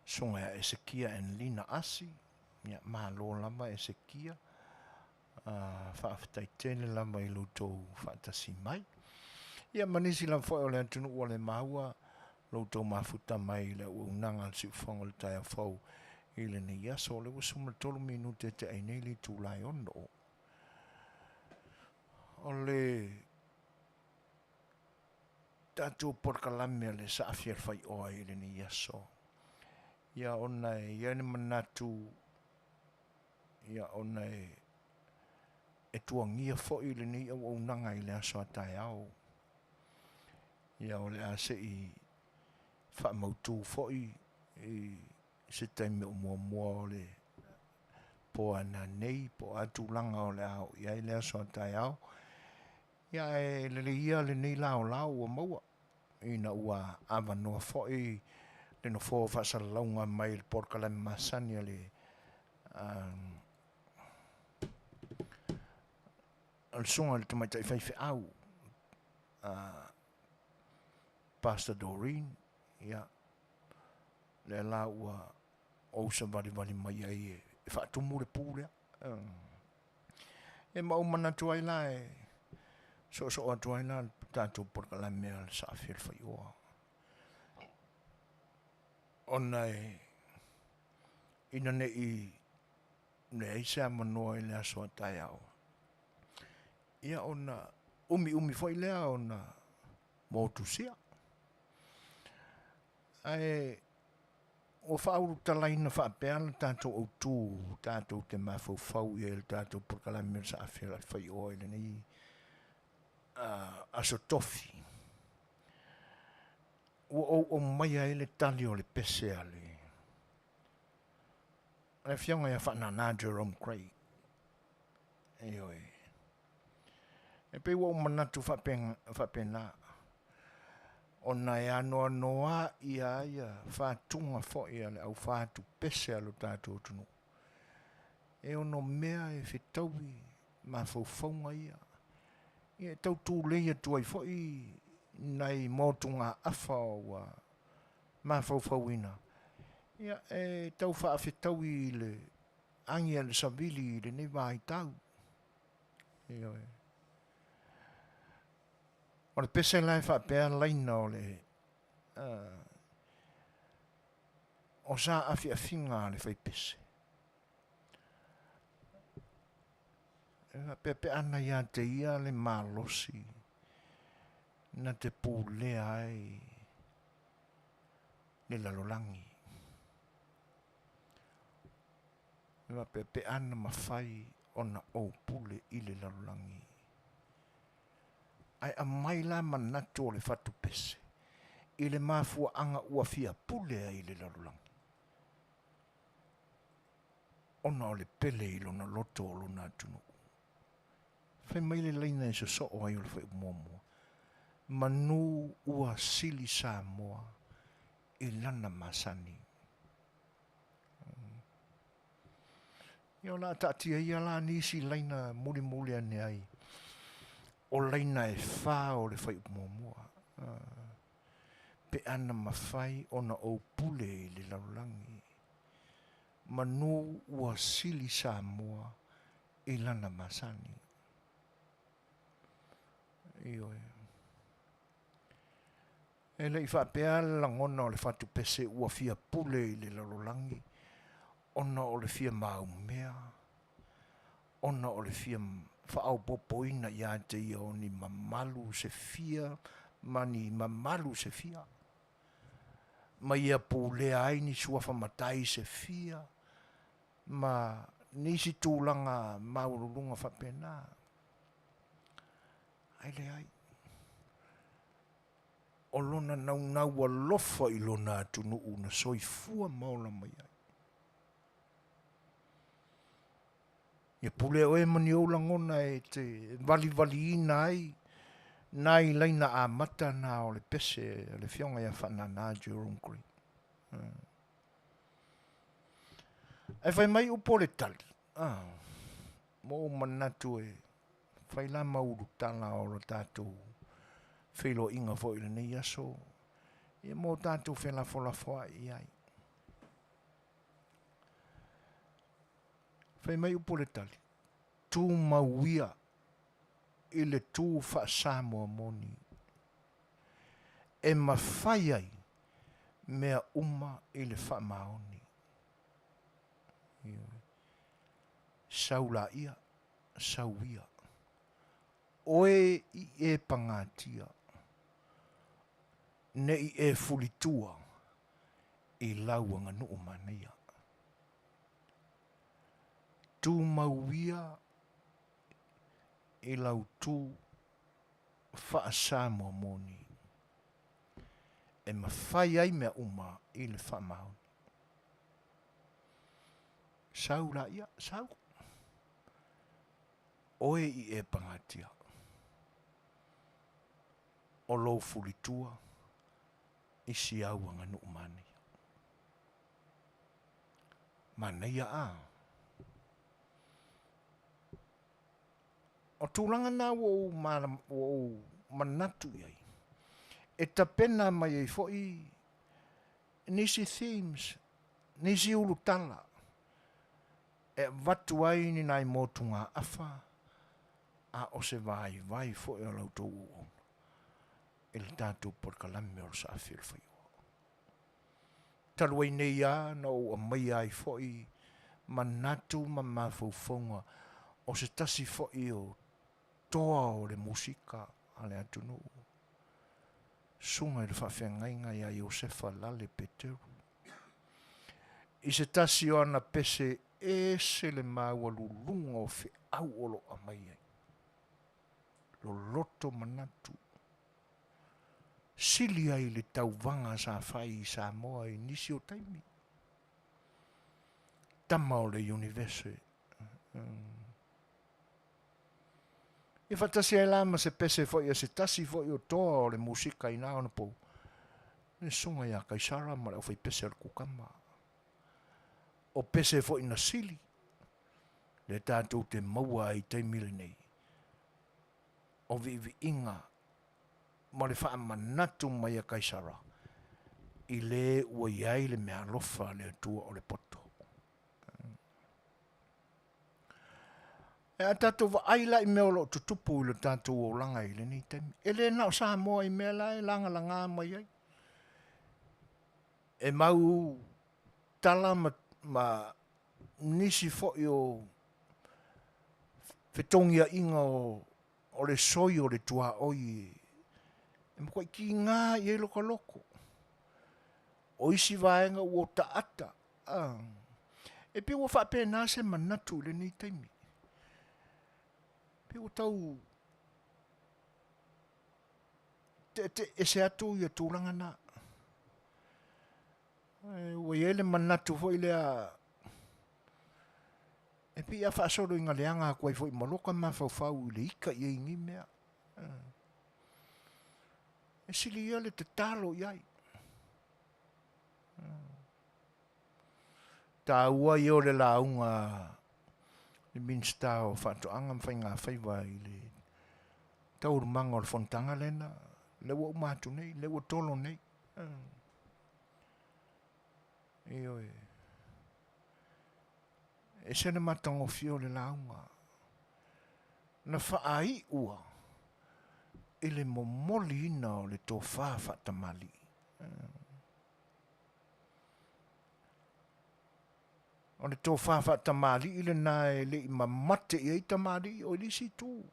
S1: Susuga ia Esekia and Lina Asi, ia malo lava Esekia, faafetai tele lava i lo outou faatasi mai. Ia ma nisi lava foi o le atunuu ua le maua lo outou mafuta mai i le auaunaga a le siufofoga o le taeao fou i lenei aso. O lea ua 13 minute e tea ai nei le itula e 6. O le tatou polokalame a le Saafi a le Faioa i lenei aso, ia ona e i ai le manatu, ia ona e tuagia foi lenei auaunaga i le aso a taeao. Ia o le a se i faamautu foi i se taimi o muamua o le po a nanei, po o a tulaga o le a oo i ai le aso a taeao. Ia ae lelei ia lenei laolao ua maua, ina ua avanoa foi le nofoa o faasalalauga mai le polokalame masani a le susuga i le tamaitai faifeau, Pastor Doreen, ia, lea la ua ou savalivali mai ai e faatumu le pu lea. E ma ou manatu ai la e soosoo atu ai la le tatou polokalame a le Saafi o le Faioa, ona e ina ne i leai se avanoa i le aso a taeao, ia ona umiumi foi lea ona motusia. Ae ua faaulutalaina faapea le tatou autu tatou te mafaufau i ai i le tatou polokalame o le Saafi o le Faioa i lenei aso tofi. Ua ou aumaia ai le tali o le pese a le afioga ia Faanana Jerome Gray. Ioe. E pei ua ou manatu faapena, ona e anoanoa ia ai fatuga foi a le au fatupese a lo tatou atunuu, e ono mea e fetaui mafaufauga ia, ia e tau tulei atu ai foi nai motugaafa ua mafaufauina, ia e tau faafetaui i le agi a le savili i lenei vaitau. Ioe. O le pese la e faapea laina o le o sa afiafiga a le faipese. E faapea pe ana ia te ia le malosi na te pulea ai le lalolagi. E faapea pe ana mafai ona ou pule i le lalolagi. Ae aumai la manatu o le fatupese i le mafuaaga ua fia pule ai i le lalolagi, ona o le pele i lona loto o lona atunuu. Fai mai le laina e sosoo ai o le fuaiupu muamua, Manu ua sili Samoa i lana masani. Ia o le a taatia ia la nisi laina mulimuli ane ai, o laina e fa o le fuaiupu muamua. Pe a na mafai ona ou pule i le lalolagi, manu ua sili Samoa i lana masani. Ioe. E le i faapea le lagona o le fatupese ua fia pule i le lalolagi ona o le fia maumea, ona o le fia faaopoopoina ia te ia o ni mamalu se fia ma ni mamalu se fia, ma ia pulea ai ni suafa matai se fia ma nisi tulaga maualuluga faapena. Ae leai. O lona naunau alofa i lona atunuu na soifua ma ola mai ai. Ia pule oe ma ni ou lagona e te valivaliina ai nai laina amata na o le pese a le Afioga ia Faanana Jerome Green. Ae fai mai upu o le tali, ah, ua ou manatu e fai la ma ulutala o le tatou feiloaiga foi i lenei aso, ia mo tatou felafolafoai i ai. Fai mai upu o le tali, tumau ia i le tu faa-Samoa moni e mafai ai mea uma i le faamaoni. Ioe. Sau laia, sau ia. Oe i e pagatia, ne i e fulitua i lau aganuu manaia. Tumau ia i lau tu faa-Samoa moni e mafai ai mea uma i le faamaoni. Sau laia, sau. Oe i e pagatia. O lou fulitua i si au aganuu manaia. Manaia a. O tulaga na ua ou, ua ou manatu i ai, e tapena mai ai foi nisi themes, nisi ulutala e avatu ai ni nai motugaafa a o se vaivai foi o la outou auauna i le tatou polokalame o le Saafi o le Faioa. Talu ai nei lava na ou aumaia ai foi manatu ma mafaufauga o se tasi foi o toa o le musika a le atunuu, susuga i le faafeagaiga ia Iosefa Lale Peteru, i se tasi o ana pese ese le maualuluga o feau o lo o aumai ai. Loloto manatu. Sili ai le tauvaga sa fai i Samoa i nisi o taimi. Tama o le Iunivese. Ia faatasi ai la ma se pese foi a se tasi foi o toa o le musika i na ona pou, le susuga ia Kaisara ma le aufaipese a le Kukama. O pese foi na sili, lea tatou te maua ai i taimi lenei, o viiviiga ma le faamanatu mai a Kaisara i le ua i ai le meaalofa a le Atua o le poto. E a tatou vaai la i mea o lo o tutupu i lo tatou olaga i lenei taimi, e le na o Samoa i mea la e lagalaga mai ai. E mau tala ma, ma nisi foi o fetogiaiga o, o le soi o le tuaoi e matuai kiga i ai lota loto. O isi vaega ua otaata, a, e pei ua faapena se manatu i lenei taimi. Pei ua tau teeteese atu ia tulaga na. Ua i ai le manatu foi lea e pei a faasolo ina leaga atu ai foi ma lota mafaufau i le ita i ai i nei mea. E sili ia le tatalo i ai. Taua ia o le lauga a le Minisita o Faatoaga ma Faigafaiva i le taualumaga o le fonotaga lena, lea ua uma atu nei, lea ua tolo nei. Ioe. E ese le matagofie o le lauga. Na faaiua i le momoliina o le tofa faatamalii. O le tofa faatamalii lena e le i mamate i ai tamalii o i le isi itu.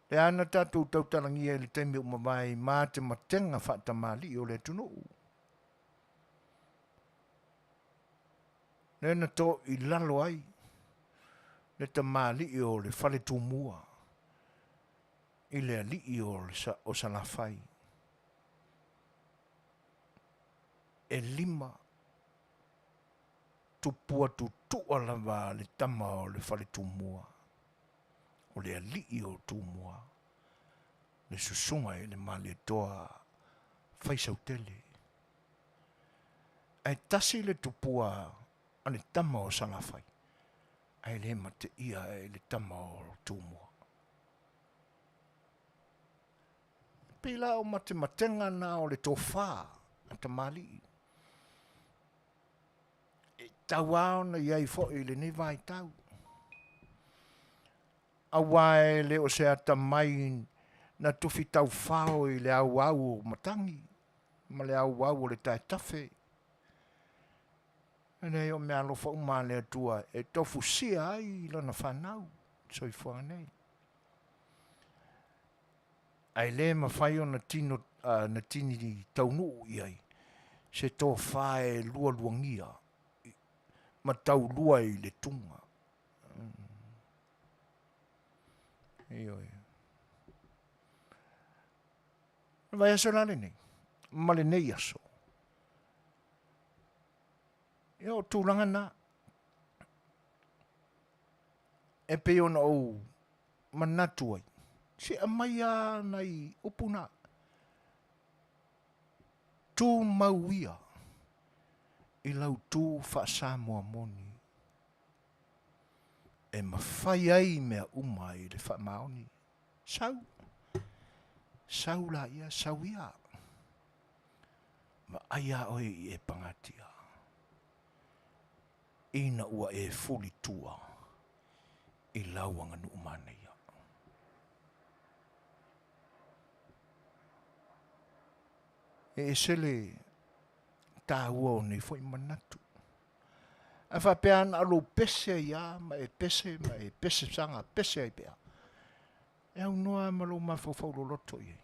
S1: Lea na tatou tautalagia i le taimi ua mavae i matematega faatamalii o le atunuu. Lea na to i lalo ai le tamalii o le fale Tumua i le alii o Salafai. E lima tupua tutua lava a le tama o le fale Tumua, o le alii o Tumua, le susuga i le Malietoa Faisautele. Ae tasi le tupua a le tama o Salafai, ae le mateia e le tama o Tumua. E pei la o matematega na o le tofa a tamalii e tatau lava ona i ai foi i lenei vaitau. Aua e le o se atamai na tufi taufao i le auau o matagi ma le auau o le taetafe. E leai, o meaalofa uma a le Atua e tofusia ai lana fanau i le soifuaga nei. Ae le mafai ona tino na tini taunuu i ai se tofa e lualuagia ma taulua i le tuga. Ioe. O le vaiaso la lenei ma lenei aso, ia o tulaga na e pei ona ou manatu ai, se aumai lava nai upu na, tumau ia i lau tu faa-Samoa moni e mafai ai mea uma i le faamaoni. Sau, sau laia, sau ia. Vaai a oe i e pagatia ina ua e fulitua i lau aganuu manaia. E ese le taua o nei foi manatu. Ae faapea lava na o lou pese ai lava ma e pese ma e pese saga pese ai pea. E aunoa lava ma lou mafaufau loloto i ai.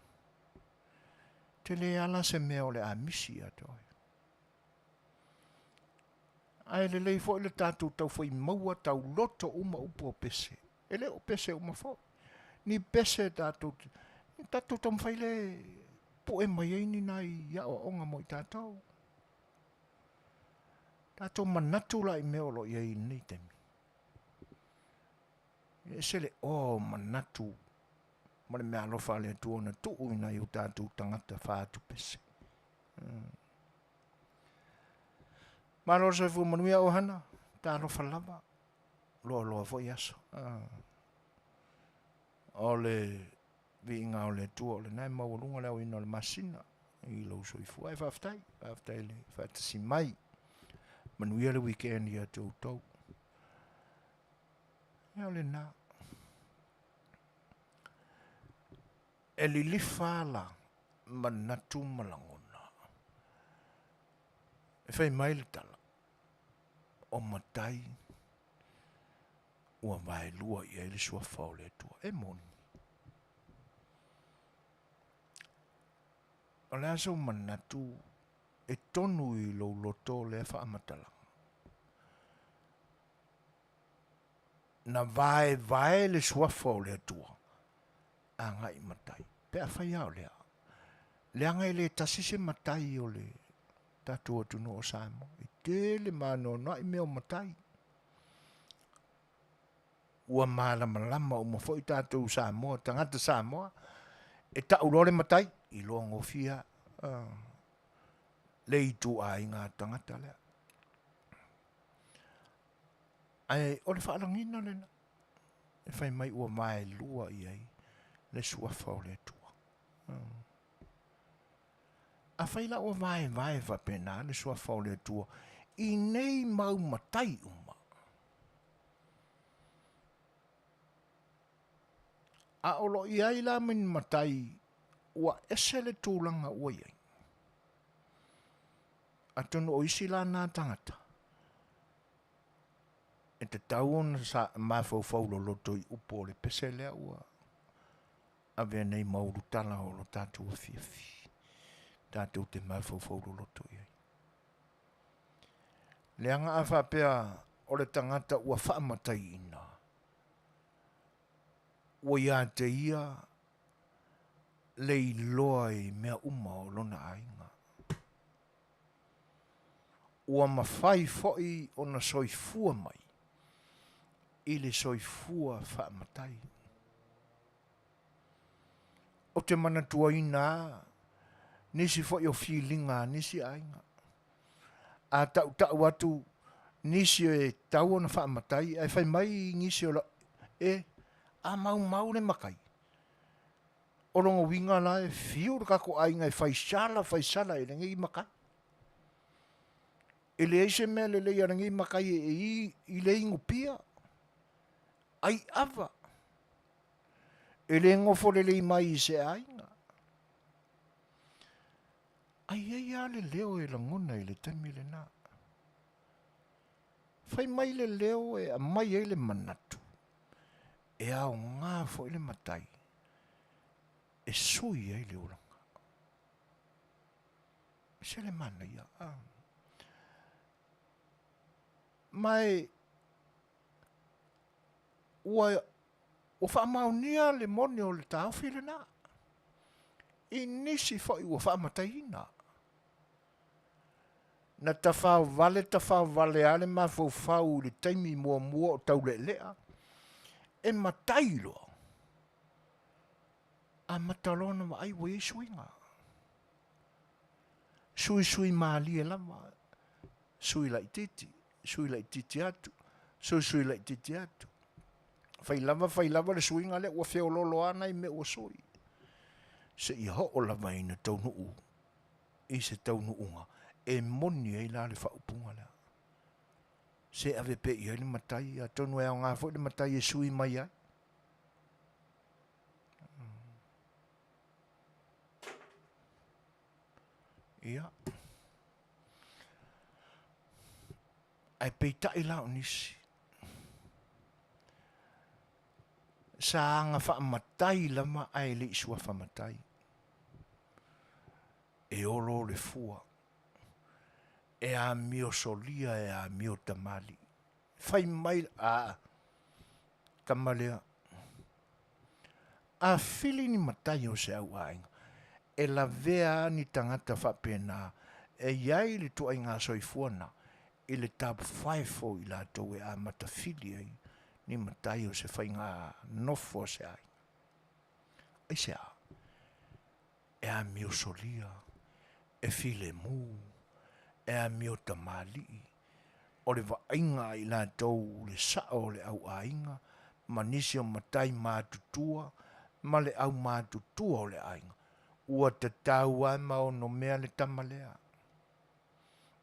S1: Tele lava la se mea o le a misi ia te oe. Ae lelei foi le tatou taufai maua tauloto uma upu o pese. E le o pese uma foi. Ni pese tatou te, tatou taumafai le pue mai ai ni nai aoaoga mo i tatou. Tatou manatu la i mea o lo o i ai i lenei taimi. E ese le oa o manatu ma le meaalofa a le Atua na tuu i nai o tatou tagata faatupese. Malo le soifua manuia ohana, talofa lava, loaloa foi aso. O le viiga o le Atua o lena e maualuga le aoina o le masina i lou soifua. Ae faafetai, faafetai i le faatasi mai. Manuia le weekend ia te outou. Ia o lena. E lilifa ala manatu ma lagona. E fai mai le tala, o matai ua vaelua i ai le suafa o le Atua. E moni. O le a sou manatu e tonu i lou loto lea faamatalaga? Na vaevae le suafa o le Atua agai i matai. Pe afai lava o lea, leaga e le tasi se matai o le tatou atunuu o Samoa. E tele ma anoanoai mea o matai. Ua malamalama uma foi tatou Samoa, tagata Samoa, e tau loa le matai, iloa gofie lava le ituaiga tagata lea. Ae o le faalagiga lena, e fai mai ua vaelua i ai le suafa o le Atua. Afai la ua vaevae faapena le Suafa o le Atua i nei mau matai uma, a o lo o i ai la ma ni matai ua ese le tulaga ua i ai, atonu o isi la na tagata e tatau ona mafaufau loloto i upu o le pese lea ua avea nei ma ulutala o lo tatou afiafi, tatou te mafaufau loloto i ai. Leaga a faapea o le tagata ua faamataiina, ua ia te ia le iloa i mea uma o lona aiga. Ua mafai foi ona soifua mai i le soifua faamatai. Ou te manatuaina lava nisi foi o filiga a nisi aiga. A tautau atu nisi e tatau ona faamatai, ae fai mai nisi o e, a maumau le matai, o lona uiga la e fiu le tatou aiga e fai sala fai sala e lenei matai. E leai se mea lelei a lenei matai e i le inupia, ai ava, e le nofo lelei mai i se aiga. Ae i ai lava le leo e lagona i le taimi lena. Fai mai le leo e aumai ai le manatu, e aoga foi le matai e sui ai le olaga. Se le manaia. Ma e ua ua faamaonia le moni o le taofi lena i nisi foi ua faamataiina. Na tafaovale tafaovale lava le mafaufau i le taimi muamua o taulealea, e matai loa, amata loa ona vaai ua i ai suiga. Suisui malie lava, sui laitiiti, sui laitiiti atu, suisui laitiiti atu. Fai lava fai lava le suiga lea ua feoloolo lava nai mea ua sui, seia oo lava ina taunuu i se taunuuga e moni ai la le faaupuga lea. Se ave pea i ai le matai, atonu e aoga foi le matai e sui mai ai. Ia. Ae peitai la o nisi, sa aga faamatai lava ae le i suafa matai. E olo le fua, e amio solia e amio tamalii. Fai mai, aa, tama lea, a fili ni matai o se au aiga, e lavea ni tagata faapena e i ai le ituaiga soifua na i le tapafaefo i latou e amata fili ai ni matai o se faiga nofo a se aiga. Aisea? E amio solia, e filemu, e amio tamalii, o le vaaiga a i latou le sao o le au aiga ma nisi o matai matutua ma le au matutua o le aiga, ua tatau lava ma onomea le tama lea.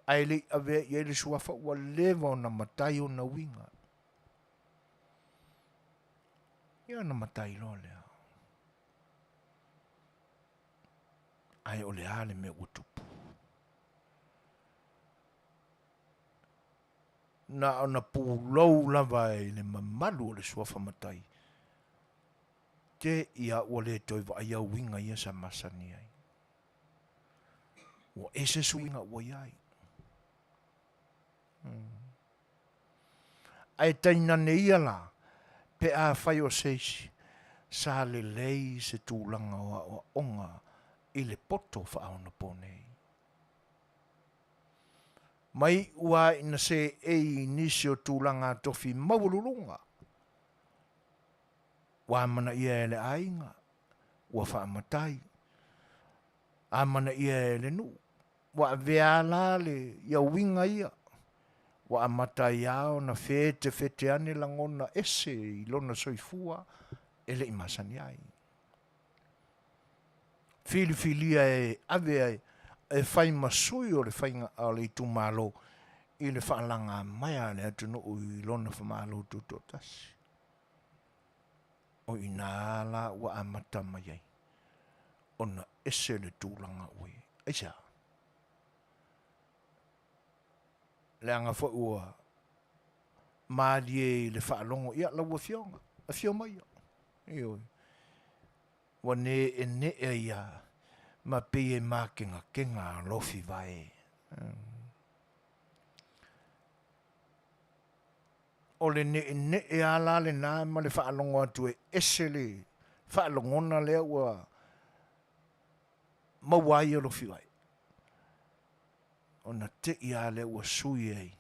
S1: Ae le i avea i ai le suafa ua leva ona matai ona uiga. Ia ona matai loa lea. Ae o le a le mea ua tupu? Na ona pulou lava i le mamalu o le suafa matai, te i a ua le toe vaaia uiga ia sa masani ai. Ua ese suiga ua i ai. Ae tainane ia la, pe afai o se isi, sa lelei se tulaga o aoaoga i le poto faaonaponei. Ma iu lava ina seei i nisi o tulaga tofi maualuluga, ua amanaia e le aiga, ua faamatai, amanaia e le nuu, ua avea la le ia uiga ia, ua amata ai lava ona fetefete ane lagona ese i lona soifua e le i masani ai. Filifilia e ave ai e fai ma sui o le faiga o le itumalo i le faalaga mai a le atunuu i lona famalo tutoatasi. O i ina la ua amata mai ai ona ese le tulaga ua i ai. Aisea? Leaga foi ua malie i le faalogo, ia lau afioga, afio maia. Ioe. Ua ne'ene'e ai a ma pei e makenakena alofi vae. O le ne'ene'e a la lena ma le faalogo atu e ese le faalogona lea ua maua ai alofi vae. Ona te'i a lea ua sui ai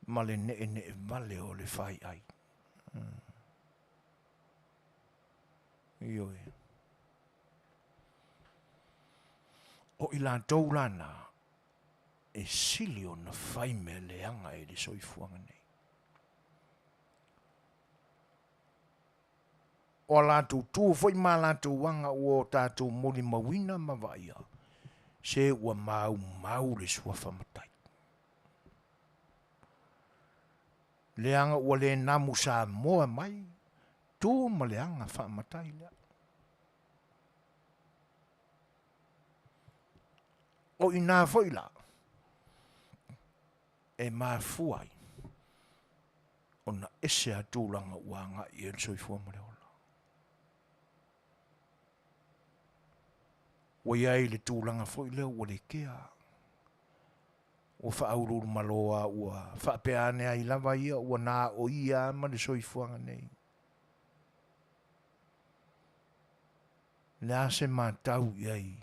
S1: ma le ne'ene'e vale o le fai'ai. Ioe. O i latou la na e sili ona fai mea leaga i le soifuaga nei. O a latou tu foi ma a latou aga ua o tatou molimauina ma vaaia, se ua maumau le suafa matai. Leaga ua le namu Samoa mai tu ma le aga faamatai lea. O i ina foi la e mafua ai ona ese a tulaga ua agai i ai le soifua ma le ola. Ua i ai le tulaga foi lea ua le kea, ua faauluulumalo a ua faapea ane ai lava ia ua na o ia ma le soifuaga nei. Le a se matau i ai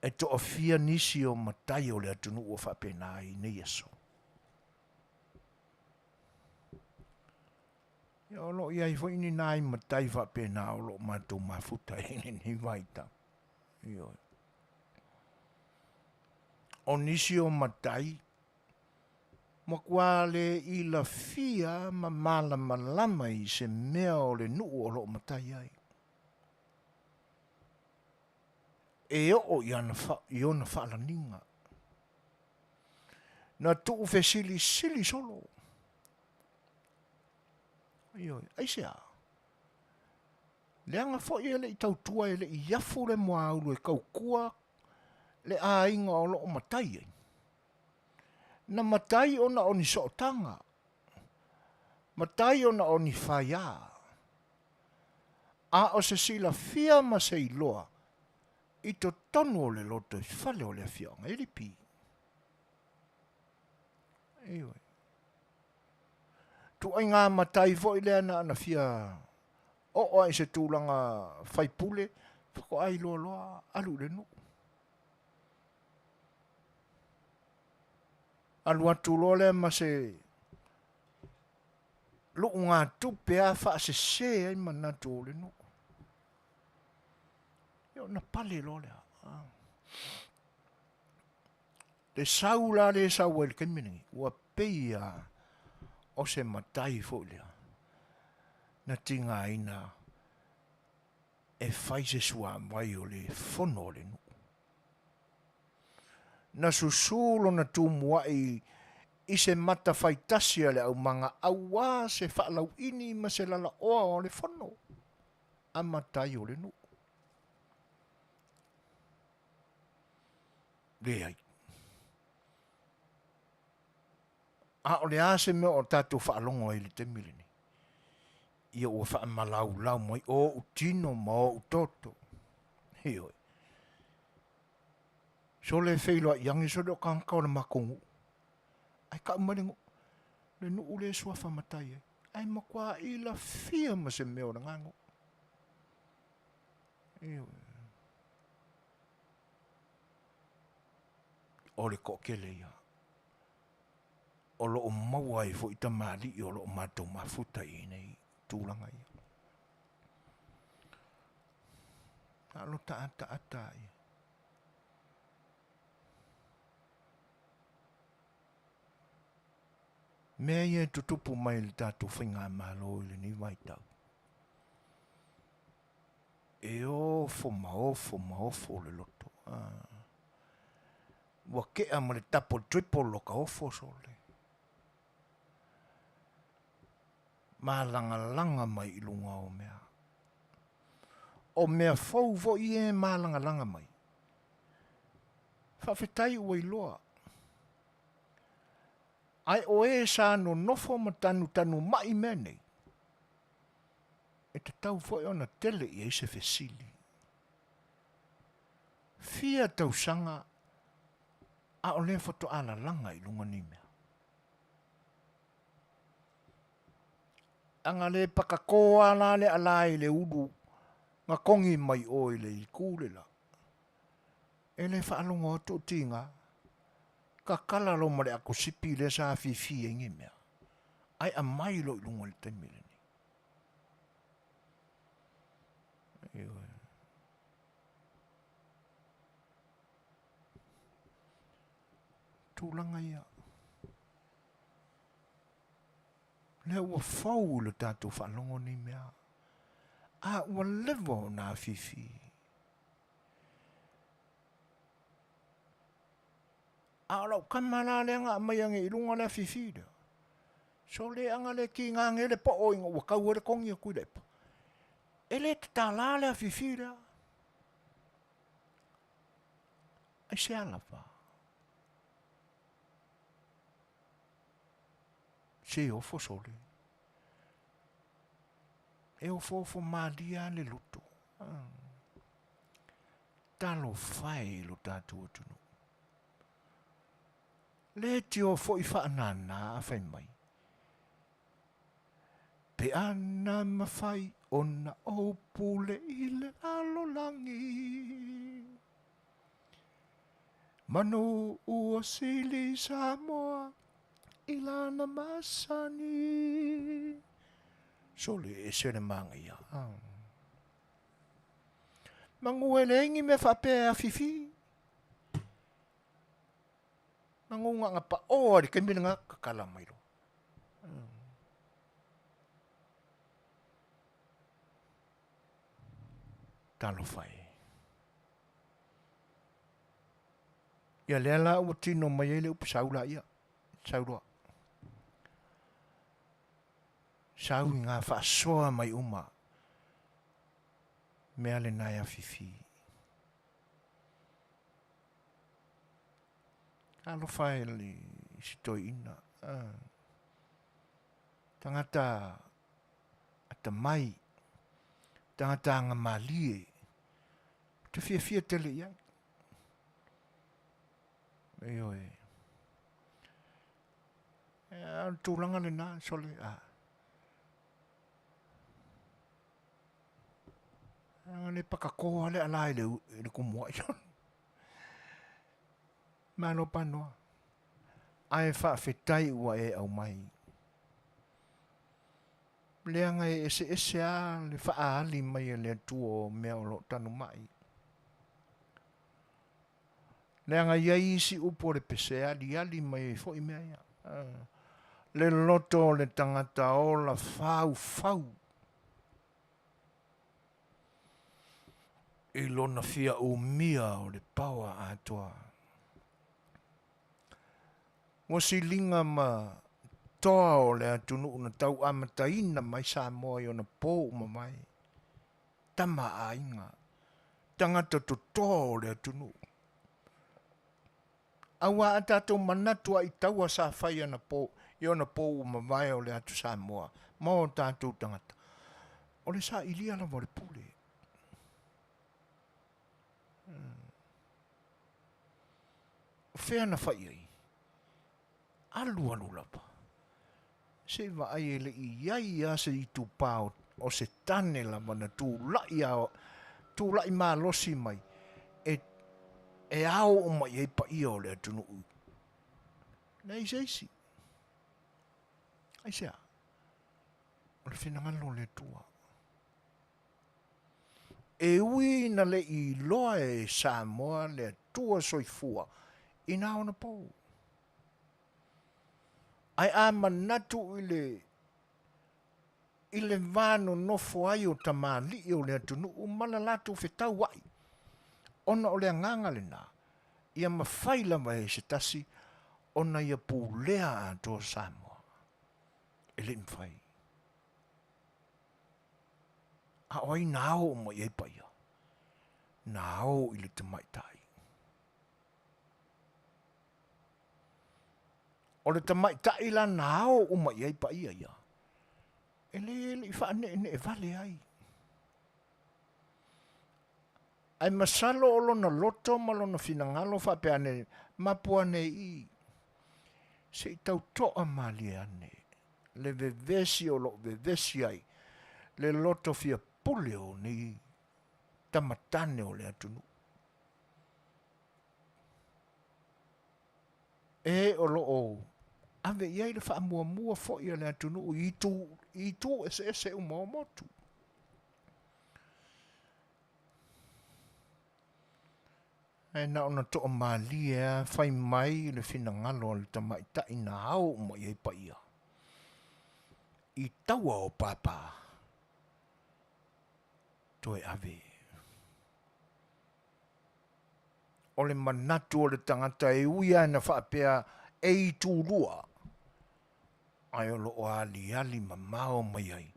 S1: e toafia nisi o matai o le atunuu ua faapena ai i nei aso. Ia o lo o i ai foi ni nai matai faapena o lo o matou mafuta i lenei vaitau. Ioe. O nisi o matai, matua le ilafia ma malamalama i se mea o le nuu o lo o matai ai. E oo i ana fa, i ona faalaniga. Na tuufesilisili solo. Ioe, aisea? Leaga foi e le i tautua e le i afu le muaulu e taukua le aiga o lo o matai ai. Na matai ona o ni sootaga, matai ona o ni faiā, a o se silafia ma se iloa i totonu o le lotoifale o le afioaga e lipi. Ioe. Tuaiga matai foi lea na ona fia oo lava i se tulaga faipule, faatoa iloa loa alu i le nuu. Alu atu loa lea ma se luugatupe lava faasese ai manatu o le nuu. Ia ona pale loa lea. Le sau la lea e sau ai i le taimi lenei, ua pei lava o se matai foi lea na tigaina e fai se suavai o le fono o le nuu. Na susū lona tumuai i se mata faitasi a le aumaga auā se faalauini ma se lalaoa o le fono a matai o le nuu. Leai. A o le a se mea o tatou faalogo ai i le taimi lenei? Ia ua faamalaulau mai o ou tino ma ou toto. Ioe. Sole e feiloai ane sole o tagata o le matou nuu. Ae tau mai le nuu, le nuu lea e suafa matai ai. Ae matua ilafia ma se mea o lena nuu. Ioe. O le toatele ia o lo o maua ai foi tamalii o lo o matou mafuta i nei tulaga ia. Alo taataata ia. Mea ia e tutupu mai i le tatou faigamalo i lenei vaitau. E ofo ma ofo ma ofo le loto. Ah. Ua kea ma le double triple o ka ofo sole. Malagalaga mai i luga o mea. O mea fou foi ia e malagalaga mai. Faafetai ua iloa. Ae o e sa nonofo ma tanutanumai mea nei, e tatau foi ona tele i ai se fesili. Fia tausaga a o lea faatoa lalaga i luga nei mea. Aga le pakakō a la le alā i le ulu na kogi mai ʻoe i le itu le la. E le faalogo atu o tiga. Kakala lo ma le akosipi lea sa afifi ai nei mea. Ae aumai loa i luga i le taimi lenei. Ioe. Tulaga ia. Lea ua fou i lo tatou faalogo nei mea. A ua leva ona afifi. A o lau kama la lea na aumai ane i luga le afifi lea. Sole aga le kiga ane le poo ina ua tau ai le kogi a Tuilaepa. E le tatala le afifi lea. Aisea lava? Se ofo sole. E ofoofo malie lava le loto. Talofa e i lo tatou atunuu. Le tio foi faanana a fai mai. Pe ana mafai ona ou pule i le lalolagi. Manu ua sili Samoa i lana masani. Sole e ese le manaia. Manu e leai ni mea faapea e afifi. Manu na ona paʻō a i le taimi lena tatala mai loa. Talofa e. Ia lea la ua tino mai ai le upu sau laia, sau loa. Sau i ngā faasoa mai uma, mea lena e afifi. Talofa e le si toeaina. Tagata atamai, tagata agamalie, ou te fiafia tele i ai. Ioe. A o le tulaga lena, sole, a. A le pakakō lava le alā i le, i le kumuai. Malo panoa. Ae faafetai ua e aumai. Leaga e eseese lava le faaali mai e le Atua o mea o lo o tanumai. Leaga e i ai isi upu o le pese e aliali mai ai foi mea ia. Le loto o le tagata ola faufau i lona fia umia o le paoa atoa. Ua siliga ma toa o le atunuu na tau amataina mai Samoa i ona po uma mai, tama a aiga, tagata totoa o le atunuu. Aua a tatou manatu a i taua sa fai ana po i ona po ua mavae o le atu Samoa ma o tatou tagata, o le sailia lava o le pule. O fea na fai ai? Alu alu lava. Se i vaai e le i i ai lava se itupa o se tane lava na tulai a tulai malosi mai e e ao uma i ai paia o le atunuu. Leai se isi. Aisea? O le finagalo o le Atua. E ui ina le i iloa e Samoa le Atua soifua i nā ona pou. Ae a manatu i le i le va nonofo ai o tamalii o le atunuu ma le latou fetauai, ona o le agaga lena, Ia mafai lava e se tasi ona ia pulea atoa Samoa. E le i mafai. A o ai na ao uma i ai paia? Na ao i le tamaitai. O le tamaitai la na ao uma i ai paia ia, e le le i faaneenee vale ai. Ae masalo o lona loto ma lona finagalo faapea ane, Mapu ane i i, se i tau toa malie ane le vevesi o lo o vevesi ai le loto fia pule o nei tamatane o le atunuu. E o lo o ave i ai le faamuamua foi a le atunuu i itu, i itu eseese uma o motu. Ae na ona toamalie lava fai mai le finagalo a le tamaitai na ao uma i ai paia i taua o papa toe ave. O le manatu o le tagata e ui lava ina faapea e itulua, ae o lo o aliali mamao mai ai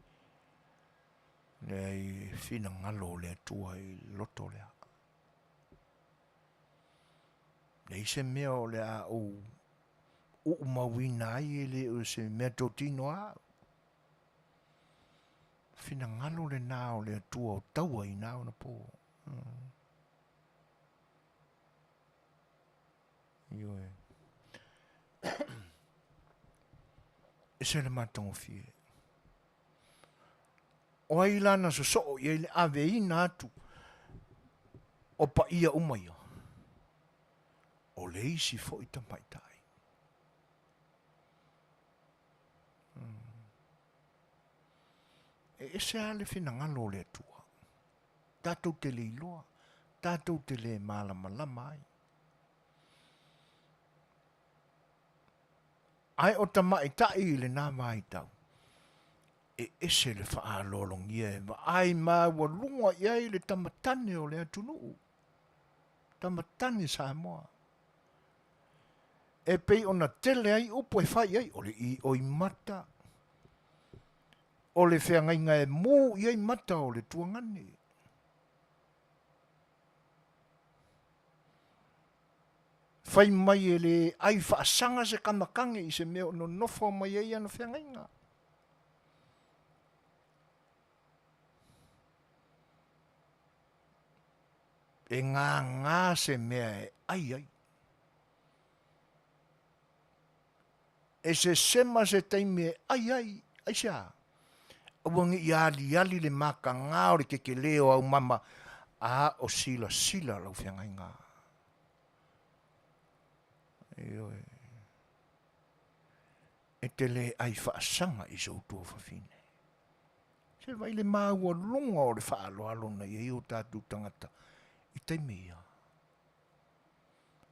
S1: le finagalo o le Atua i le loto lea. Leai se mea o le a ou uumauina ai e le o se mea totino a au. Finagalo lena o le Atua o taua i na ona po. Ioe. Ese le matagofie. O ai la na sosoo i ai le aveina atu o paia uma ia? O le isi foi tamaitai. E ese lava le finagalo o le Atua. Tatou te le iloa, tatou te le malamalama ai. Ae o tamaitai i lena vaitau, e ese le faaaloalogia e vaai maualuga i ai le tamatane o le atunuu, tamatane Samoa. E pei ona tele ai upu e fai i ai, o le ioimata, o le feagaiga e mu i ai mata o le tuagane. Fai mai e le ai faasaga se kamakage i se mea o nonofo mai ai ana feagaiga. E gagā se mea e ai ai. E sesema se taimi e ai ai, aisea? Aua ne i aliali le makagā o le kekelē o au mama, a o silasila lau feagaiga. Ioe. E te le ai faasaga i sou tuafafine. Se vai le maualuga o le faaaloalo na i ai o tatou tagata i taimi ia.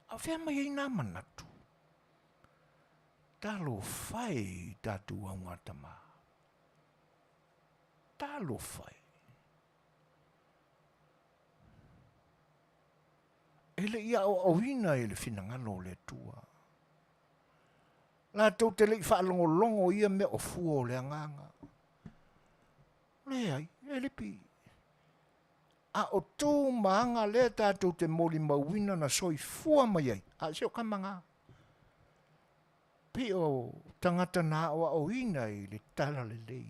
S1: A o fea mai ai nā manatu? Talofa e i tatou augatama. Talofa e. E le i aoaoina e le finagalo o le Atua. Latou te le i faalogologo i ia mea o fua o le agaga. Leai, e le pi. A o tu ma aga lea tatou te molimauina na soifua mai ai, a se o kamaga. Pei o tagata na aoaoina i le talalelei.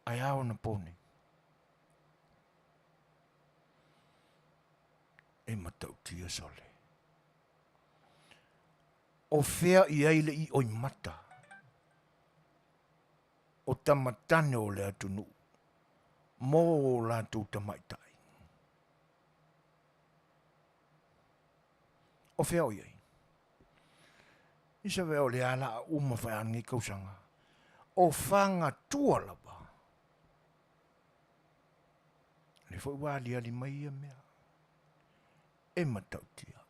S1: Ae a ona po nei? E matautia sole. O fea i ai le ioimata o tamatane o le atunuu mō ō latou tamaitai? O fea o i ai? I se mea o le a la a uma whai a lenei kausaga. O Whangatua lava. Le foi ua aliali mai ia mea. E matautia.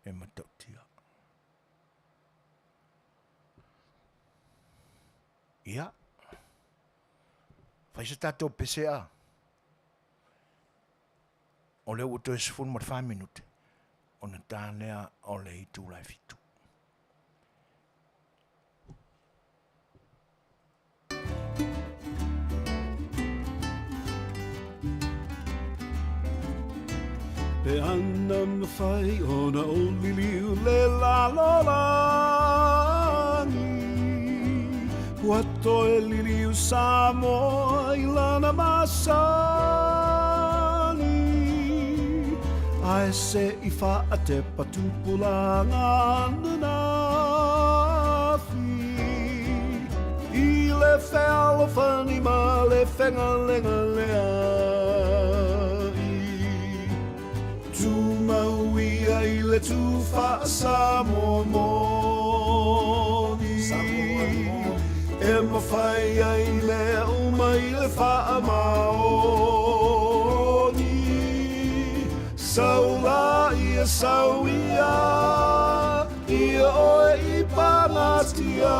S1: E matautia. Ia. Fai se tatou pese a. O lea ua toe 14 minute ona ta lea o le itula e 7.
S2: Pe ana mawhai ona o liliu le lalolagi Ua toe liliu Samoa i lana masani Ae se i faatepa tupulaga ananafi I le fealofani ma le fegalegaleai Tumau ia i le tu faa-Samoa moni E mafai ai mea uma i le faamaoni Sau la ia sau ia Ia oe i pagatia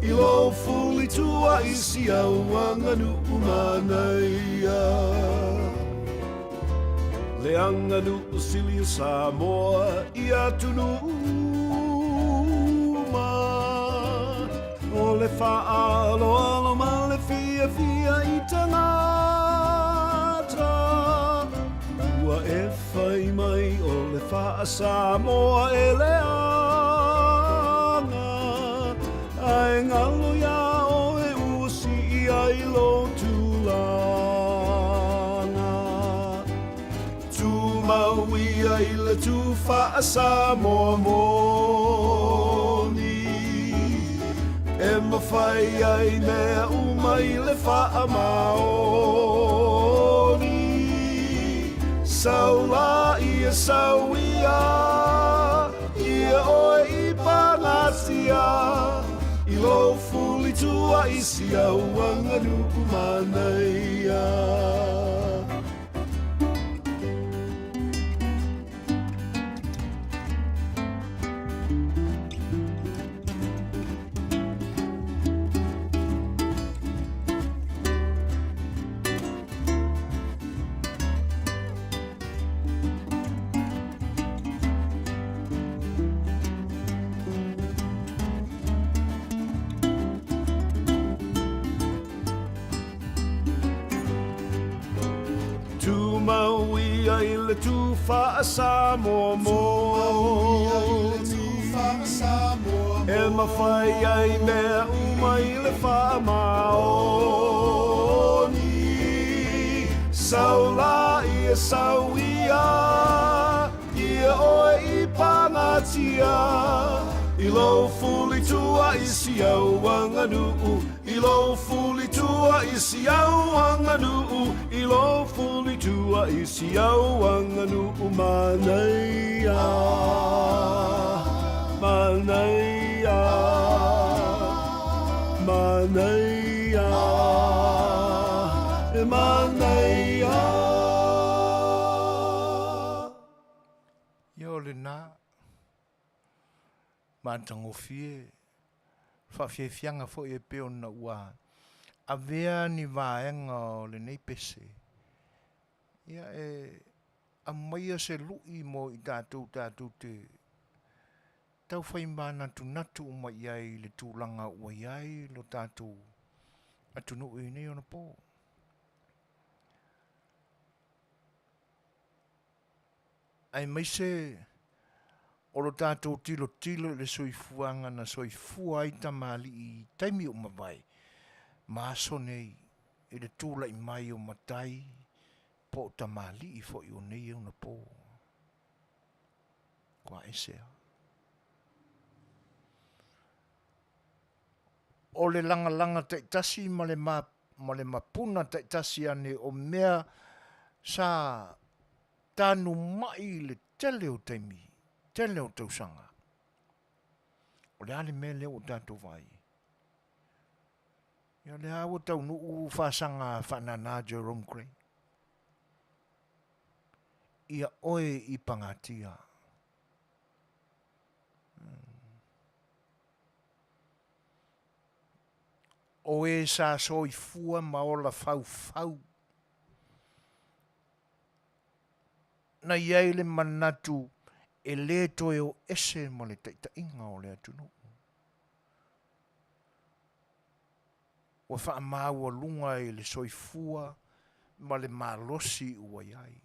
S2: I lou fulitua i si au aganuu manaia Le aganuu sili o Samoa i atunuu uma O le faaaloalo ma le fiafia i tagata Ua e fai mai o le faa-Samoa e leaga Ae galo iā oe ua sii ai lou tulaga Tumau ia i le tu faa-Samoa moni E mafai ai mea uma i le faamaoni Sau la ia sau ia Ia oe i pagatia I lou fulitua i si au aganuu manaia Tumau ia i le tu faa-Samoa moni E mafai ai mea uma i le faamaoni Sau la ia sau ia Ia oe i pagatia I lou fulitua i si au aganuu I lou fulitua i si au aganuu I lou fulitua i si au aganuu manaia Manaia Manaia E manaia
S1: Ia o lena matagofie faafiafiaga foi e pei ona ua avea ni vaega o lenei pese ia e aumaia se lui mo i tatou tatou te taufai manatunatu uma i ai i le tulaga ua i ai lo tatou atunuu i nei ona po. Aemaise o lo tatou tilotilo i le soifuaga na soifua ai tamalii i taimi ua mavae ma aso nei i le tulai mai o matai po o tamalii foi o nei ona po. Kua ese a. O le lagalaga taitasi ma le ma le mapuna taitasi ane o mea sa tanumai i le tele o taimi, tele o tausaga. O le a le mea lea ua tatou vaai ai? Ia o lea lava ua taunuu fasaga faanana Jerome Gray. Ia oe i pagatia. O e sa soifua ma ola faufau. Na i ai le manatu e lē toe o ese ma le taitaiga o le atunuu. Ua faamaualuga i le soifua ma le malosi ua i ai.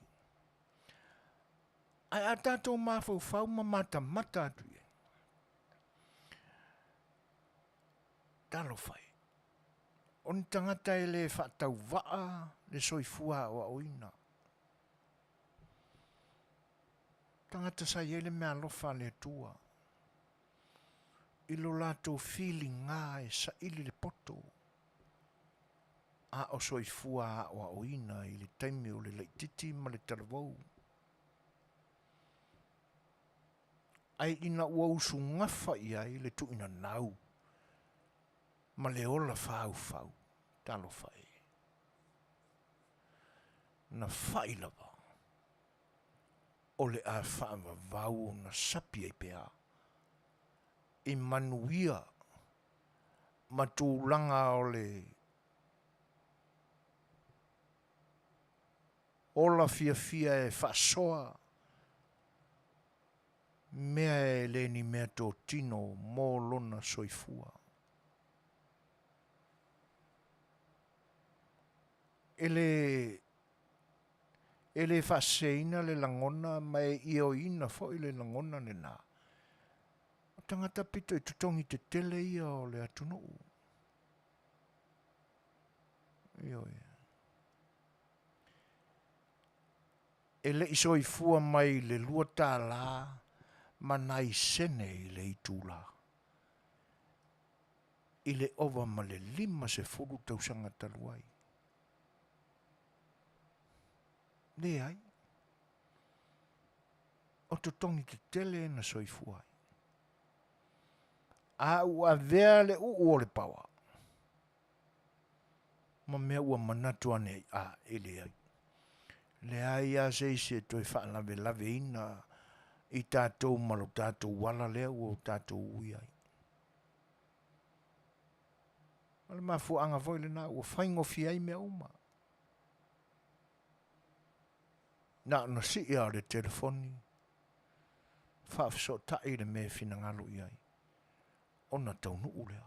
S1: Ae a tatou mafaufau ma matamata atu i ai, talofa e, o ni tagata e le faatauvaa le soifua aoaoina. Tagata sa i ai le meaalofa a le Atua i lo latou filiga e saili le poto a o soifua aoaoina i le taimi o le laititi ma le talavou. Ae ina ua usugafa i ai le tuuinanau ma le ola faufau, talofa e, na fai lava o le a faavavau ona sapi ai pea i manuia ma tulaga o le ola fiafia e faasoa mea e le ni mea totino mo lona soifua. E le e le faaseseina le lagona ma e ioeina foi le lagona lena. O tagata pito i totogi tetele ia o le atunuu. Ioe. E le i soifua mai i le $2 ma nai sene i le itula, i le ova ma le 50 tausaga talu ai. Leai. O totogi tetele na soifua ai. A ua avea le uu o le paoa ma mea ua manatu ane ai, a, e leai. Leai lava se isi e toe faalavelaveina i tatou ma lo tatou ala lea ua tatou ui ai. O le mafuaaga foi lena ua faigofie ai mea uma. Na ona sii lava o le telefoni, faafesootai le mea e finagalo i ai, ona taunuu lea.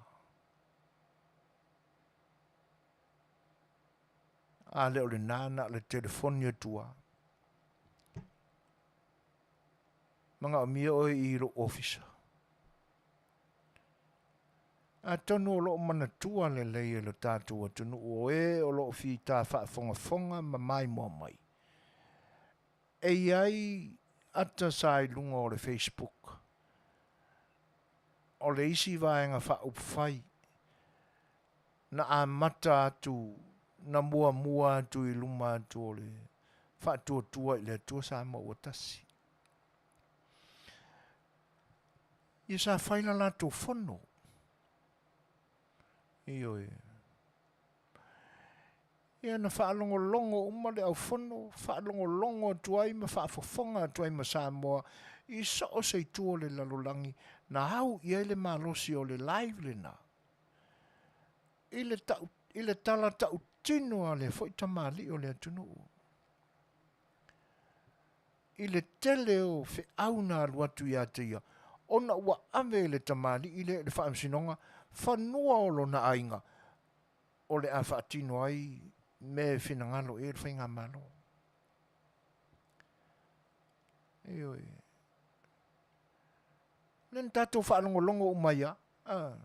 S1: A le o lena, na o le telefoni atu lava. Manaomia oe i lou ofisa. Atonu o lo o manatua lelei e lo tatou atunuu o e o lo o fita faafogafoga ma maimoa mai. E i ai ata sa i luga o le Facebook o le isi vaega faaupufai na amata atu, na muamua atu i luma atu o le Faatuatua i le Atua Samoa ua Tasi. Ia sa fai la latou fono. Ioe. Ia na faalogologo uma le aufono, faalogologo atu ai ma faafofoga atu ai ma Samoa i so o se itu o le lalolagi na au i ai le malosi o le live lena i le tau, i le tala tautino a lea foi tamalii o le atunuu. I le tele o feau na alu atu ia te ia, ona ua ave e le tamalii lea i le faamasinoga fanua o lona aiga o le a faatino ai mea e finagalo i ai le faigamalo. Ioe. Lea na tatou faalogologo uma ai lava.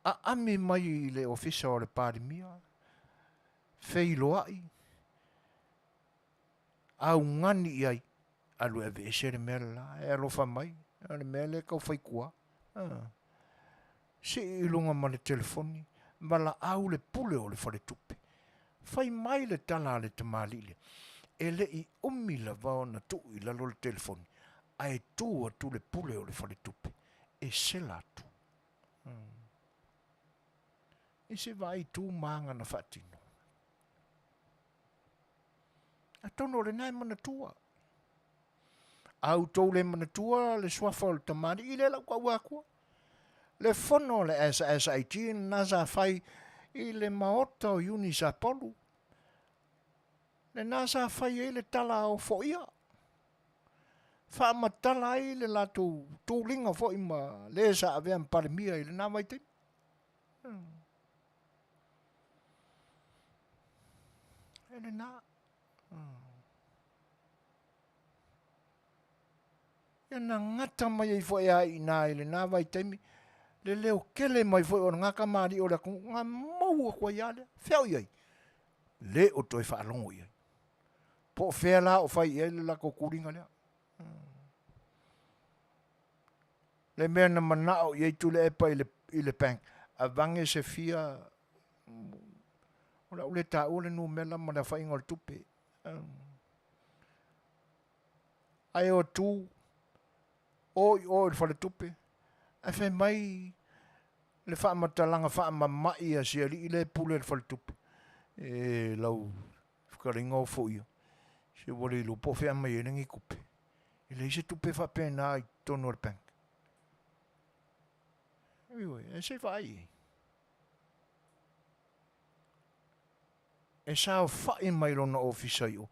S1: Aami mai i le ofisa o le Palemia, feiloai, augani i ai, alu e aveese le mea le la, e alofa mai, o le mea lea e tau fai kua. Sii i luga ma le telefoni, valaau le pule o le faletupe. Fai mai le tala a le tamalii lea, e le i umi lava ona tuu i lalo le telefoni, ae tu atu le pule o le faletupe e sela atu. I se vaai tu ma aga na faatino. Atonu o lena e manatua. A outou le manatua le suafa o le tamalii lea lau tau atua. Le fono o le SSIG lena sa fai i le maota o Iuni Sapolu. Lena sa fai ai le tala o foia. Faamatala ai le latou tuliga foi ma le sa avea ma Palemia i lena vaitaimi. E lena. Ia na gata mai ai foi lava i ina i lena vaitaimi le leo kele mai foi o lena kamali'i o le atunuu, na mou atu ai lava lea. Fea o i ai? Le o toe faalogo i ai. Po o fea la o fai i ai le latou tuliga lea. Le mea na manao i ai Tuilaepa i le, i le bank, avane se fia, o le a ou le taua le numera ma le aofaiga o le tupe. Ae o atu, o i o i le faletupe, ae fai mai le faamatalaga faamama'i a si alii lea e pule i le faletupe, e lau fetalaiga o foia, se ua le iloa po o fea e aumai ai lenei tupe. E leai se tupe faapena i totonu o le bank. Ioe, ae se i vaai i ai. E saofai mai lona ofisa i o,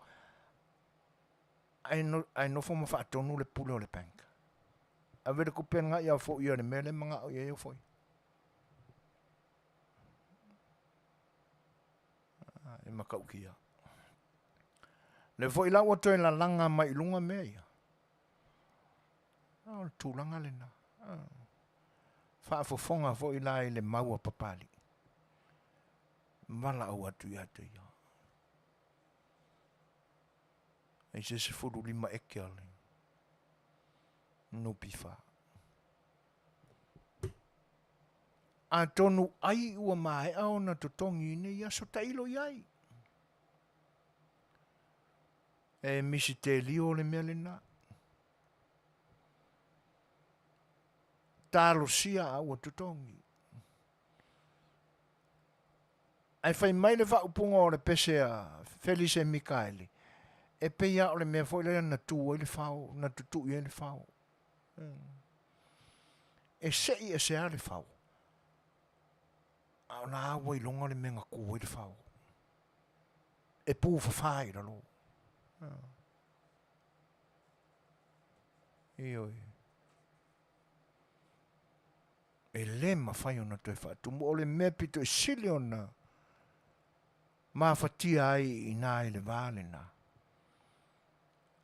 S1: ae, no, ae nofo ma faatonu le pule o le bank. Ave le tupe lena ia foia le mea lea manao i ai o foia. Ah, e matautia. Le foi la ua toe lalaga mai i luga mea ia. Ah, o le tulaga lena. Ah. Faafofoga foi la i le mau a Papalii. Valaau atu ia te ia. I se 15 eke o le NPF. Atonu ai ua maea ona totogi i nei aso tailo i ai. E misitelio le mea lena. Talosia a ua totogi. Ae fai mai le faaupuga o le pese a Felise Mikaele, e pei lava o le mea foi lea na tu ai le fao, na tutui ai le fao. E sei ese lava le fao, a o la ua iloga le mea na tu ai le fao. E pufafa i lalo. Ioe. E le mafai ona toe faatumu. O le mea pito i sili ona mafatia ai i ina i le va lena,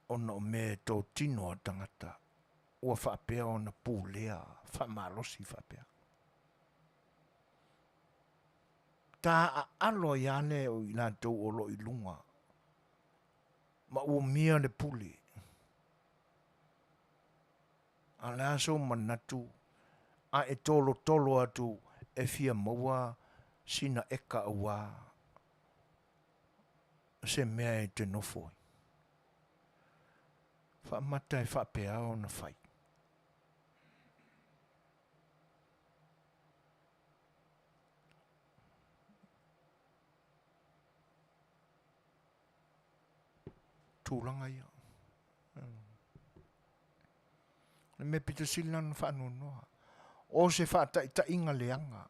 S1: ona o mea e totino a tagata ua faapea ona pulea faamalosi faapea. Taaalo ai lava lea o i latou o lo o i luga ma umia le pule. A o le a sou manatu a e tolotolo atu e fia maua sina eka auā se mea e te nofo ai? Faamata e faapea ona fai. Tulaga ia. O le mea pito sili lena ona faanoanoa, o se faataitaiga leaga.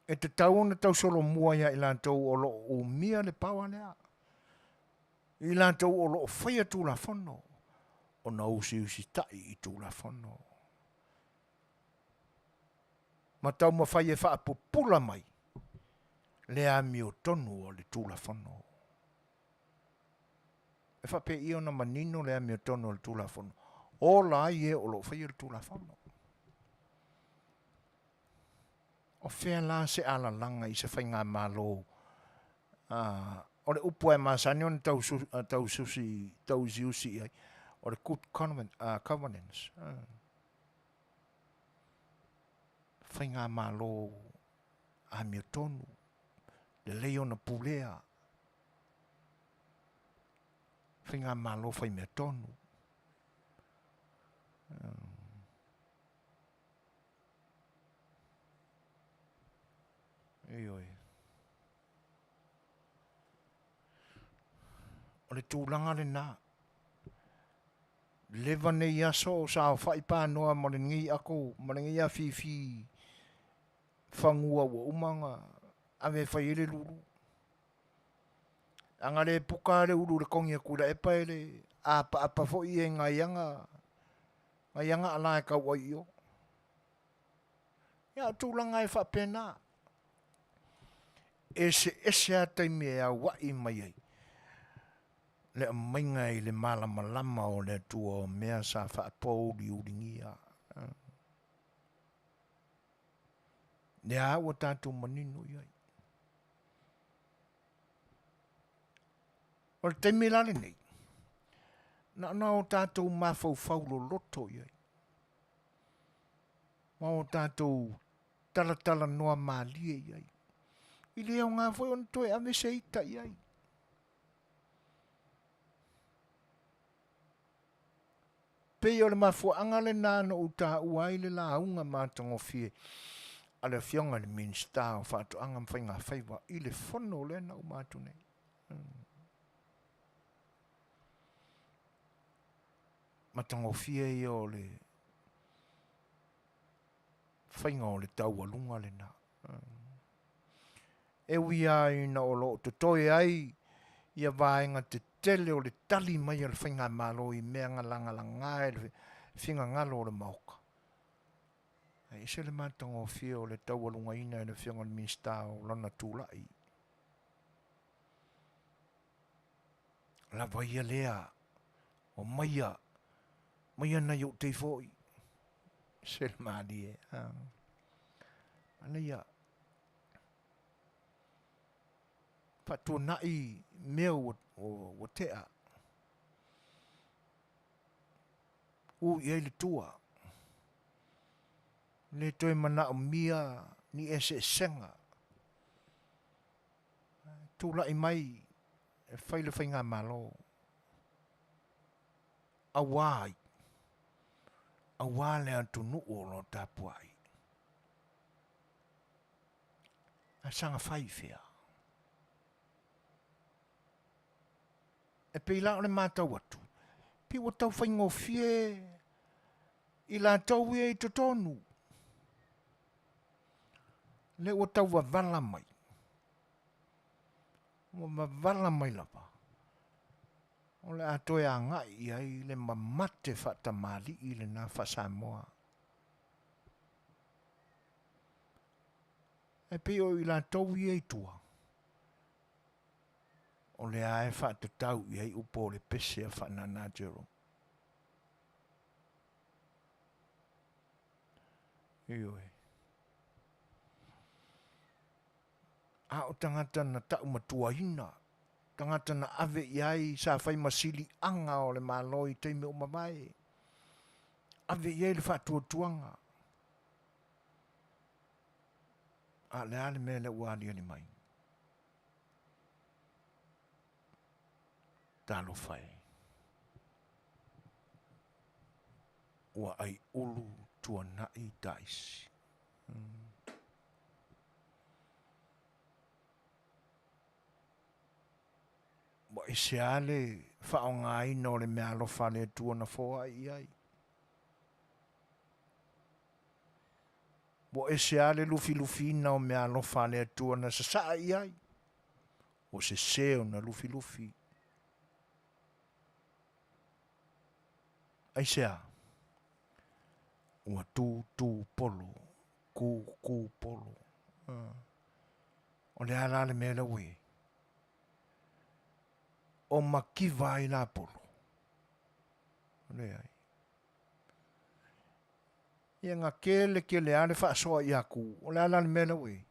S1: E tatau ona tausolomua ia i latou o lo o umia le power lea, i latou o lo o faia Tulafono, ona usiusitai i Tulafono. Ma taumafai e faapupula mai le amiotonu o le Tulafono. E faapei ona manino le amiotonu o le Tulafono, ola ai e o lo o faia le Tulafono. O fea la se alalaga i se faigamalo o le upu e masani ona taususi tauusiusi i ai, o le good governance. Faigamalo amiotonu, lelei ona pulea, faigamalo faimea tonu. Ioe. O le tulaga lena. Leva nei aso o saofaʻi panoa ma lenei ako ma lenei afifi fagua ua uma ona ave e fai ai le lulu. A na le puka le ulu i le togi a Tuilaepa e le apaapa foi ia i nai ana nai ana ala e tau ai i o. Ia o tulaga e faapena. E eseese lava taimi e aua'i mai ai le aumaiga i le malamalama o le Atua o mea sa faapouliuligia. Lea ua tatou manino i ai. O le taimi la lenei, na ona o tatou mafaufau loloto i ai, ma o tatou talatalanoa malie i ai. I le aoga foi ona toe ave se ita i ai. Pei o le mafuaaga lena na ou taua ai le lauga matagofie a le Afioga i le Minisita o Faatoaga ma Faigafaiva i le fono lea na uma atu nei. Matagofie ia o le faiga o le taualuga lena. E ui lava ina o lo o totoe ai ia vaega tetele o le tali mai a le Faigamalo i mea na lagalaga e le finagalo o le Maota, ae ese le matagofie o le taualugaina e le Afioga i le Minisita o lana tulai. Lava ia lea, omaia, maia nai ou tei foi. Se le malie. Manaia. Faatuanai mea ua, ua tea. U i ai le tua. Le toe manaomia ni eseesega. Tulai mai e fai le faigamalo. Auā ai, auā le atunuu o lo o tapuai. Ae saga fai i fea? E pei la o le matau atu, pei ua tau faigofie i latou ia i totonu. Lea ua tau wavala mai. Ua wavala mai lava. O le a toe agai i ai le mamate faatamalii lena faa-Samoa. E pei o i latou ia i tua, o lea e faatatau i ai upu o le pese a Faanana Jerome. Ioe. A o tagata na taumatuaina, tagata na ave i ai sa fai ma siliaga o le Malo i taimi o mavae, ave i ai le faatuatuaga. A o le a le mea lea ua aliali mai? Talofa e. Ua aiulu tuanai taisi. Ua ese lava le faaaogaina o le meaalofa a le Atua na foai i ai. Ua ese lava le lufilufiina o meaalofa a le Atua na sasaa i ai. Ua sese ona lufilufi. Aisea? Ua tūtū polo, kūkū polo. O le a la le mea lea ua i ai? O makiva ai la polo? Leai. Ia na kele kele lava le faasoa ia Kū, o le a la le mea lea ua i ai?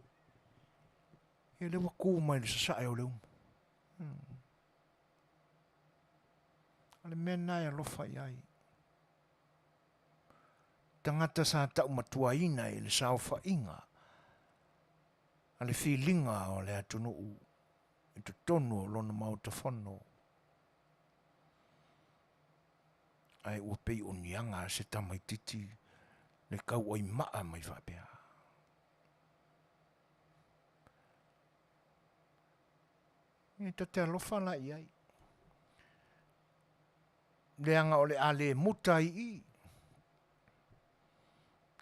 S1: Ia lea ua kū mai le sasae o le umu. O le mea lena e alofa i ai. Tagata sa taumatuaina i le saofaiga a le filiga o le atunuu i totonu o lona Maota Fono. Ae ua pei o ni aga a se tamaititi le tauaimaa mai faapea. E ta te alofa la i ai. Leaga o le a le muta ai i i.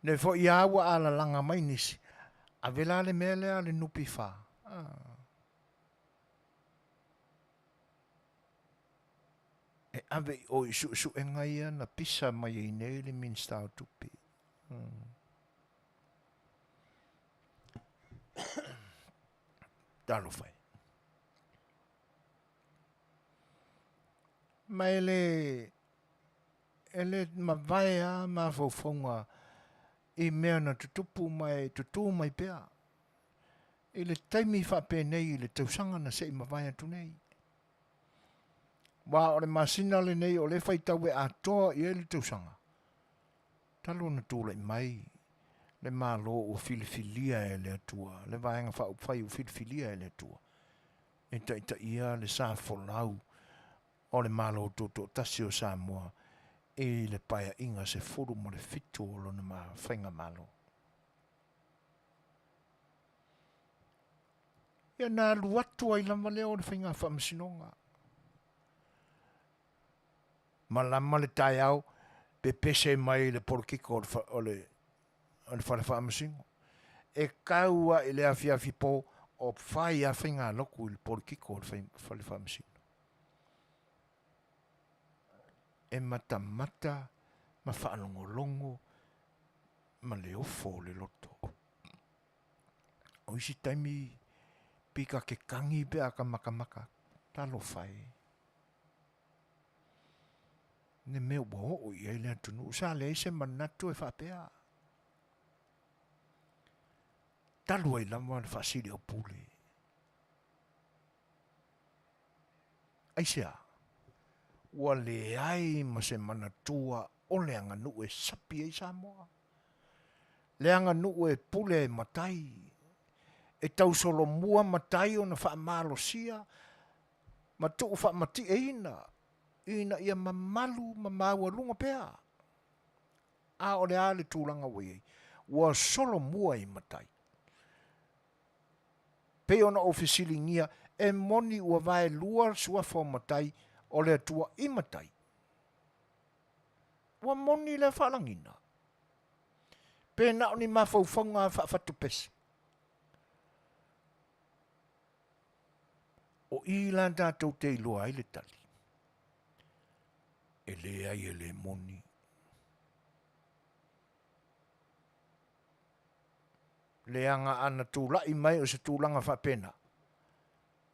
S1: Nei foi a ua alalaga mai nisi, ave la le mea lea a le NPF. E ave i o i suesuega ia na pisa mai ai nei le Minisita o Tupe. Talofa e. Ma e le e le mavae a mafaufauga i mea na tutupu ma e tutū mai pea i le taimi faapenei i le tausaga na se i mavae atu nei. Aua o le masina lenei o lea e faitau e atoa i ai le tausaga, talu ona tulai mai le Malo ua filifilia e le Atua, le Vaega Faaupufai ua filifilia e le Atua e taitaia le sa folau o le Malo Tutoatasi o Samoa i le Paeaiga 17 o lona Faigamalo. Ia na alu atu ai lava lea o le faiga faamasinoga. Malama le taeao, pepese mai le polokiko o le, o le, o le fale faamasino. E kau a i le afiafi po, o fai a faiga loku i le polokiko o le fale faamasino. E matamata ma faalogologo ma le ofo o le loto. O isi taimi pika ke kagi pe a ka makamaka, talofa e. Le mea ua oo i ai le atunuu, sa leai se manatu e faapea. Talu ai lava le faasili au pule. Aisea? Ua leai ma se manatua o le aganuu e sapi ai Samoa. Le aganuu e pule e matai, e tausolomua matai ona faamalosia ma tuu faamatieina ina ia mamalu ma maualuga pea. A o le a le tulaga ua i ai? Ua solomua i matai. Pei ona ou fesiligia, e moni ua vaelua suafa o matai o le Atua i matai? Ua moni lea faalagiga? Pe na o ni mafaufauga faafatupese? O i la tatou te iloa ai le tali. E leai e le moni. Leaga ana tulai mai o se tulaga faapena,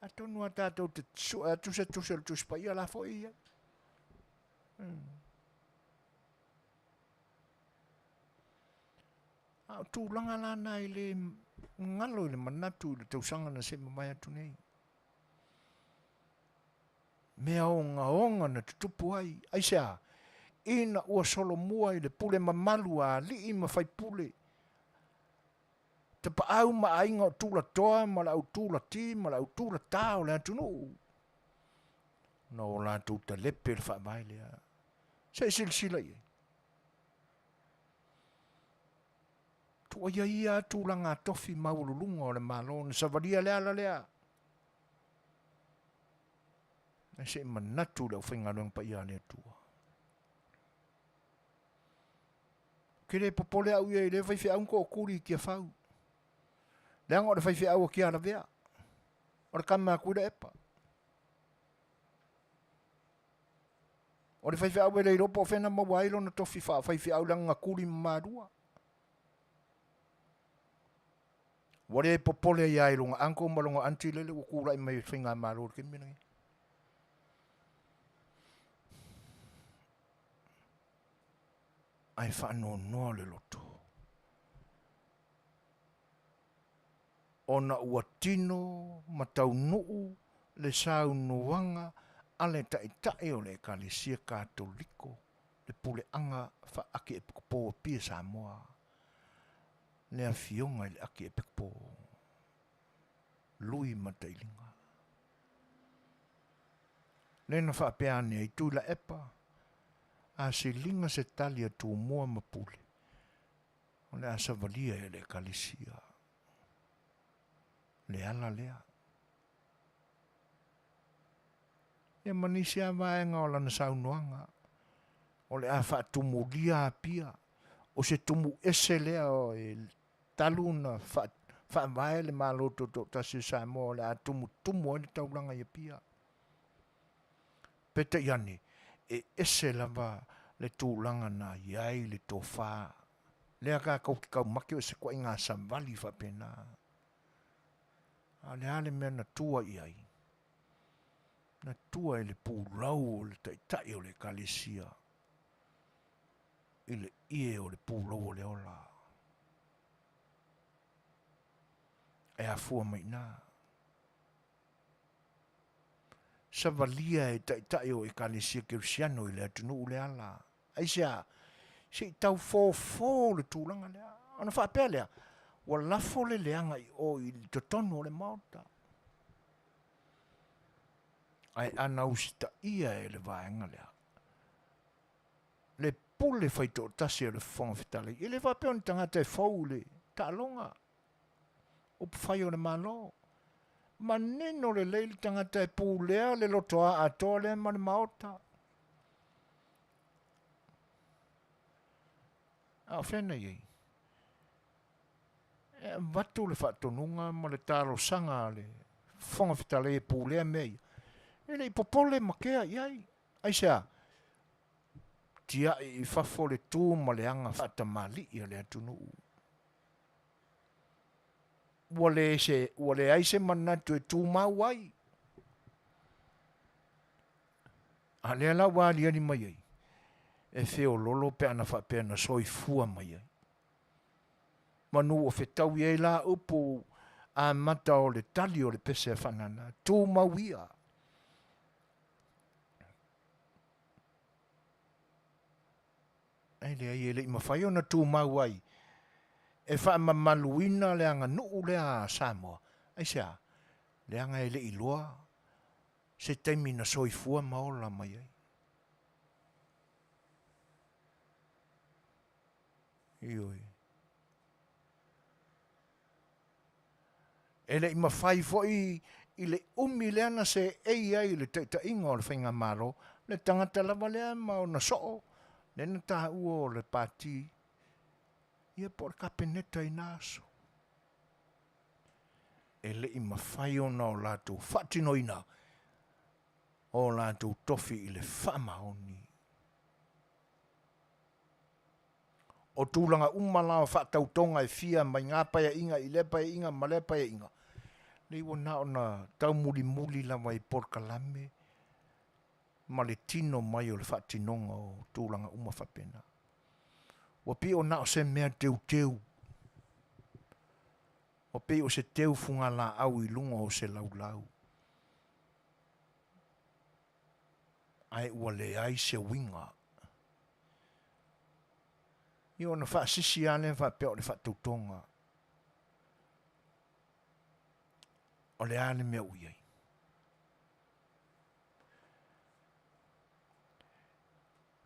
S1: atonu a tatou te sue atu se tusi o le Tusi Paia la foi ia. A o tulaga la na e le galo i le manatu i le tausaga na se i mavae atu nei. Mea ogaoga na tutupu ai, aisea? Ina ua solomua i le pule mamalu a alii ma faipule, tapaau ma aiga o tulatoa ma le au tulati ma le au tulatā o le atunuu, na o latou talepe le faavae lea. Se i silasila i ai. Tuuaia ia tulaga tofi maualuluga o le Malo na savalia le ala lea. Ae se i manatu le aufaigaluega paia a le Atua. Ke le popole au ia i le faifeau na tootuli i Tiafau. Leaga o le faifeau a Tialavea. O le tama a Tuilaepa. O le faifeau e le iloa po o fea na maua ai lona tofi faafaifeau leaga na tuli ma malua. Ua le popole ai lava i lona uncle ma lona aunty lele ua tulai mai i le faigamalo i le taimi lenei. Ae faanoanoa le loto ona ua tino ma taunuu le saunoaga a le Taitai o le Ekalesia Katoliko, le Puleaga Faa-Akiepikopo o Apia Samoa, le Afioga i le Akiepikopo Lui Matailiga. Lea na faapea ane ai Tuilaepa, a siliga se tali a Tumua ma Pule, o le a savalia e le Ekalesia le ala lea. Ia ma nisi lava vaega o lana saunoaga. O le a faatumulia Apia, o se tumu ese lea e talu ona faavae le Malo Tutoatasi o Samoa o le a tumutumu ai le taulaga i Apia. Peitai ane, e ese lava le tulaga na i ai le tofa lea tatou te taumate o se ituaiga savali faapena. A o le a le mea na tua i ai? Na tua i le pulau o le Taitai o le Ekalesia i le ie o le pulou o le ola. E afua mai i ina. Savalia e Taitai o Ekalesia Kerisiano i le atunuu le ala. Aisea? Se i tau fofo le tulaga lea. Ona faapea lea, ua lafo le leaga i o i totonu o le Maota. Ae ana usitaia e le vaega lea le pule faitoatasi a le Fofoga Fetalai, e le faapea o ni tagata e fou i le taaloga upufai o le Malo. Manino lelei le tagata e pulea le lotoa atoa lea ma le Maota. A o fea na i ai? E avatu le faatonuga ma le talosaga a le Fofoga Fetalai e pulea mea ia, e le i popole ma kea i ai. Aisea? Tiai i fafo le tu ma le aga faatamalii a le atunuu. Ua le se, ua leai se manatu e tumau ai. A lea la ua aliali mai ai, e feololo pe ana faapea na soifua mai ai. Manu ua fetaui ai la upu amata o le tali o le pese a Faanana, tumau ia. Ae leai, e le i mafai ona tumau ai e faamamaluina le aganuu lea a Samoa. Aisea? Leaga e le i iloa se taimi na soifua ma ola mai ai. Ioe. E le i mafai foi i le umi lea na seei ai i le taitaiga o le faigamalo, le tagata lava lea ma ona soo, lea na taua o le Pati, ia po o le Kapeneta i na aso. E le i mafai ona o latou faatinoina o latou tofi i le faamaoni. O tulaga uma la o faatautoga e fia mai na paeaiga i lea paeaiga ma lea paeaiga, leai ua na ona taumulimuli lava i polokalame ma le tino mai o le faatinoga o tulaga uma faapena. Ua pei o na o se mea teuteu, ua pei o se teu fugalaau i luga o se laulau, ae ua leai se uiga. Ia ona faasisi lava lea faapea o le faatautoga. O le a le mea ua i ai?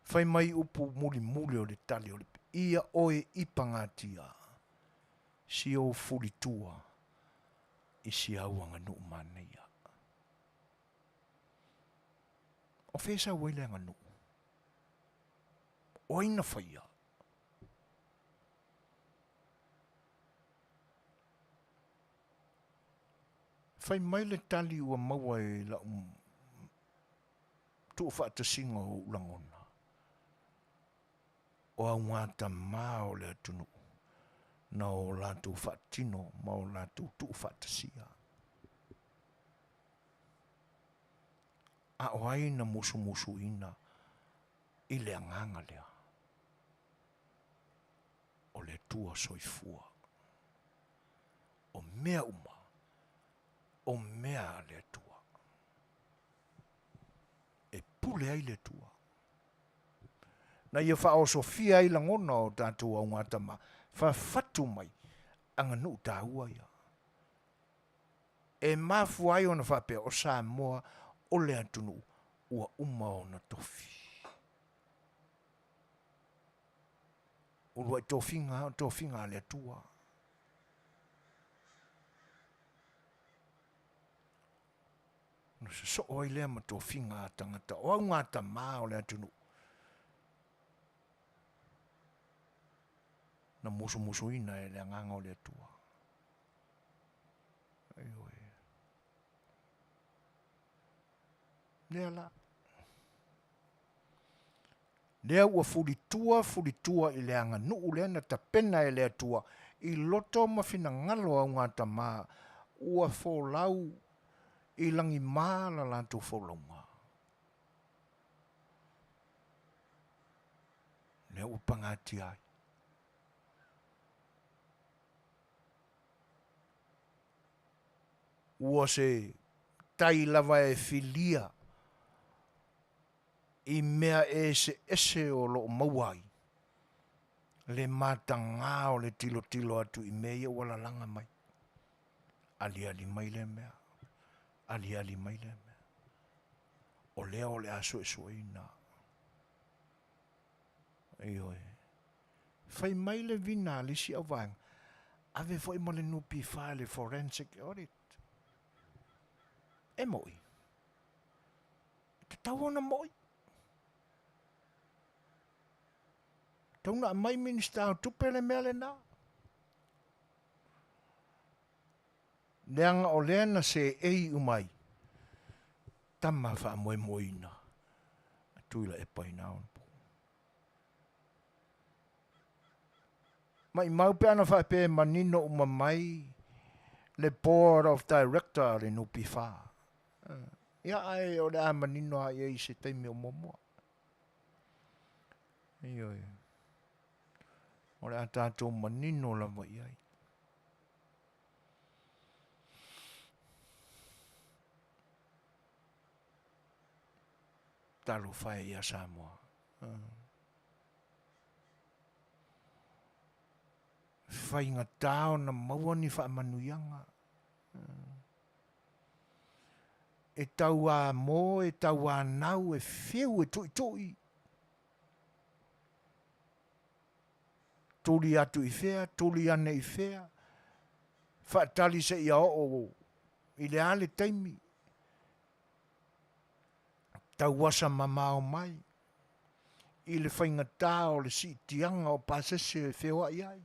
S1: Fai mai upu mulimuli o le tali o le ia oe i pagatia si ou fulitua i si au aganuu manaia. O fea e sau ai le aganuu? O ai na faia? Fai mai le tali ua maua e lau tuufaatasiga o ou lagona, o augatamā o le atunuu na o latou faatino ma o latou tuufaatasia. A o ai na musumusuina i le agaga lea? O le Atua soifua. O mea uma, o mea a le Atua. E pule ai le Atua. Na ia faaosofia ai lagona o tatou augatama, fafatu mai aganuu taua ia. E mafua ai ona faapea o Samoa o le atunuu ua uma ona tofi. Uluai tofiga o tofiga a le Atua. Ona sosoo ai lea ma tofiga a tagata o augatamā o le atunuu. Na musumusuina e le Agaga o le Atua. Ioe. Lea la. Lea ua fulitua fulitua i le aganuu lea na tapena e le Atua i loto ma finagalo augatama ua folau i lagima la latou folauga. Lea ua pagatia ai. Ua se tai lava e filia i mea eseese o lo o maua ai le matagā o le tilotilo atu i mea ia ua lalaga mai. Aliali mai lea mea, aliali mai lea mea. O lea o le a suesueina. Ioe. Fai mai le vina a le isi auvaega, ave foi ma le NPF i le forensic audit. E mo'i. E tatau ona mo'i. Tau na aumai Minisita o Tupe le mea lena. Leaga o lea na seei uma ai tama faamoemoeina a Tuilaepa i na onapo. Maimau pe ana faapea e manino uma mai le Board of Director a le NPF. Ia ae o le a manino lava i ai i se taimi o muamua. Ioe. O le a tatou manino lava i ai. Talofa e ia Samoa. Faigata ona maua ni faamanuiaga. E tauamo, e tauanau, e fiu, e tuitui. Tuli atu i fea, tuli ane i fea, faatali seia oo i le a le taimi, tauasa mamao mai i le faigata o le siitiaga o pasese e feoai ai.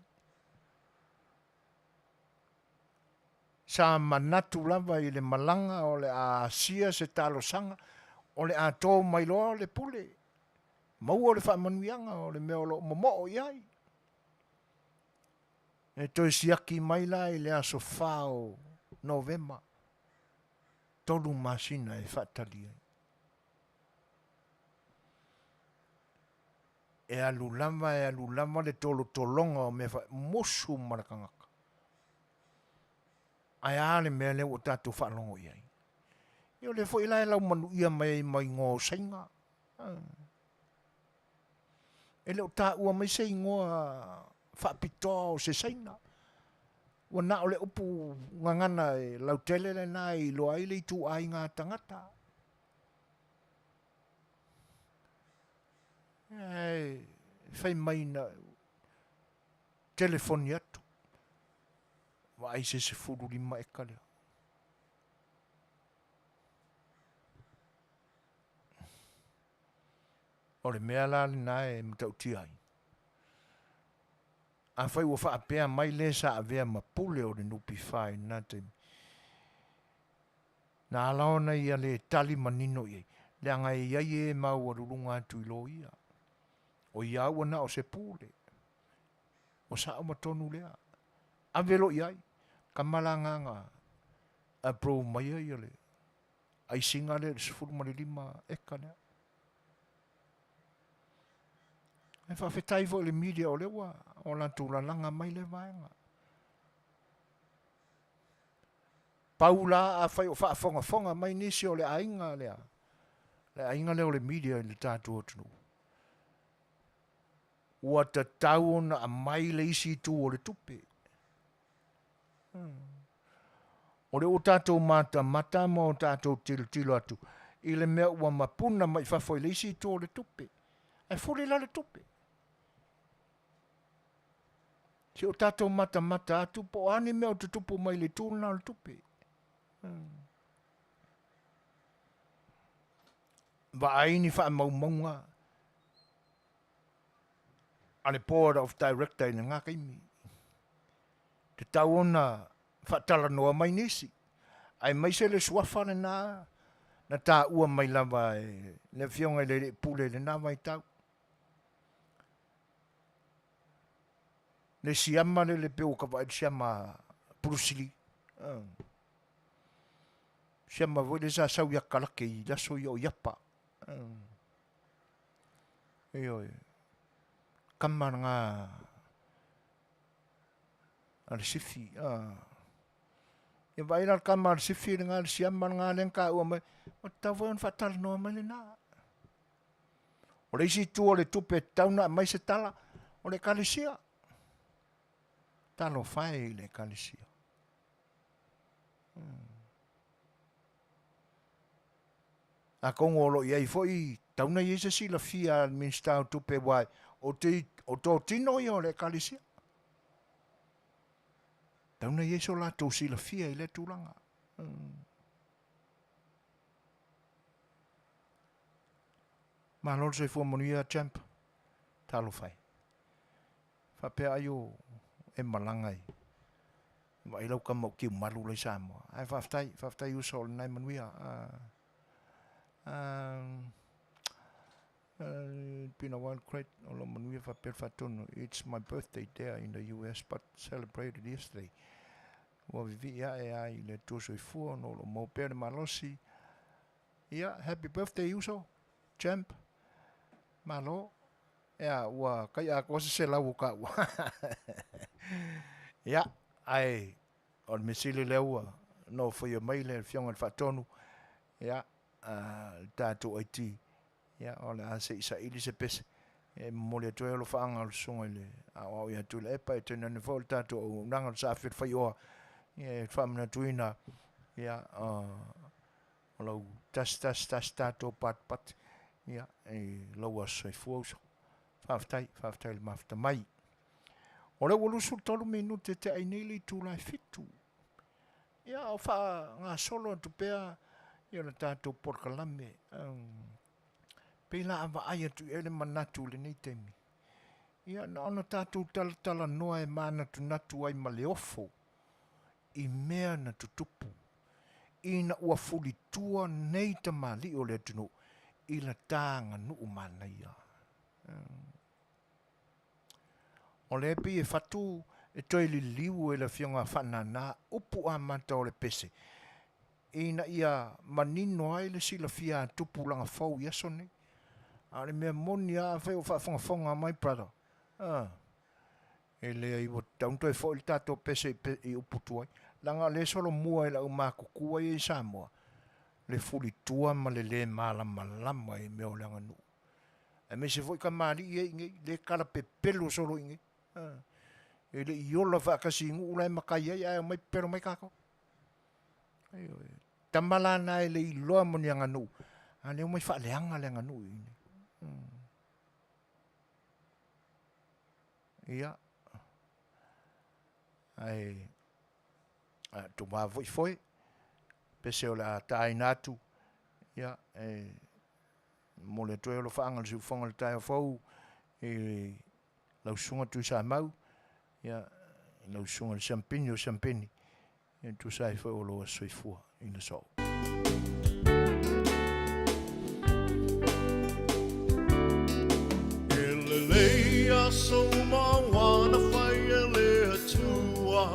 S1: Sa manatu lava i le malaga o le a asia se talosaga, o le a to mai loa le pule, maua le faamanuiaga o le mea o lo o momoo i ai. E toe siaki mai la i le aso 4 o Novema, 3 masina e faatali ai. E alu lava, e alu lava le tolotologa o mea fa... musu ma le tagata. Ae a le mea lea ua tatou faalogo i ai? Ia o lea foi la e laumanuia mai ai ma igoa o Saina. E le o taua mai se igoa faapitoa o se Saina. Ua na o le upu gagana e lautele lena e iloa ai le ituaiga tagata. Ae fai mai na telefoni atu, vaai se 15 eka lea. O le mea la lena e matautia ai. Afai ua faapea mai le sa avea ma pule o le NPF i lena taimi, na ala ona ia le tali manino i ai, leaga e i ai e maualuluga atu i loia. O ia ua na o se pule. Ua sao ma tonu lea. Ave loa i ai, tama la na approve maia ia le aisiga lea i le 15 eka lea. E faafetai foi i le media o lea ua o latou lalaga mai lea vaega. Pau la afai o faafogafoga mai nisi o le aiga lea, le aiga lea o le media i le tatou atunuu, ua tatau ona aumai le isi itu o le tupe. O lea ua tatou matamata ma o tatou tilotilo atu i le mea ua mapuna mai fafo i le isi itu o le tupe. Ae fuli la le tupe. Se o tatou matamata atu po o a ni mea o tutupu mai le itu lena o le tupe. Vaai ni faamaumauga. a le Board of Director i lena taimi. Tatau ona faatalanoa mai nisi, aemaise le suafa lena na taua mai lava e le Afioga i le Alii Pule i lena vaitau. Le siama lele e pei ua ta vaai i le siama a Bruce Lee. Siama foi lea sa sau ia Kalake i le aso ia o Iapa. Ioe. Tama lena a le Sifi. Ia vaai la le tama a le Sifi lena, le siama lena lea na taua mai, ua tatau foi ona faatalanoa mai lena. O le isi itu o le tupe e tatau ona aumai se tala, o le Ekalesia. Talofa e i le Ekalesia. Atonu o lo o i ai foi, tatau ona i ai se silafia a le Minisita o Tupe aua o te, o totino ia o le Ekalesia. Tatau ona i ai so latou silafia i lea tulaga. Malo le soifua manuia champ. Talofa e. Faapea ai o e malaga i vaai lau tama o Tiumalu la i Samoa. Ae faafetai, faafetai uso o lena e manuia. Been a while great o lo manuia faapea le faatonu. It's my birthday there in the US but celebrated yesterday. Ua vivii ae a i le Atua soifua ona o lo o maua pea le malosi. Ia, happy birthday uso, champ. Malo. Ea, ua kai atoa se 100 o taua. Ia, ae o le mea sili lea ua nofoia mai le Afioga i le Faatonu, ia, le tatou IT, ia, o le a se i saili se pese e momoli atu ai alofaaga o le Susuga i le Aoao ia Tuilaepa, e tainane foi o le tatou auaunaga o le Saafi o le Faioa, ia, e faamanatuina, ia, o lau tasi tasi tasi tatou patipati, ia, i lou aso soifua uso. Faafetai, faafetai i le mafuta mai. O lea ua 23 minute e tea ai nei le itula e 7. Ia, o faagasolo atu pea ia le tatou polokalame. Pei la a vaai atu i ai le manatu i lenei taimi. Ia, na ona tatou talatalanoa e manatunatu ai ma le ofo i mea na tutupu ina ua fulitua nei tamalii o le atunuu i la ta aganuu manaia. O lea e pei e fatu e toe liliu e le Afioga a Faanana upu amata o le pese ina ia manino ai le silafia a tupulaga fou i aso nei. A o le mea moni lava, afai o faafogafoga mai brother, e leai ua tatau ona toe foi le tatou pese i upu tuai, leaga o lea e solomua i le aumatutua ia i Samoa le fulitua ma le le malamalama i mea o le aganuu. Aemaise foi tamalii ia i inei, lea e talapepelo solo i inei. E le i ola faatasi i nuu la e matai ai, ae omai pepelo mai tatou. Ioe. Tama la na e le iloa mo ni aganuu, a lea omai faaleaga le aganuu i inei. Ia. Ae a tuma foi foe, pese o le a taina atu, ia, e momoli atu ai alofaaga i le siufofoga o le taeao fou i lau susuga Tuisamau, ia, i lau susuga i le Siampini o Siampini, ia, e tusa ai foi o lou aso soifua i le soo.
S2: E lelei aso uma ua na fai e le Atua,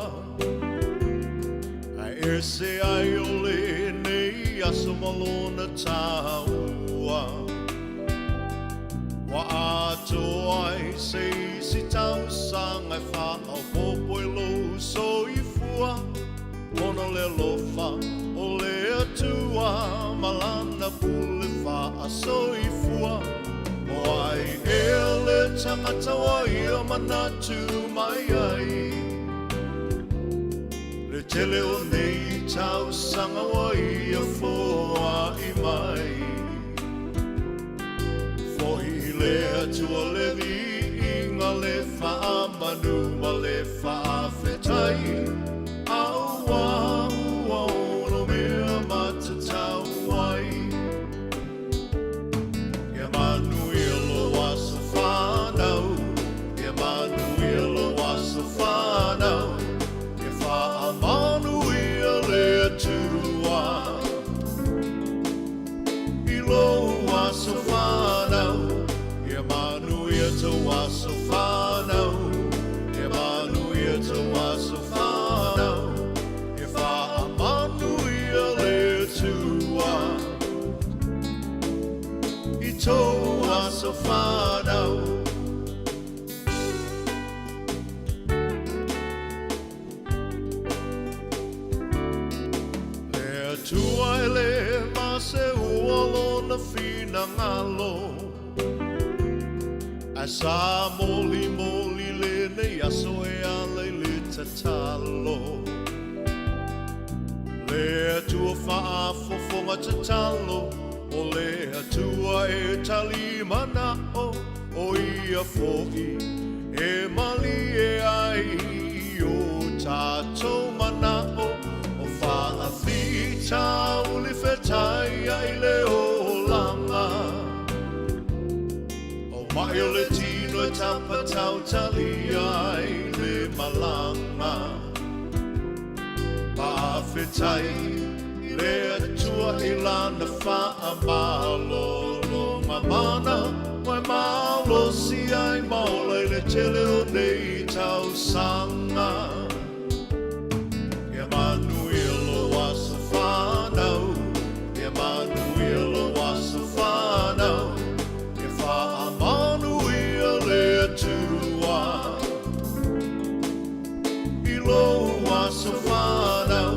S2: Ae ese ai o lenei aso ma lona taua. Ua atoa ai se isi tausaga e faaopoopo i lou soifua, Ona o le alofa o le Atua ma lana pule faasoifua. O ai ea le tagata ua ia manatu mai ai? Le tele o nei tausaga ua ia foai mai. Foi i le Atua le viiga, le faamanu ma le faafetai, Auā ua ono mea matatau ai. Ia manuia lou aso fanau. aso fanau, Ia manuia tou aso fanau, Ia manuia tou aso fanau, Ia faamanuia le Atua i tou aso fanau. Le Atua e le maseua lona finagalo, Ae sa molimoli lenei aso e ala i le tatalo. Le Atua faafofoga tatalo, O le Atua e tali manao, O ia foi e malie ai i o tatou manao, O faafitauli fetai ai le olaga. O mai o le tino e tapatautalia ai le malaga. Faafetai le Atua i Lana faamalologa mana, ua e malosi ai ma ola i le tele o nei tausaga. Ia manuia lou aso fanau, Ia manuia lou aso fanau, Ia faamanuia le Atua i lou aso fanau.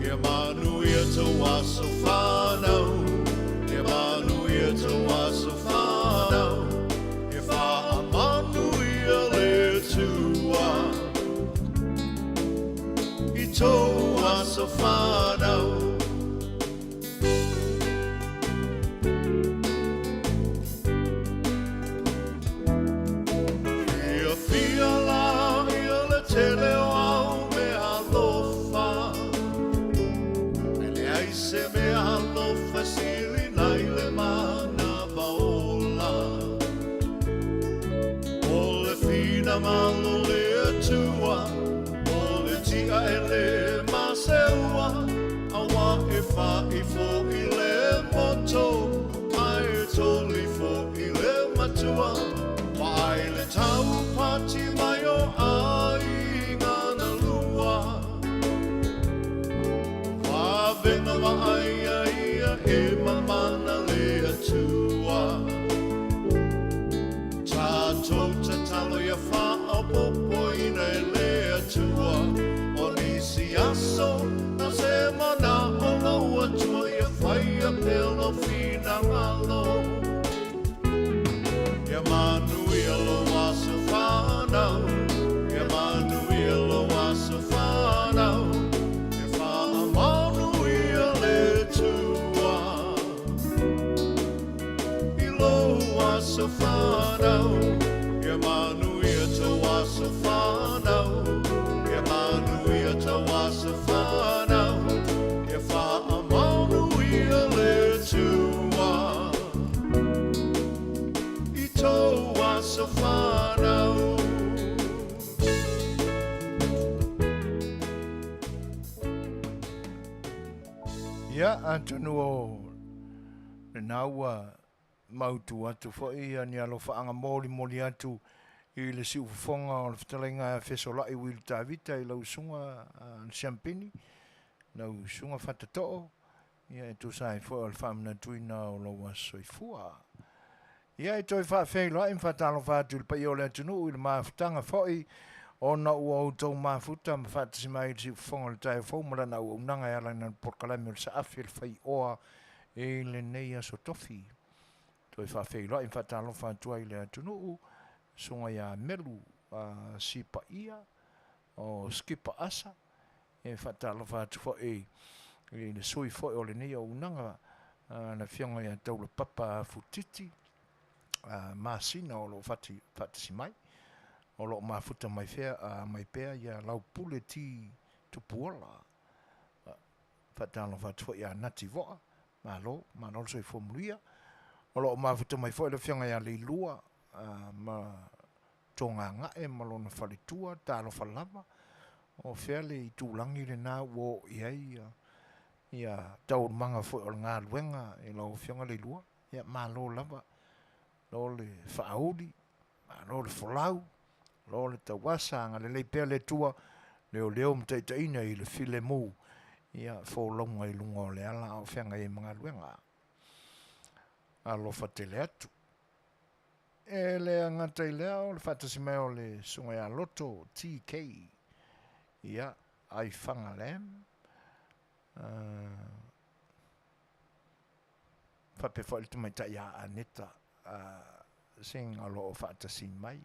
S2: Ia manuia tou aso fanau, Ia manuia tou aso fanau, Ia faamanuia le Atua i tou aso fanau. Fiafia la ia le tele o au mea alofa, Ae leai se mea alofa e sili nai le manava ola. O le finagalo o le Atua, o le tia e le maseua, Aua e fa'i fo'i le moto, ae toli fo'i le matua. Vaai le taupati mai o aiga na lua. Vavega vaaia ia e mamana le Atua. Tatou tatalo ia faaopoopoina e le Atua o nisi aso na se manao lou Atua ia faia pea lou finagalo. Ia manuia lou aso fanau, Ia manuia lou aso fanau, Ia faamanuia le Atua i lou aso fanau. Ia manuia tou aso fanau, Ia manuia tou aso fanau, Ia faamanuia le Atua i tou aso fanau.
S1: Ia, atonu o lena ua mautu atu foi ia ni alofaaga molimoli atu i le siufofoga o le fetalaiga e Fesola'i Will Tavita i lau usuga Siampini, lau usuga Fatatoo, ia e tusa ai foi o le faamanatuina o lou aso soifua. Ia e toe faafeiloai ma faatalofa atu i le paia o le atunuu i le mafutaga foi ona ua outou mafuta ma faatasi mai i le siufofoga o le taeao fou ma lana auaunaga e ala i lana polokalame o le Saafi e le Faioa i lenei aso tofi. Toe faafeiloai ma faatalofa atu ai i le atunuu, Susuga ia Melu Sipaia o Skipper Asa, E faatalofa atu foi i le sui foi o lenei auaunaga, le Afioga ia Taulapapa Futiti Masina o lo o faatasi mai, o lo o mafuta mai fea mai pea ia Laupule T Tupuola. Faatalofa atu foi ia Nati Voa, malo, malo le soifua manuia. O lo o mafuta mai foi le Afioga ia Leilua ma Togagae ma lona faletua, talofa lava, o fea le itulagi lena ua oo i ai ia taualumaga foi o le galuega i lau Afioga Leilua? Ia, malo lava lo le faauli, malo le folau, lo le tauasa, agalelei pea le Atua, leoleo ma taitaiina i le filemu, ia, folauga i luga o le ala a o feagai ai ma galuega. Alofa tele atu. E le gata i lea o le faatasi mai o le Susuga ia Loto TK, ia, Aifaga Lam, faapea foi le tamaitai ia Aneta Singh o lo o faatasi mai.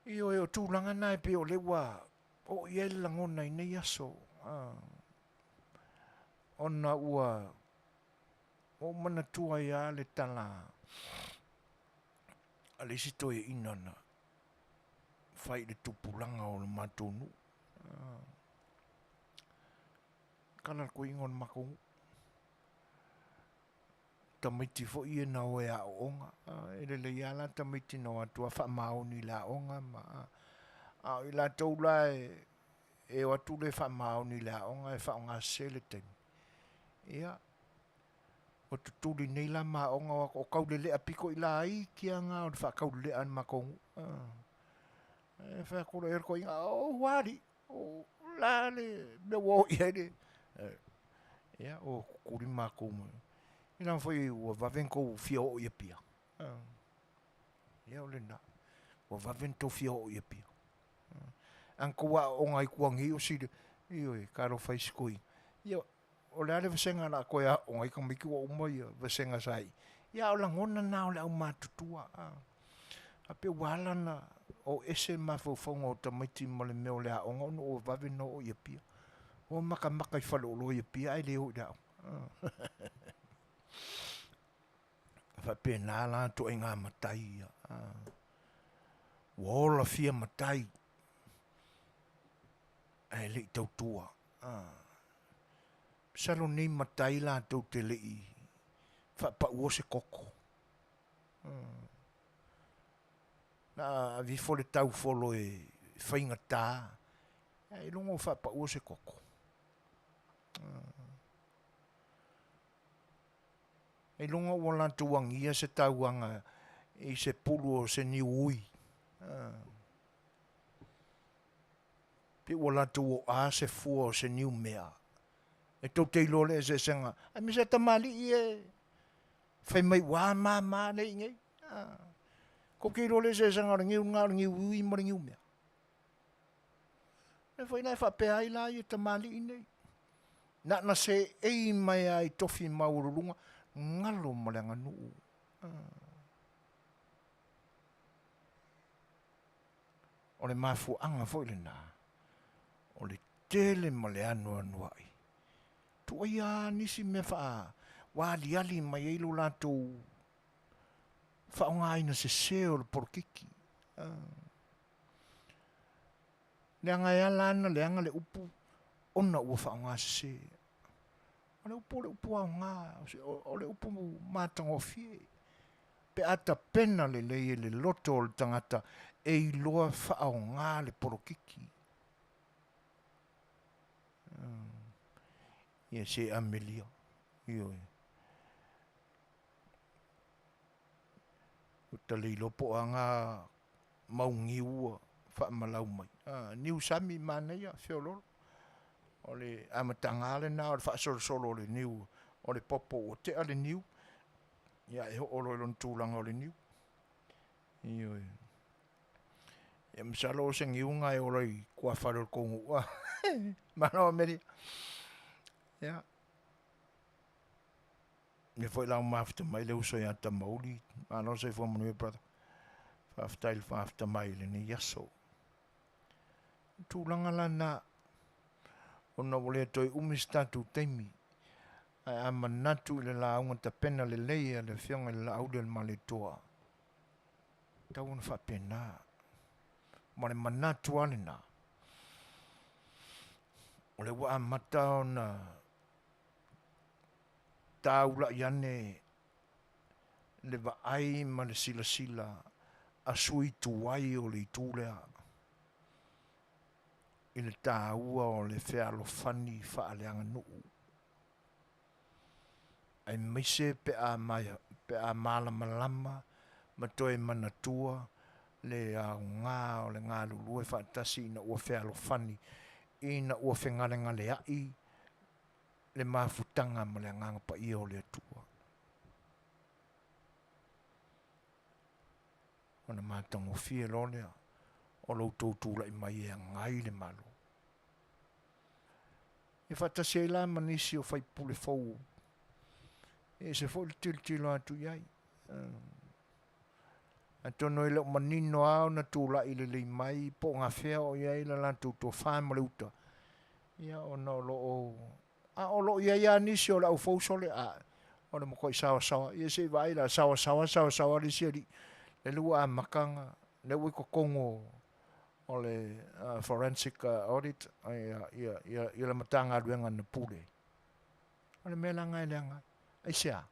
S1: Ioe, o tulaga na e pei o lea ua oo i ai le lagona i nei aso, ona ua ou manatua ai lava le tala a le isi toeaina na fai i le tupulaga o le matou nuu. Tala le toeaina o le matou nuu. Tamaiti foi ia na o e aooga. E lelei lava la tamaiti na o atu lava faamaoni i le aoga ma a o i latou la e o atu le faamaoni i le aoga e faaaoga sese le taimi. Ia, ua tutuli nei la ma aoga o atu o taulelea pito i laiti lava na o le faataulelea a le matou nuu. E fai atu loa i ai le toeaina, ua alii, o le a le mea ua oo i ai le... Ia, ua tutuli matou ma... Leaga foi ua vave ona tou fia oo i Apia. Ia o lena. Ua vave ona tou fia oo i Apia. A na tou aooga ai tua nei o sili... Ioe, talofa e i si toeaina. Ia, o le a le vasega o le a toe aooga ai tamaiti ua uma vasega sa i i. Ia a o lagona na o le aumatutua, a. Faapea ua ala ona o ese mafaufauga o tamaiti ma le mea o le aoga ona ua vave ona oo i Apia. Ua matamata i faleoloa i Apia ae le o i le aoga. E faapena la ituaiga matai ia. Ua ola fia matai ae le i tautua. Masalo nei matai latou te le i faapaua se koko. Na ave ifo le taufolo e faigata, ailoga ua faapaua se koko. Ailoga ua latou agia se tauaga i se pulu o se niu ui. Pe ua latou oa se fua o se niumea. E tou te iloa le eseesega, aemaise lava tamalii ia e fai mai ua a ma ma lea e i inei. Tou te iloa le eseesega o le niu lena o le niu ui ma le niumea. O lea foi la e faapea ai la ia tamalii nei. Na ona seei mai lava i tofi maualuluga, galo ma le aganuu. O le mafuaaga foi lena o le tele ma le anoanoai. Tuuaia lava nisi mea faa ua aliali mai ai lo latou faaaogaina sese o le polokiki. Leaga e ala ona leaga le upu ona ua faaaoga sese. O le upu o le upu aoga, o le upu matagofie pe a tapena lelei e le loto o le tagata e iloa faaaoga le polokiki. Ia se amelia, ioe. Ua ta le iloa po o a na mau niu ua faamalau mai. Niu sami manaia, feololo. O le amataga lava lena o le faasolosolo o le niu o le popo ua tea le niu, ia e oo loa i lona tulaga o le niu. Ioe. Ia masalo o se niu lena e ola i tuafale o le tou nuu. Malo Amelia. Ia. Lea foi la ua mafuta mai le uso ia Tamauli. Malo le soifua manuia brother. Faafetai le mafuta mai i lenei aso. O tulaga la na, ona ua le toe umi se tatou taimi, ae a manatu i le lauga tapena lelei a le Afioga i le Laauli a le Malietoa, e tatau ona faapena. Ma le manatu lava lena, o lea ua amata ona taulai ane le vaai ma le silasila a sui tuai o le itu lea i le taua o le fealofani faaleaganuu. Aemaise pe a pe a malamalama ma toe manatua le aoga o le galulue faatasi ina ua fealofani, ina ua fegalegalea'i le mafutaga ma le Agaga Paia o le Atua. Ona matagofie loa lea o lo outou tulai mai e agai le Malo. Ia faatasi ai la ma nisi o faipule fou e ese foi le tilotilo atu i ai. Atonu e le o manino lava ona tulai lelei mai po o gafea o i ai le latou tofa ma le uta, ia ona o lo o a o lo o i ai lava nisi o le au fou sole a o le matuai saosaoa ia se i vaai la saosaoa saosaoa le isi alii lele ua amata ona lea ua i totonu o le forensic audit ia ia ia le Matagaluega na pule. O le mea la lena e leaga ai. Aisea?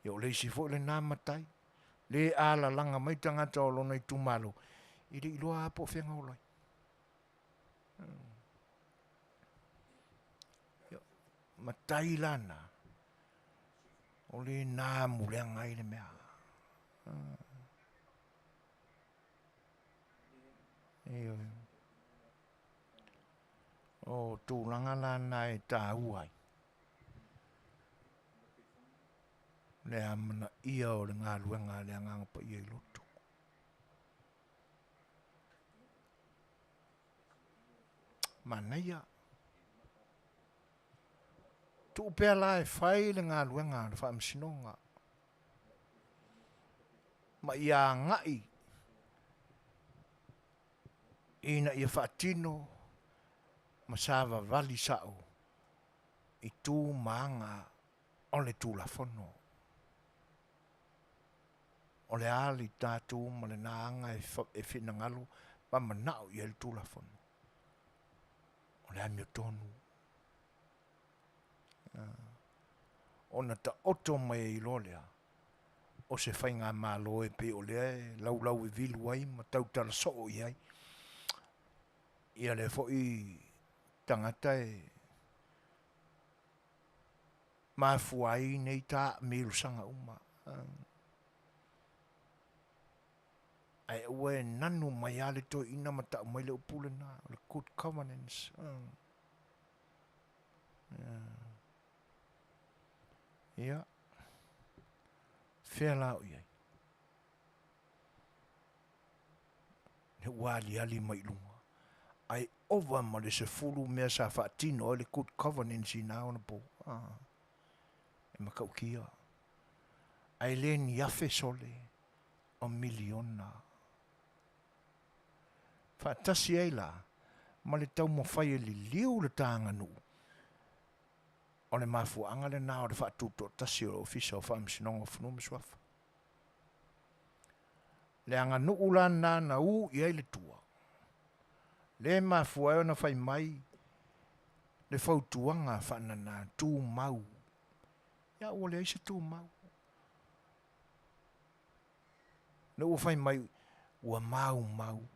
S1: Ia o le isi foi lena matai le alalaga mai tagata o lona itumalo e le i iloa lava po o fea na ola ai. Ia, matai la na, o lena muleaga ai le mea. Ioe. O tulaga la na e taua ai le amanaia o le galuega a le Agaga Paia i loto. Manaia. Tuu pea la e fai le galuega a le Faamasinoga ma ia agai ina ia faatino ma savavali sao i tu ma aga o le Tulafono. O le a le tatou ma lena aga e finagalo ma manao i ai le Tulafono? O le amiotonu. Ona taoto mai ai loa lea o se faigamalo e pei o lea e laulauvivilu ai ma tautala soo i ai ia lea foi tagata e mafua ai nei taamilosaga uma. Ae aua e nanu mai lava le toeaina ma tau mai le upu lena, o le good governance. Ia, fea la o i ai? Lea ua aliali mai i luga, ae ova ma le 10 mea sa faatino ai le good governance i na onapo. E matautia, ae le ni afe sole o miliona. Faatasi ai la ma le taumafai e liliu le ta aganuu, o le mafuaaga lena o le faatutoatasi o le Ofisa o Faamasinoga o Fanua ma Suafa. Le aganuu la lena na u i ai le tua, lea e mafua ai ona fai mai le fautuaga faanana tumau. Ia ua leai se tumau. Lea ua fai mai ua maumau.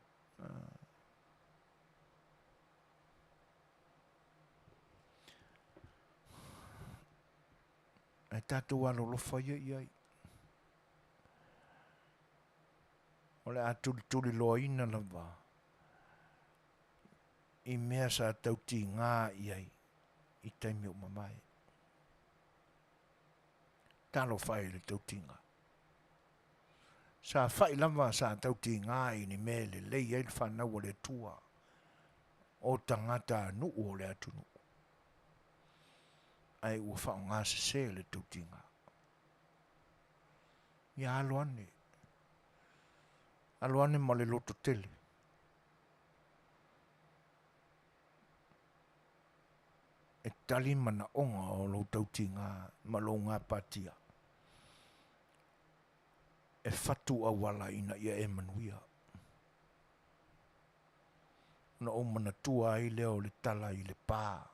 S1: Ae tatou alolofa ia i ai. O le a tulituliloaina lava i mea sa tau tiga i ai i taimi ua mavae. Talofa e i le tautiga. Sa fai lava sa tau tiga i ni mea e lelei ai le fanau a le Atua o tagatanuu o le atunuu, ae ua faaaoga sese le tautiga. Ia alo ane, alo ane ma le loto tele. E tali manaoga o lou tautiga ma lou gapatia e fatu auala ina ia e manuia. Ona ou manatua ai lea o le tala i le pa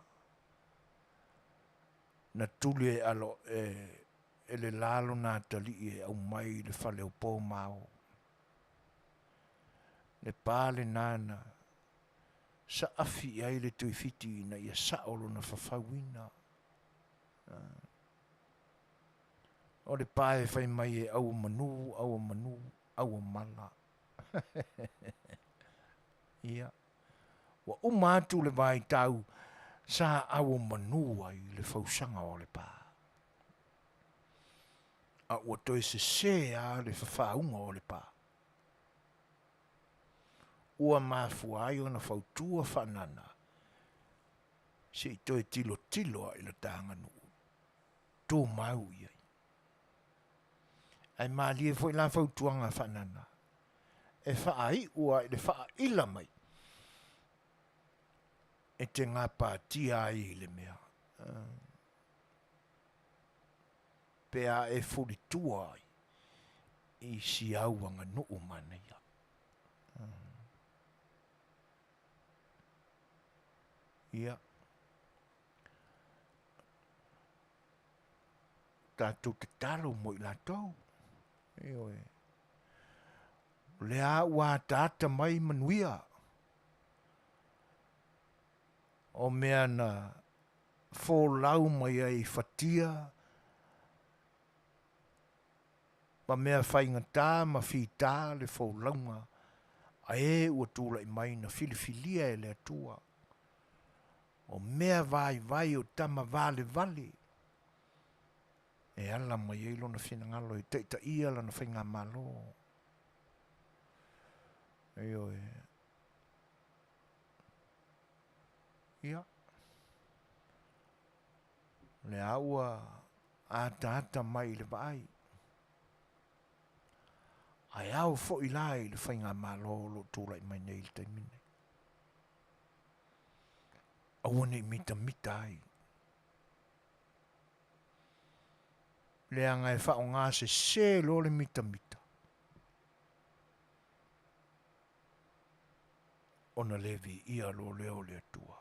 S1: na tuli e alo e, e le la lona atalii e aumai i le fale o Pomao. Le pa lena na saafi i ai le Tuifiti ina ia sao lona fafauina. O le pa e fai mai e au manu, au manu, au mala. Ia. Ua uma atu le vaitau sa au manu ai le fausaga o le pa. A ua toe sesē lava le fafauga o le pa. Ua mafua ai ona fautua faanana se i toe tilotilo a i le taganuu tumau i ai. Ae malie foi la fautuaga faanana e faaiu a i le faaila mai e te gapatia ai i le mea pe a e fulitua ai i si au aganuu manaia. Ia, tatou tatalo mo i latou. Ioe. O lea ua ataata mai manuia. O mea na folau mai ai i fatia ma mea faigata ma fita le folauga a e ua tulai mai na filifilia e le Atua. O mea vaivai o tama valevale e ala mai ai lona finagalo e taitaia lana faigamalo. Ioe. Ia. O lea ua ataata mai i le vaai. Ae ao foi la i le faigamalo o lo o tulai mai nei i le taimi nei. Aua ne i mitamita ai. Leaga e faaaoga sesē loa le mitamita ona le viia loa lea o le Atua.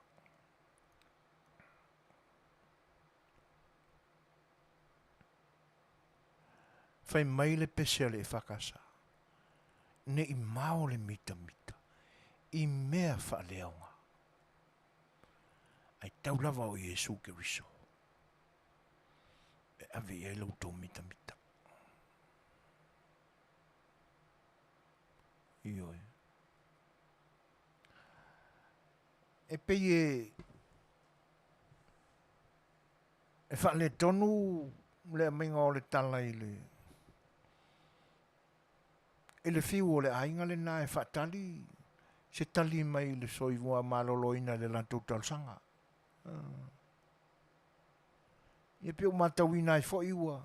S1: Fai mai le pese a le EFKS, ne i mao le mitamita i mea faaleaoga, ae tau lava o Iesu Keriso e ave i ai la outou mitamita. Ioe. E pei e e faaletonu le aumaiga o le tala i le i le fiu o le aiga lena e faatali se tali mai i le soifua maloloina i le latou talosaga. Ia pei ua matauina ai foi ua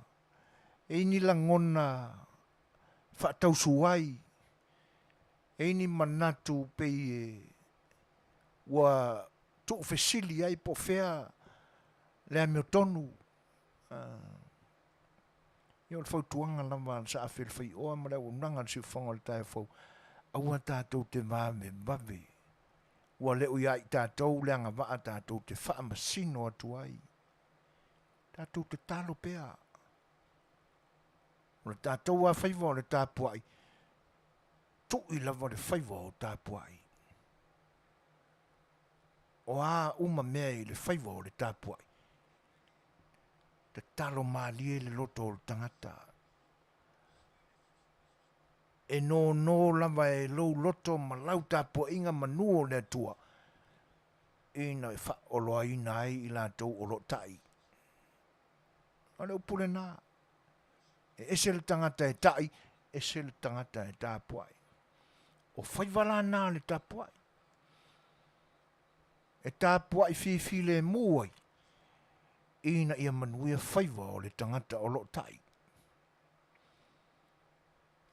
S1: e i ni lagona faatausu ai, e i ni manatu pei e ua tuufesili ai po o fea le amiotonu. Ia o le fautuaga lava a le Saafi o le Faioa ma le auaunaga a le Siufofoga o le Taeao Fou, aua tatou te vavevave, ua le o ia i tatou le agavaa tatou te faamasino atu ai. Tatou tatalo pea. O le tatou lava faiva o le tapuai, tui lava le faiva o tapuai. O a uma mea i le faiva o le tapuai, tatalo malie le loto o le tagata. E nono lava e lou loto ma lau tapuaiga manu o le Atua, ina e faaoloaina ai i latou o lo o tai. O le upu lena, e ese le tagata e tai, ese le tagata e tapuai. O faiva la na le tapuai. E tapuai fifilemu ai, ina ia manuia faiva o le tagata o lo o tai.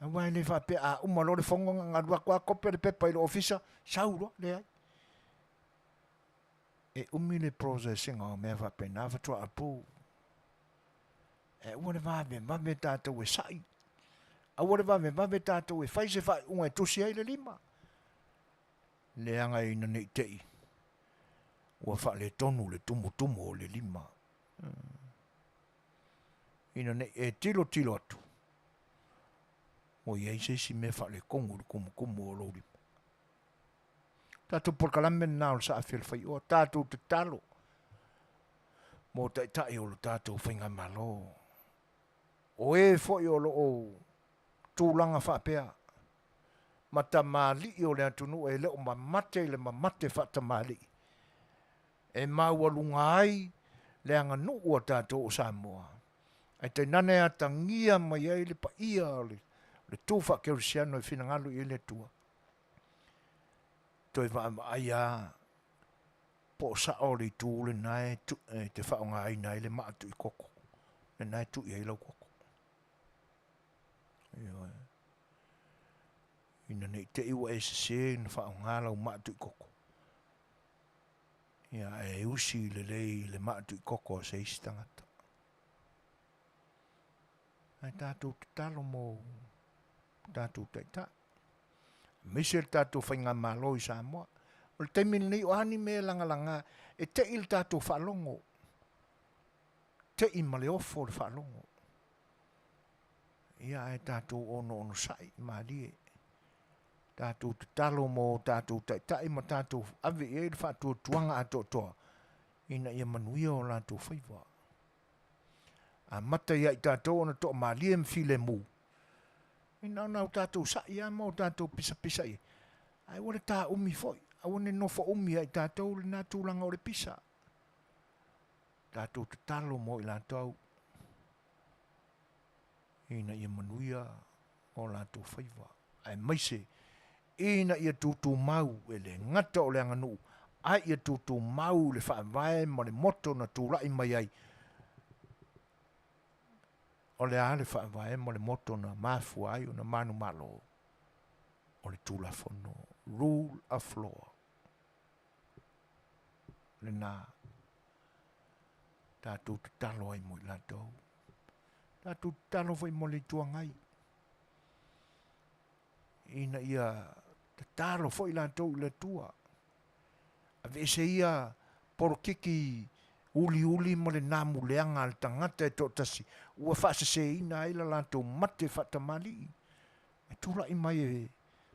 S1: Aua e le faapea a uma loa le fono na alu atu lava kope le pepa i le ofisa, sau loa, leai. E umi le processing o mea faapena faatoa approve. E aua le vavevave tatou e sa'i. Aua le vavevave tatou e fai se faaiuga e tusi ai le lima. Leaga ina ne i te i ua faaletonu le tumutumu o le lima. Ina ne i e tilotilo atu ua i ai se isi mea faaletonu i le tumutumu o lou lima. Tatou polokalame lena o le Saafi o le Faioa, tatou tatalo mo taitai o le tatou faigamalo. O e foi o loo tulaga faapea ma tamalii o le atunuu e le o mamate i le mamate faatamalii e maualuga ai le aganuu a tatou o Samoa, ae tainane e atagia mai ai le paia o le tu faakerisiano e finagalo i ai le Atua. Toe vaavaai lava po o sao le itu lena e te faaaogaina ai le maa tuikoko, lena e tui ai lau koko. Ioe. Ina ne i te i ua e sese na faaaoga lau maa tuikoko, ia ae usi lelei i le maa tuikoko a se isi tagata. Ae tatou tatalo mo tatou taitai, aemaise le tatou faigamalo i Samoa. O le taimi lenei o a ni mea e lagalaga, e te i le tatou faalogo, te i ma le ofo le faalogo. Ia ae tatou onoonosai malie, tatou tatalo mo tatou taitai ma tatou ave i ai le faatuatuaga atoatoa ina ia manuia o latou faiva. Amata ia i tatou ona toamalie ma filemu, e na ona o tatou sa'i lava ma o tatou pisapisa'i ai, ae aua le taumi foi, aua ne i nofo umi ia i tatou lena tulaga o le pisa. Tatou tatalo mo i latou ina ia manuia o latou faiva, aemaise ina ia tutumau, e le gata o le aganuu, ae ia tutumau le faavae ma le moto na tulai mai ai. O le a le faavae ma le moto na mafua ai ona manumalo? O le Tulafono, rule of law. Lena tatou tatalo ai mo i latou. Tatou tatalo foi mo le Itu Agai, ina ia tatalo foi latou i le Atua. Aveese ia polokiki uliuli ma le namuleaga a le tagata e toatasi ua faaseseina ai la latou mate faatamalii. E tulai mai e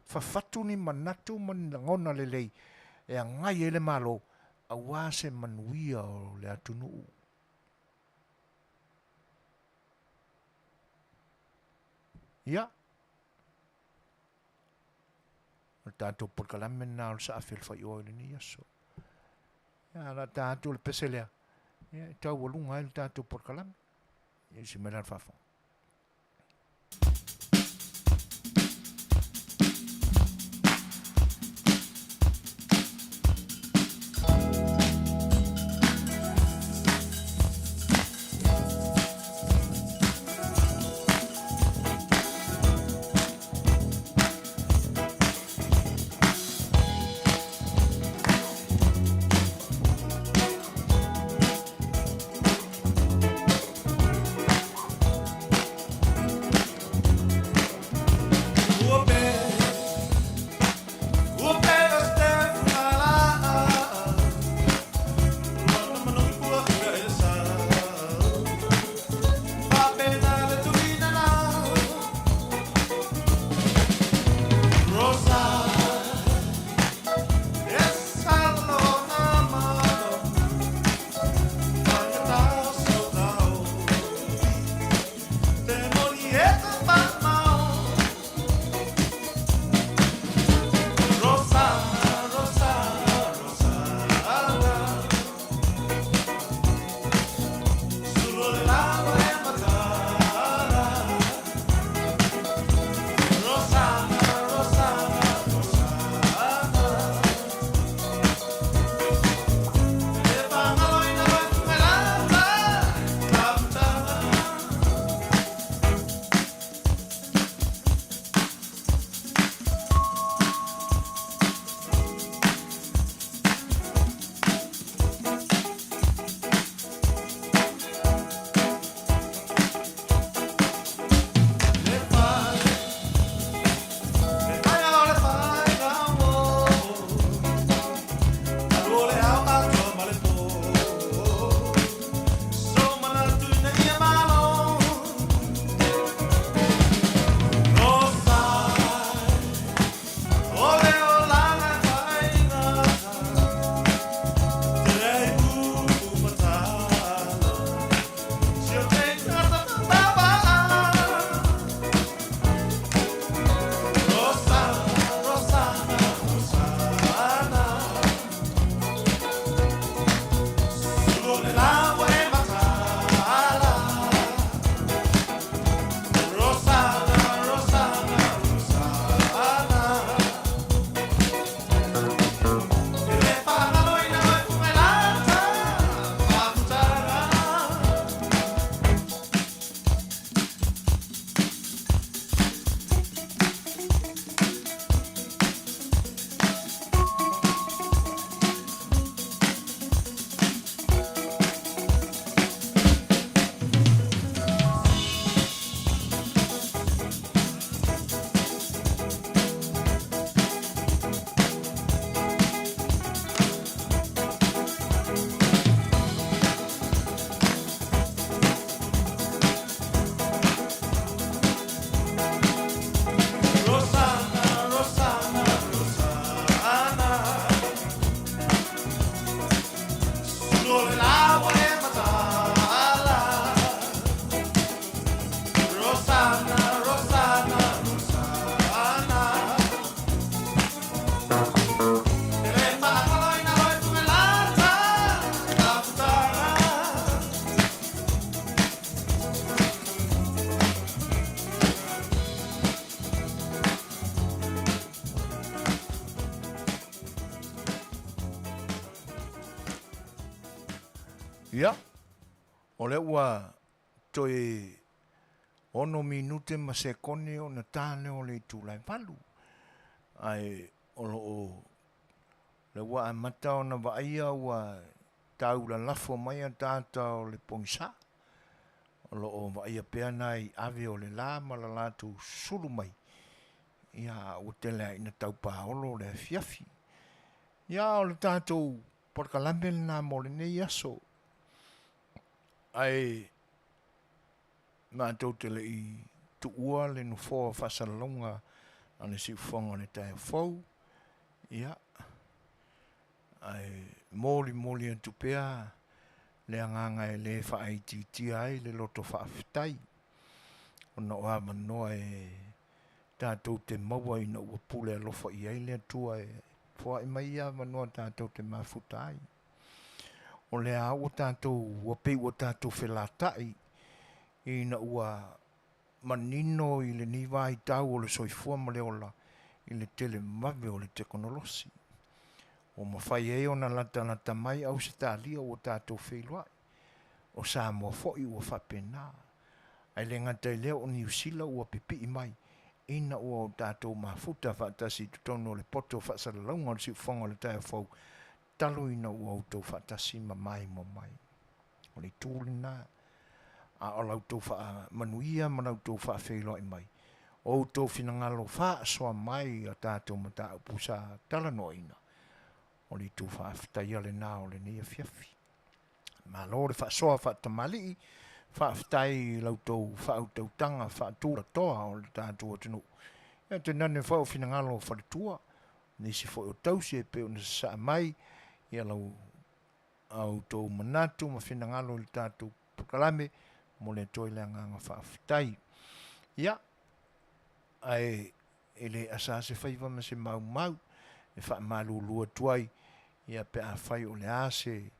S1: fafatu ni manatu ma ni lagona lelei e agai ai le Malo aua se manuia o le atunuu. Ia, o le tatou polokalame lena o le Saafi o le Faioe i lenei aso. Ia, o le a ta atu le pese lea, ia, e taualuga ai le tatou polokalame. Ia, se mai la le faafofoga. Ia, o lea ua toe ono minute ma sekone ona ta lea o le itula e valu, ae o lo o lea ua amata ona vaaia ua tau lalafo mai ataata o le pogisa. O lo o vaaia pea nai ave o le la ma la latou sulu mai, ia a ua tele lava ina tau paolo le afiafi. Ia o le tatou polokalame lena mo lenei aso, ae matou te le i tuua le nofoa o faasalalauga a le siufofoga o le taeao fou, ia, ae molimoli atu pea le agaga e le faaitiitia ai le loto faafetai ona o avanoa e tatou te maua ina ua pule alofa i ai le Atua e foai mai ia avanoa tatou te mafuta ai. O lea ua tatou, ua pei ua tatou felatai ina ua manino i lenei vaitau o le soifua ma le ola i le tele vave o le tekonolosi. Ua mafai ai ona latalata mai Ausetalia ua tatou feiloai, o Samoa foi ua faapena. Ae le gata i lea o Niu Sila ua pipii mai ina ua o tatou mafuta faatasi i totonu o le poto faasalalauga o le siufofoga o le taeao fou talu ina ua outou faatasi ma maimoa mai. O le itu lena, a o la outou faamanuia ma la outou faafeiloai mai, o outou finagalo faasoa mai i a tatou mataupu sa talanoaina, o le itu faafetaia lena o lenei afiafi. Malo le faasoa faatamalii, faafetai i la outou faautautaga faatulatoa o le tatou atunuu. Ia tainane foi o finagalo o faletua, nisi foi o tausi e pei ona sasaa mai ia lau a outou manatu ma finagalo i le tatou polokalame, momoli atu ai le agaga faafetai. Ia, ae e le asa se faiva ma se maumau e faamalulu atu ai, ia pe afai o le a se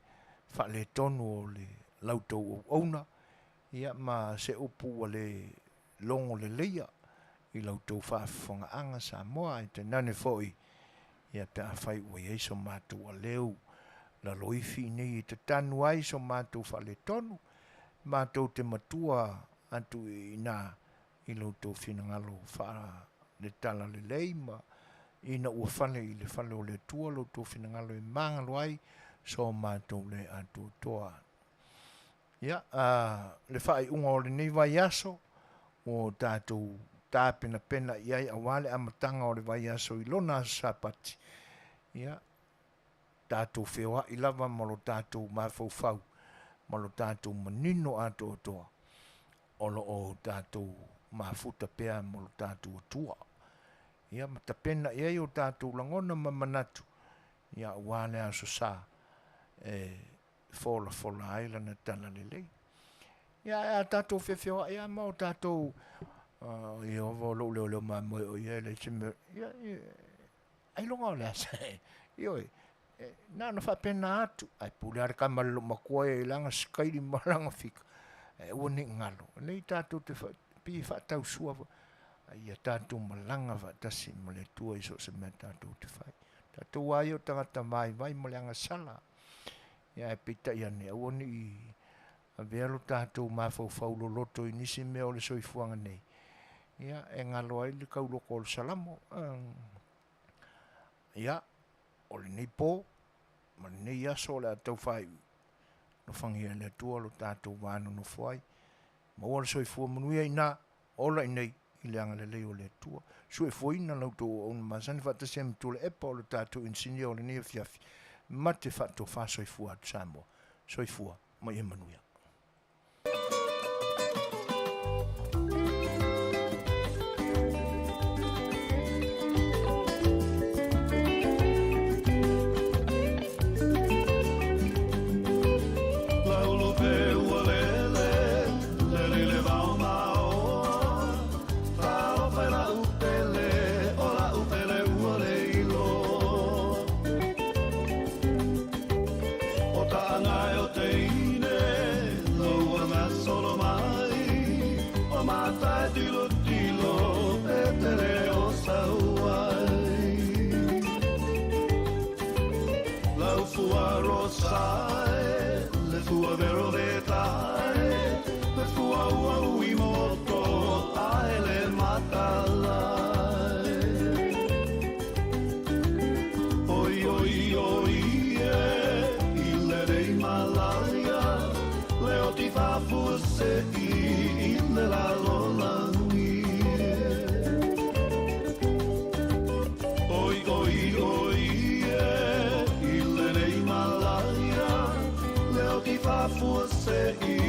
S1: faaletonu o le la outou auauna, ia ma se upu ua le logo leleia i la outou faafofogaaga Samoa, ae tainane foi ia pe afai ua i ai so matou aleu laloifi i nei e tatanu ai so matou faaletonu, matou te matua atu i ina i lo outou finagalo faale-talalelei ma ina ua fale i le fale o le Atua lo outou finagalo e magalo ai so matou le atoatoa. Ia, le faaiuga o lenei vaiaso ua tatou tapenapena i ai aua le amataga o le vaiaso i lona aso Sapati, ia, tatou feoai lava ma lo tatou mafaufau ma lo tatou manino atoatoa o lo o tatou mafuta pea ma lo tatou Atua. Ia, ma tapena i ai o tatou lagona ma manatu, ia, aua le aso sa e folafola ai lana talalelei. Ia, ae a tatou feofeoai lava ma o tatou, Ieova o lou leoleo mamoe o ia e leai se mea, ia, ailoga o le a se, ioe, na ona faapena atu, ae pule lava le tama i le loomatua ia i lana sikaili ma lana fika, ae aua ne i galo, o lenei tatou te pei e faatausua foi, a ia tatou malaga faatasi ma le Atua i so o se mea tatou te fai. Tatou lava ia o tagata vaivai ma le agasala, ia ae peitai ane, aua ne i avea lo tatou mafaufau loloto i nisi mea o le soifuaga nei, ia e galo ai le tauloko o le Salamo. Ia, o lenei po ma lenei aso o le a tau faaiu, alofagia e le Atua lo tatou va nonofo ai. Maua le soifua manuia i ina, ola i nei, i le agalelei o le Atua. Suefuaina la outou auauna masani faatasi ai ma Tuilaepa o le tatou inisinia o lenei afiafi, ma te faatofa soifua atu Samoa. Soifua ma ia manuia.
S2: Roverove tae, le fuauau i moto, ae le matalai. Oi, oi, oi, e, i le rei malaia, le o ti fafua se i, i le lalolangi. Oi, oi, oi, e, i le rei malaia, le o ti fafua se i.